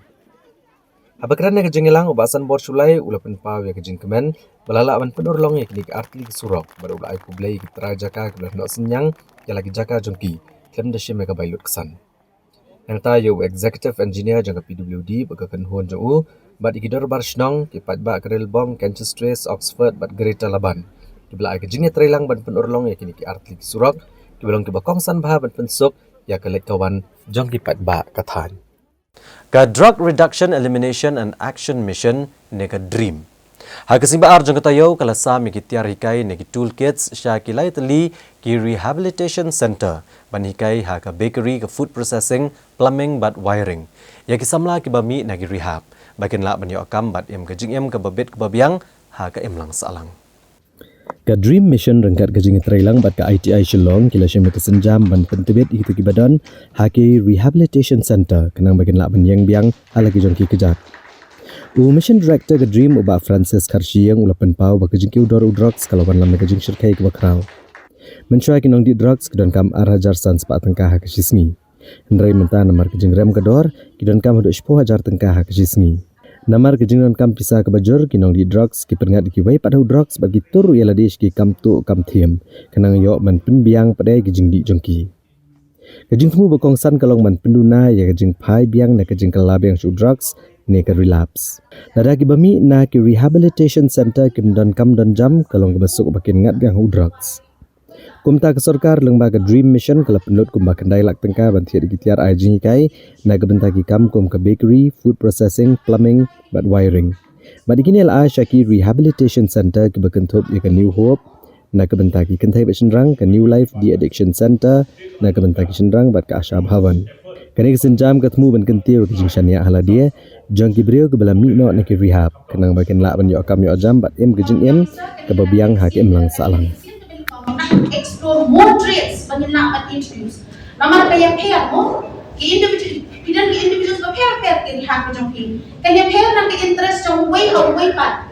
Haba kren ha ka jingïalang u Bah Sanbor Shullai u la pynpaw ïa ka jingkmen ba la lah ban pynurlong ïa kine ki artylli ki surok bad u la ai khublei ïa ki trai jaka kiba la noh synñiang ïa la ki jaka jong ki khlem da shim ïa ka bai lutksan. Nangta ïa u Executive Engineer jong ka P W D bad ka kynhun jong u Bad ïa ki dorbar shnong, ki paidbah Krilbong, Canchestres, Oxford bad Greater Laban, kiba la ai ka jingïatreilang ban pynurlong ïa kine ki artylli ki surok kiba long kiba kongsan bha ban pynsuk ïa ka leit ka wan jong ki paidbah ka thaiñ. Ka Drug Reduction, Elimination and Action Mission ne ka DREAM, ha ka sngi ba ar jong ka taïew, ka la sam ïa ki tiar hikai ne ki toolkits sha ki lai tylli ki rehabilitation centre ban hikai ha ka bakery, ka food processing, plumbing bad wiring ïa ki samla kiba mih na ki rehab, ba kin lah ban ïoh kam bad im ka jingim kaba bit kaba biang ha ka imlang sahlang. Ka DREAM Mission ryngkat ka jingïatreilang bad ka I T I Shillong ki la shim ïa ka sienjam ban pyntbit ïa kita kiba don ha ki rehabilitation centre, khnang ba kin lah ban ïeng biang ha la ki jong ki kjat. U Mission Director ka DREAM, u Bah Francis Kharshiing, u la pynpaw ba ka jingkiew dor u drugs ka la wanlam na ka jingshyrkhei kaba khraw. Mynshuwa ki nongdih drugs ki donkam ar hajar san spah tyngka ha ka shi sngi. Hynrei mynta namar ka jingrem ka dor, ki donkam haduh shiphew hajar tyngka ha ka shi sngi. Namar ka jingdonkam pisa kaba jur, ki nongdih drugs ki pynngat ïa kiwei pat ha u drugs bad ki tur ïa lade sha ki kam tuh kam thiem, khnang ïoh ban pynbiang pat ïa ki jingdih jong ki. Ka jingthmu ba kongsan ka long ban pynduna ïa ka jingphai biang na ka jingkylla biang sha u drugs ne ka relapse. Lada kiba mih na ki rehabilitation centre kim donkam donjam, ka long kaba suk ba kin ngat biang ha u drugs. Kumta ka sorkar lyngba ka DREAM Mission ka la pynlut kumba khyndai lak tyngka ban thied ïa ki tiar ai jinghikai na ka bynta ki kam kum ka bakery, food processing, plumbing bad wiring. Bad ïa kine la ai sha ki rehabilitation centre kiba kynthup ïa ka New Hope na ka bynta ki kynthei bad shynrang, ka New Life De-Addiction Centre na ka bynta ki shynrang bad ka Asha Bhavan. Kane ka sienjam ka thmu ban kyntiew ka jingshaniah ha lade jong ki briew kiba la mih noh na ki rehab, khnang ba kin lah ban ïoh kam ïoh jam bad im ka jingim kaba biang ha ka imlang sahlang. Explore more trades ba ngin lah ban introduce. Namar ka ïapher mo, ki individual, ki don ki individuals ba pher pher ki rehab ka jong ki. Ka ïapher na ka interest jong uwei ha uwei pat.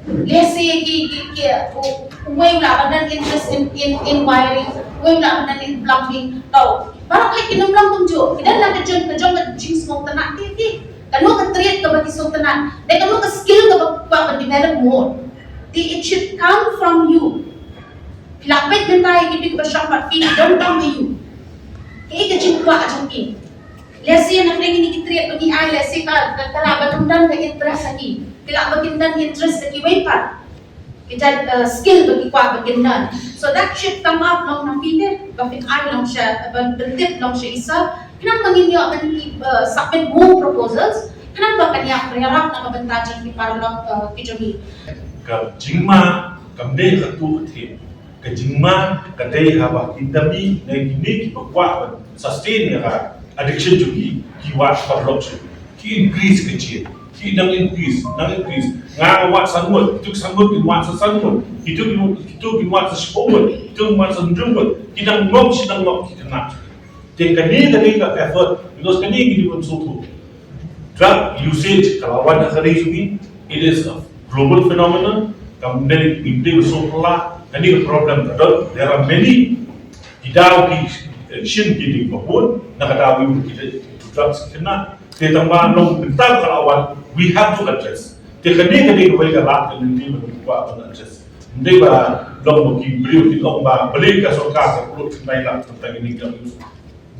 Lehse ki, ki, ki, u-, uwei u lah ban don interest in, in, in wiring, uwei u lah ban don in plumbing. Tau baroh hi ki nongplumbing kumjuh, ki don la ka jong, ka jong ka jingsngewtynnat ki, ki. Kano ka trade kaba ki sngewtynnat, dei kano ka skill kaba kwah ban develop more. Te it should come from you. Phi lah peit mynta ïa ki big ba shong bad phi, ki donkam ïa u. Kaei ka jingkwah jong ki? Lehse na pdeng kine ki trade ba ngi ai, lehse ka, ka, ka lah ba ym don ka interest ha ki. Ki lah ba kin don interest ha kiwei pat. Ki jait, uh, skill ba ki kwah ba kin don. So that should come up long na phi te, ba phin ai long sha, ban pyntip long sha i sir. Khnang ba ngin ïoh ban ki, uh, submit more proposals. Khnang ba kan ïa pynïarap na ka bynta jong ki paralok, uh, ki jong ngi. Ka jingma kam dei ha tu ka thim. Ka jingma ka dei haba ki dami ne kine kiba kwah ban sustain ïa ka addiction jong ki, ki wad paralok shuh, ki increase ka jingim, ki dang increase, dang increase. Nga nga wad san ngut, kitu san ngut kin wad sa san ngut, kitu kin, kitu kin wad sa shiphew ngut, kitu kin wad sa hynriew ngut, ki dang ngop shi dang ngop ki khynnah. Te kane ka dei ka effort, because kane ka dei ban sngewthuh. Drug usage ka la wan ha ka ri jong ngi, it is a global phenomenon. Kam dei ngim dei ban sngewthuh la, kane ka problem ka don. There are many, ki daw ki, eh, shin ki dei ba bun na ka daw ïa ki dei drugs ki khynnah. Te tang ba long mynta ka la wan, we have to address. Te kane ka dei kawei ka lad ka lynti ba ngi kwah ban address. Ym dei ba long ba ki briew ki long ba balei ka sorkar ka pynlut khyndai lak tang ïa kine ki.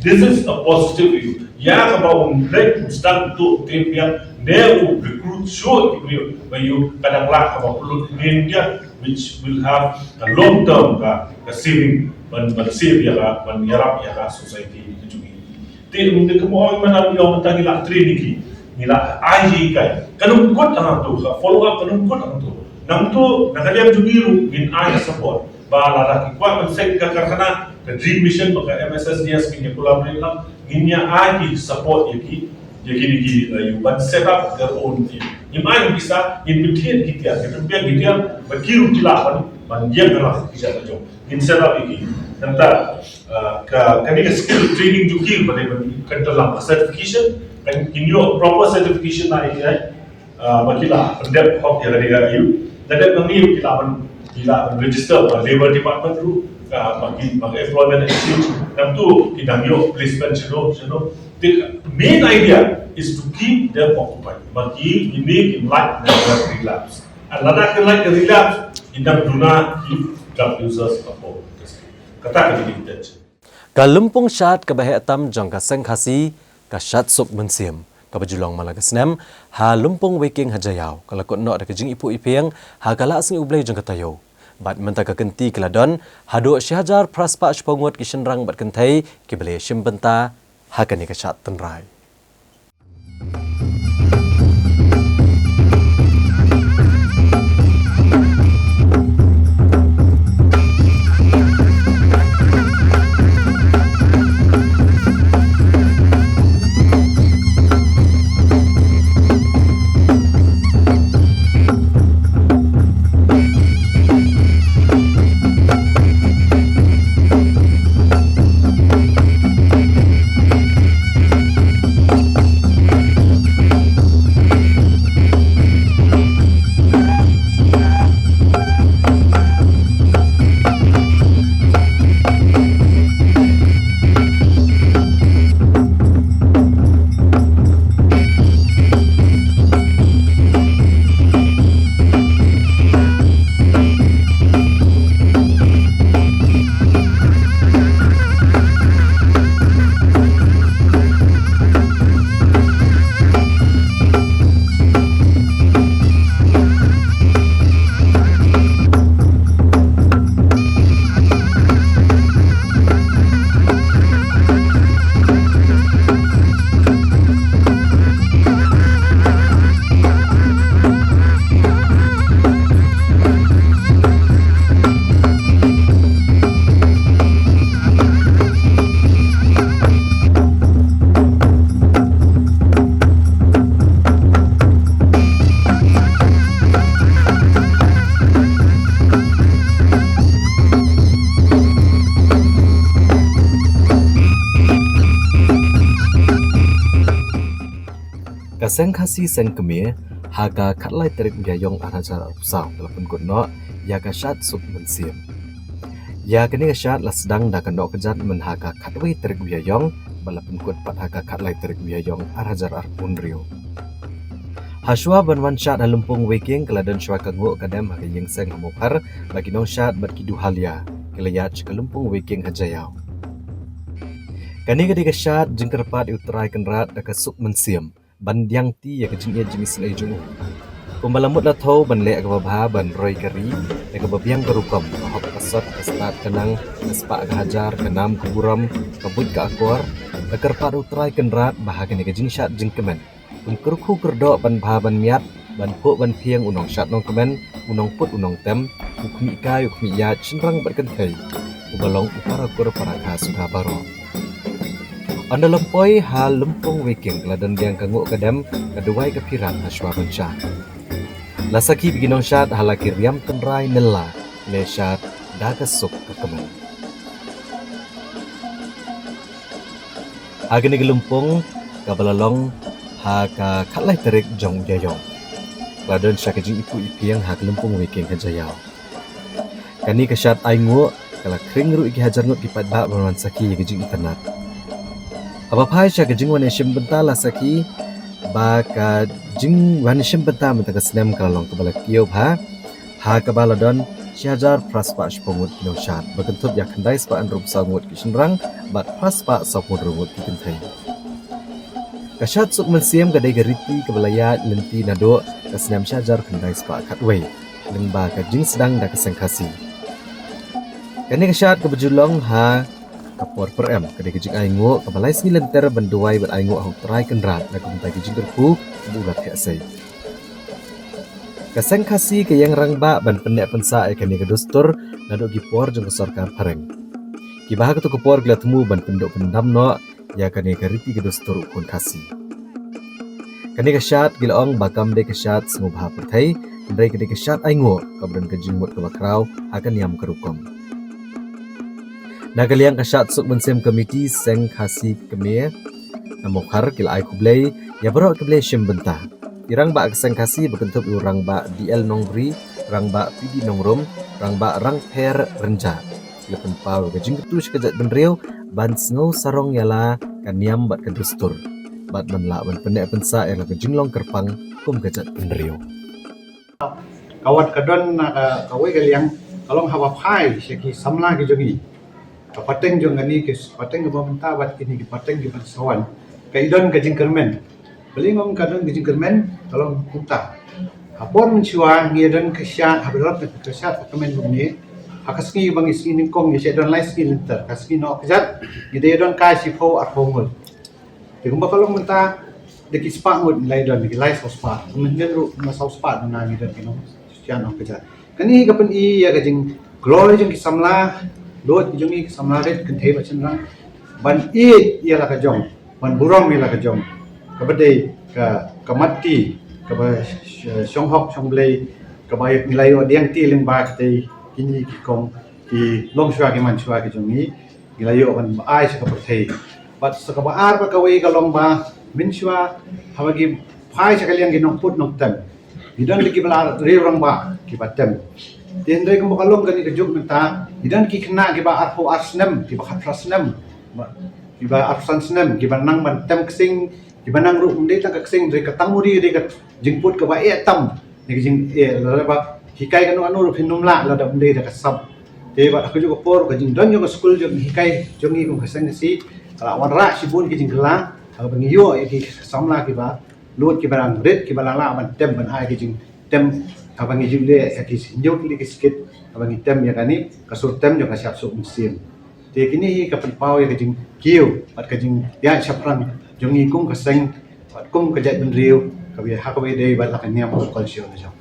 This is a positive issue. Ïa kaba u leit u start to tip ïa ne u recruit shuh ki briew ba ïoh ka dang lah kaba pynlut India, which will have a long term ka, ka saving ban, ban save ïa ka, ban ïarap ïa ka society ka jong ngi. Te mynta ka mo ong mynta ïa mynta ngi la train ki, ngi la ai ji kai. Ka num kut hangto, ka follow up ka num kut hangto. Nangto na ka liang jong ngi ruh ngin ai ka support. Ba lada ki kwah ban set ka karkhana, ka DREAM Mission bad ka M S S D S kin ïa collaborate lang, ngin ïa ai ki support ïa ki, ïa kine ki, uh, ïa ban set up their own thing. Ngim ai pisa, ngin pynthied ki tiar, ngin pynbiang ki tiar, ba ki ruh ki lah ban, ban ïeng ha la ki jaka jong. Ngin set up ïa ki. Nangta, uh, ka, kane ka skill training jong ki ba dei ban, kan da long ka certification, kan kin ïoh proper certification na A T I. Ah, ba ki la pyndep hok ïa ka dei ka ïa u. Ka dei ka ngi ki la ban, ki la ban register ba Labour Department ruh, ah, ba ki, ba ka Employment Exchange. Nangtu ki dang ïoh placement shano shano. The main idea is to keep them occupied. Ba ki, kine kin lait na ka relapse. And lada kin lait ka relapse, kin dang duna ki drug users hapoh. Kata ka dei ka intention. Ka lympung shad kaba heh tam jong ka Seng Khasi ka shad suk mynsiem. Kaba ju long man la ka snem, ha Lympung Weiking ha Jaïaw, ka la kut noh da ka jingiphuh iphieng, ha ka Lahsngi U Blei jong ka taïew. Bad mynta ka kynti ka la don, haduh shi hajar phra spah shiphew ngut ki shynrang bad kynthei, kiba la ïashim bynta, ha kane ka shad tynrai. Ka Seng Khasi Seng Kmie, ha ka khatlai tarik u Ïaïong ar hajar arphew saw, ka la pynkut noh ïa ka shad suk mynsiem. Ïa kane ka shad la sdang da ka noh ka jat myn ha ka khatwei tarik u Ïaïong, bad la pynkut pat ha ka khatlai tarik u Ïaïong ar hajar arphew hynriew. Hashwa ban wan shad ha Lympung Weiking, ka la don shwa ka nguh ka dem ha ka ïing seng ha Mawphar, bad ki nongshad bad ki duhalia, ki la ïaid sha ka Lympung Weiking ha Jaïaw. Kane ka dei ka shad jingkyrpad ïa u Trai Kynrad da ka suk mynsiem, ban diang ti ïa ka jingïeit jingisynei jong u. Kumba la mut la thew ban leh kaba bha, ban roi ka ri ïa kaba biang ka rukom, ka hok ka sot, ka stad ka nang, ka spah ka hajar, ka nam ka burom, ka buit ka akor, ka kyrpad u Trai Kynrad ba ha kane ka jingshad jingkmen, un kyrkhu kyrdoh ban bha ban miat, ban phuh ban phieng u nongshad nongkmen, u nongput u nongtem, u khmih kai u khmih ïaid, shynrang bad kynthei, uba long u para kur para kha suda baroh. Ynda la poi ha Lympung Weiking, la don biang ka nguh ka dem, ka duwai ka phiran hashwa ban shad. La sakhi bad ki nongshad ha la ki riam tynrai nylla, la shad da ka suk ka kmen. Ha kane ka lympung kaba la long ha ka khatlai tarik jong u Ïaïong, la don sha ka jingiphuh iphieng ha ka Lympung Weiking ha Jaïaw. Kane ka shad ai nguh ka la khring ruh ïa ki hajar ngut ki paidbah ban wan sakhi ïa ka jingitynnad. Haba phai sha ka jingwan ïashim bynta, la sakhi ba ka jingwan ïashim bynta mynta ka snem ka la long kaba la kiew bha, ha kaba la don shi hajar phra spah shiphew ngut ki nongshad, ba kynthup ïa khyndai spah hynriewphew saw ngut ki shynrang bad phra spah sawphew hynriew ngut ki kynthei. Ka shad suk mynsiem ka dei ka riti kaba la ïaid lynti naduh ka snem shi hajar khyndai spah khatwei, lyngba ka jingsdang da ka Seng Khasi. Kane ka shad kaba ju long ha ka por pyrem ka dei ka jingainguh kaba lai sngi lynter ban duwai bad ainguh ha u Trai Kynrad na ka bynta ki jingkyrkhu ba u la theh sei. Ka Seng Khasi ka ïeng rangbah ban pynneh pynsah ïa kane ka dustur naduh ki por jong ka sorkar phareng. Kiba ha kato ka por ki la thmu ban pynduh pyndam noh ïa kane ka riti ka dustur u khun Khasi. Kane ka shad ki la ong ba kam dei ka shad sngewbha pyrthei, hynrei ka dei ka shad ainguh kaba don ka jingmut kaba khraw ha ka niam ka rukom. Na ka liang ka shad suk mynsiem, ka miti Seng Khasi Kmie na Mawkhar ki la ai khublei ïa baroh kiba la ïashim bynta. Ki rangbah ka Seng Khasi ba kynthup ïa u Rangbah D L Nongbri, Rangbah P D Nongrum, Rangbah Rangpher Rynjah, ki la pynpaw ïa ka jingkyrkhu sha ka jaitbynriew ban sngew sarong ïa la ka niam bad ka dustur, bad ban lah ban pynneh pynsah ïa la ka jinglong kyrpang kum ka jaitbynriew. Ka wat ka don na ka, kawei ka liang, ka long haba phai sha ki samla ki jong ngi, ka pateng jong kane ki pateng kaba mynta bad kine ki pateng kiban sa wan, ka i don ka jingkyrmen. Balei ngam ka don ka jingkyrmen, ka long kumta. Ha por mynshuwa ngi don ka shad, ha ba don ka shad ka kmen kumne. Ha ka sngi ba ngi sngi nyngkong ngi sa don lai sngi lynter, ka sngi noh ka jat ngi dei don kai shiphew arphew ngut. Te kumba ka long mynta da ki spah ngut ngi lai don, ki lai saw spah. Mynhynnin ruh na saw spah na ngi don ki nong shad nong ka jat. Kane ka pyni ïa ka jingkloi jong ki samla, lut jong ngi ki samla rit kynthei bad shynrang ban ïeit ïa la ka jong, ban burom ïa la ka jong. Kaba dei ka, ka matti, kaba sh-, shong hok shong blei, kaba ngi la ïoh dieng ti lyngba kitei kine ki kong ki longshuwa ki manshuwa ki jong ngi. Ngi la ïoh ban ai sha ka pyrthei. Bad sa kaba ar bad kawei ka long ba mynshuwa haba ngi phai sha ka liang ki nongput nongtem, ngi don kiba la riew rangbah kiba tem. Te hynrei kumba ka long kane ka juk mynta, ngi don ki khynnah kiba arphew ar snem, kiba khatphra snem, ba, kiba arphew san snem, kiba nang ban tem ksing, kiba nang ruh ym dei tang ka ksing, dei ka tang muri, dei ka jingput kaba eh tam. Dei ka jing, eh, lada ba hikai kano kano ruh phin ym lah lada ym dei da ka sap. Te bad ha kajuh ka por ka jingdon jong ka skul jong hikai jong ngi kum ka seng ka si ka la wanrah shibun ki jingkylla haba ngi ïoh ïa ki samla kiba lut, kiba nang rit, kiba la lah ban tem, ban ai ki jingtem, haba ngi ju leh ïa ki hynñiew tylli ki skit haba ngi tem ïa kane ka sur tem jong ka shad suk mynsiem. Te kine hi ka pynpaw ïa ka jingkiew bad ka jingïaid shaphrang jong ngi kum ka seng bad kum ka jaitbynriew kaba ïa ha kaba ïadei bad la ka niam ka culture ka jong.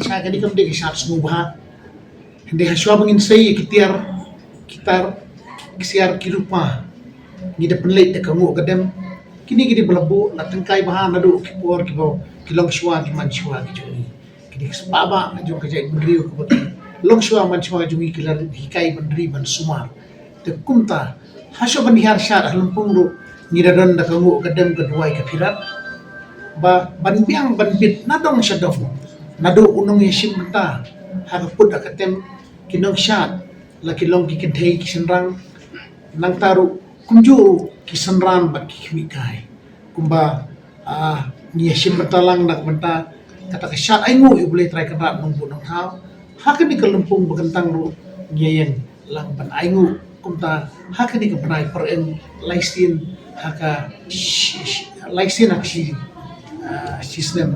Shad kane kam dei ka shad sngewbha. Hynrei ha shuwa ba ngin sei ïa ki tiar, ki tar, ki siar, ki rupa, ngi da pynleit da ka nguh ka dem. Kine ki dei ba la buh la tyngkai bha naduh ki por kiba ki longshuwa ki manshuwa ki jong ngi. Ki dei ki spah ba jong ka jaitbynriew kaba ki longshuwa manshuwa jong ngi ki la hikai ban ri ban sumar. Te kumta ha shuwa ban hiar shad ha lympung ruh ngi da don da ka nguh ka dem ka duwai ka phirat ba ban biang ban bit na dong sha dong. Naduh u nongïashim bynta ha ka put ha ka tem, ki nongshad, la ki long ki kynthei ki shynrang, nangta ruh kumjuh ruh ki synran bad ki khmih kai. Kumba, ah, ngi ïashim bynta lang na ka bynta kata ka shad ainguh ïa U Blei Trai Kynrad Nongbuh Nongthaw. Ha kane ka lympung ba kyntang ruh ngi ïeng lang ban ainguh kumta ha kane ka bnai Pyrim lai sien ha ka shi-, shi-, lai sien ha ka shi, ah, shi snem,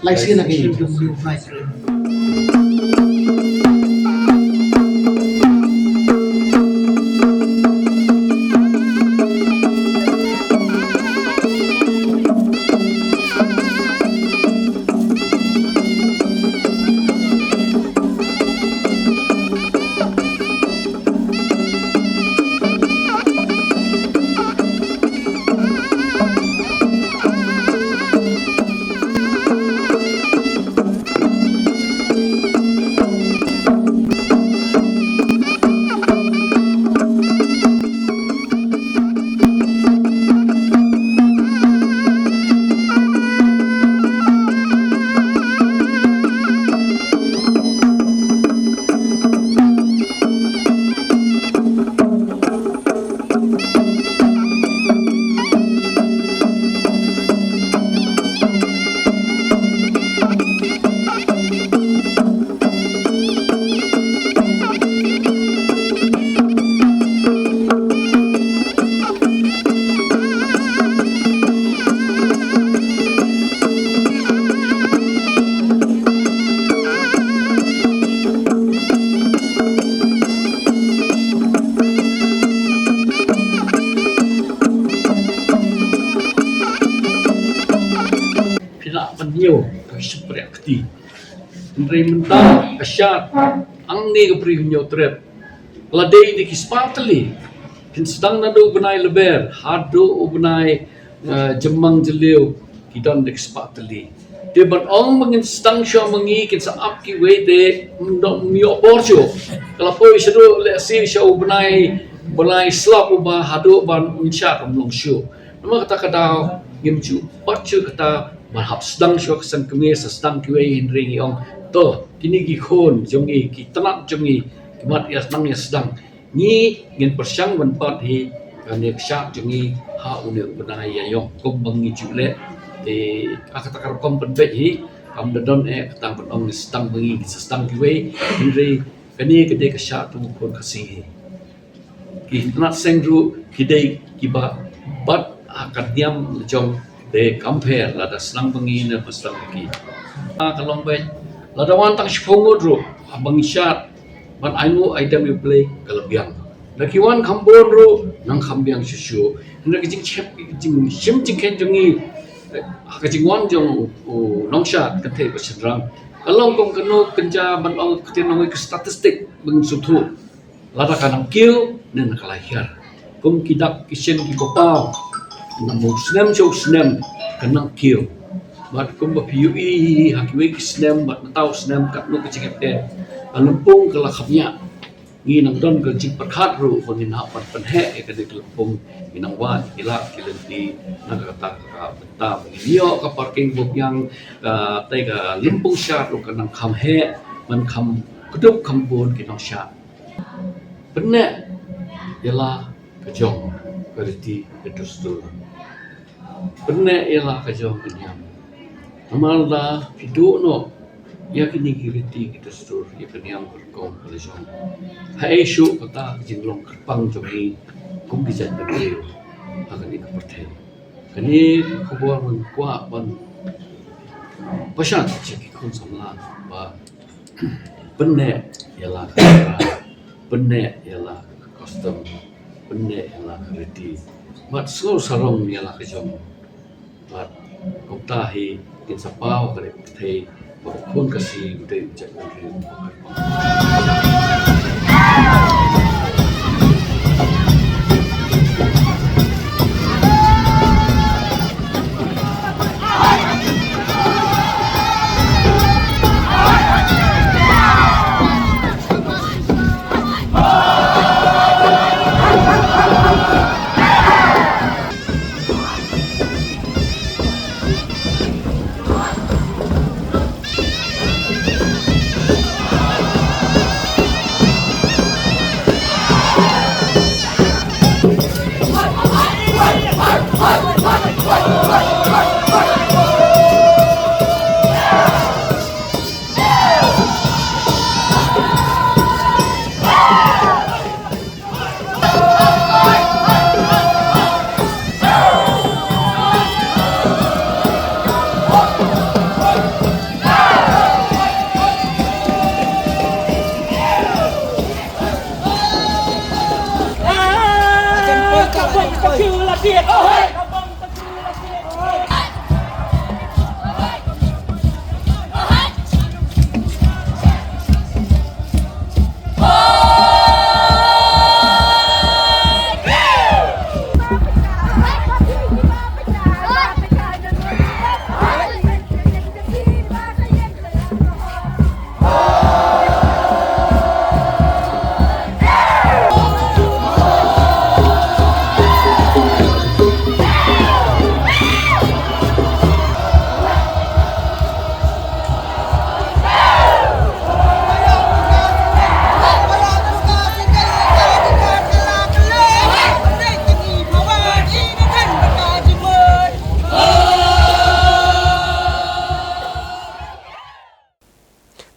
lai sien ha ka shi snem jong u bnai Pyrim. Phi lah ban ñiew ka shympriah kti. Hynrei mynta ka shad hangne ka Bri Hynñiewtrep La dei da ki spah tylli. Kin sdang naduh u bnai Lber haduh u bnai, eh, Jymmang Jylliew, ki don da ki spah tylli. Te ban ong ba ngin sdang shuwa ma ngi kin sa ap kiwei te, ym don, ym ïoh por shuh. Ka la poi shaduh lehse sha u bnai, bnai Slap uba haduh ban un shad ym long shuh. Namar kata ka daw ngim ju pat shuh kata ban hap sdang shuwa ka seng kmie, sa sdang kiwei, hynrei ngi ong to, kine ki khun jong ngi, ki tnat jong ngi, ki mat ïa sdang, ïa sdang. Ngi ngin pyrshang ban bat hi kane ka shad jong ngi ha une u bnai Ïaïong kumba ngi ju leh. Te ha kata ka rukom pynbeit hi kam da don eh kata ban ong ngi sdang ma ngi, ngi sa sdang kiwei, hynrei kane ka dei ka shad jong u khun Khasi hi. Ki tnat seng ruh ki dei kiba bat ha ka niam la jong, te kam pher lada sdang ma ngi ne ba sdang ma ki. Ah, ka long beit lada wan tang shiphew ngut ruh haba ngi shad ban ai nguh ai dem ïa U Blei ka la biang. Da ki wan kham bun ruh nang kham biang shuh shuh. Hynrei ka jingshep, ka jingshim jingkheiñ jong ngi, eh, ha ka jingwan jong u nongshad kynthei bad shynrang ka long kum kano kynja ban ong ka ktien nongwei ka statistic ba ngin sngewthuh. Lada ka nang kiew ne na ka la hiar. Kum ki dak ki shin kiba paw, na u snem sha u snem ka nang kiew. Bad kumba phi ïohi ha kiwei ki snem bad mynta u snem katno ka jingïap eh, ka lympung ka la kham ñiah. Ngi nang don ka jingpyrkhat ruh ba ngin hap ban pynheh ïa kane ka lympung, ngi nang wad ki lad ki lynti na kata ka bynta ba ngin ïoh ka parking ba biang, ka, te ka lympung shad ruh ka nang kham heh ban kham kdup kham bun ki nongshad. Pynneh ïa la ka jong ka riti ka dustur. Pynneh ïa la ka jong ka niam. Namar lada phi duh noh ïa kine ki riti ki dustur, ïa ka niam ka rukom ka la jong, haei shuh kata ka jinglong kyrpang jong ngi kum ki jaitbynriew ha kane ka pyrthei. Kane ka khubor ngan kwah ban pashat sha ki khun samla ba pynneh ïa la ka culture, pynneh ïa la ka custom, pynneh ïa la ka riti, bad sngew sarong ïa la ka jong. Bad kumta hi ngin sa paw ha kane ka pyrthei ba u khun Khasi u dei u jaitbynriew.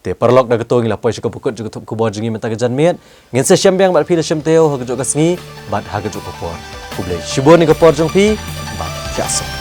Te paralok, da kato ngi la poi sha ka bakut jong ka thup khubor jong ngi mynta ka janmiet. Ngin sa shem biang bad phi la shem taïew ha kajuh ka sngi bad ha kajuh ka por. Khublei shibun ïa ka por jong phi bad ïa suk.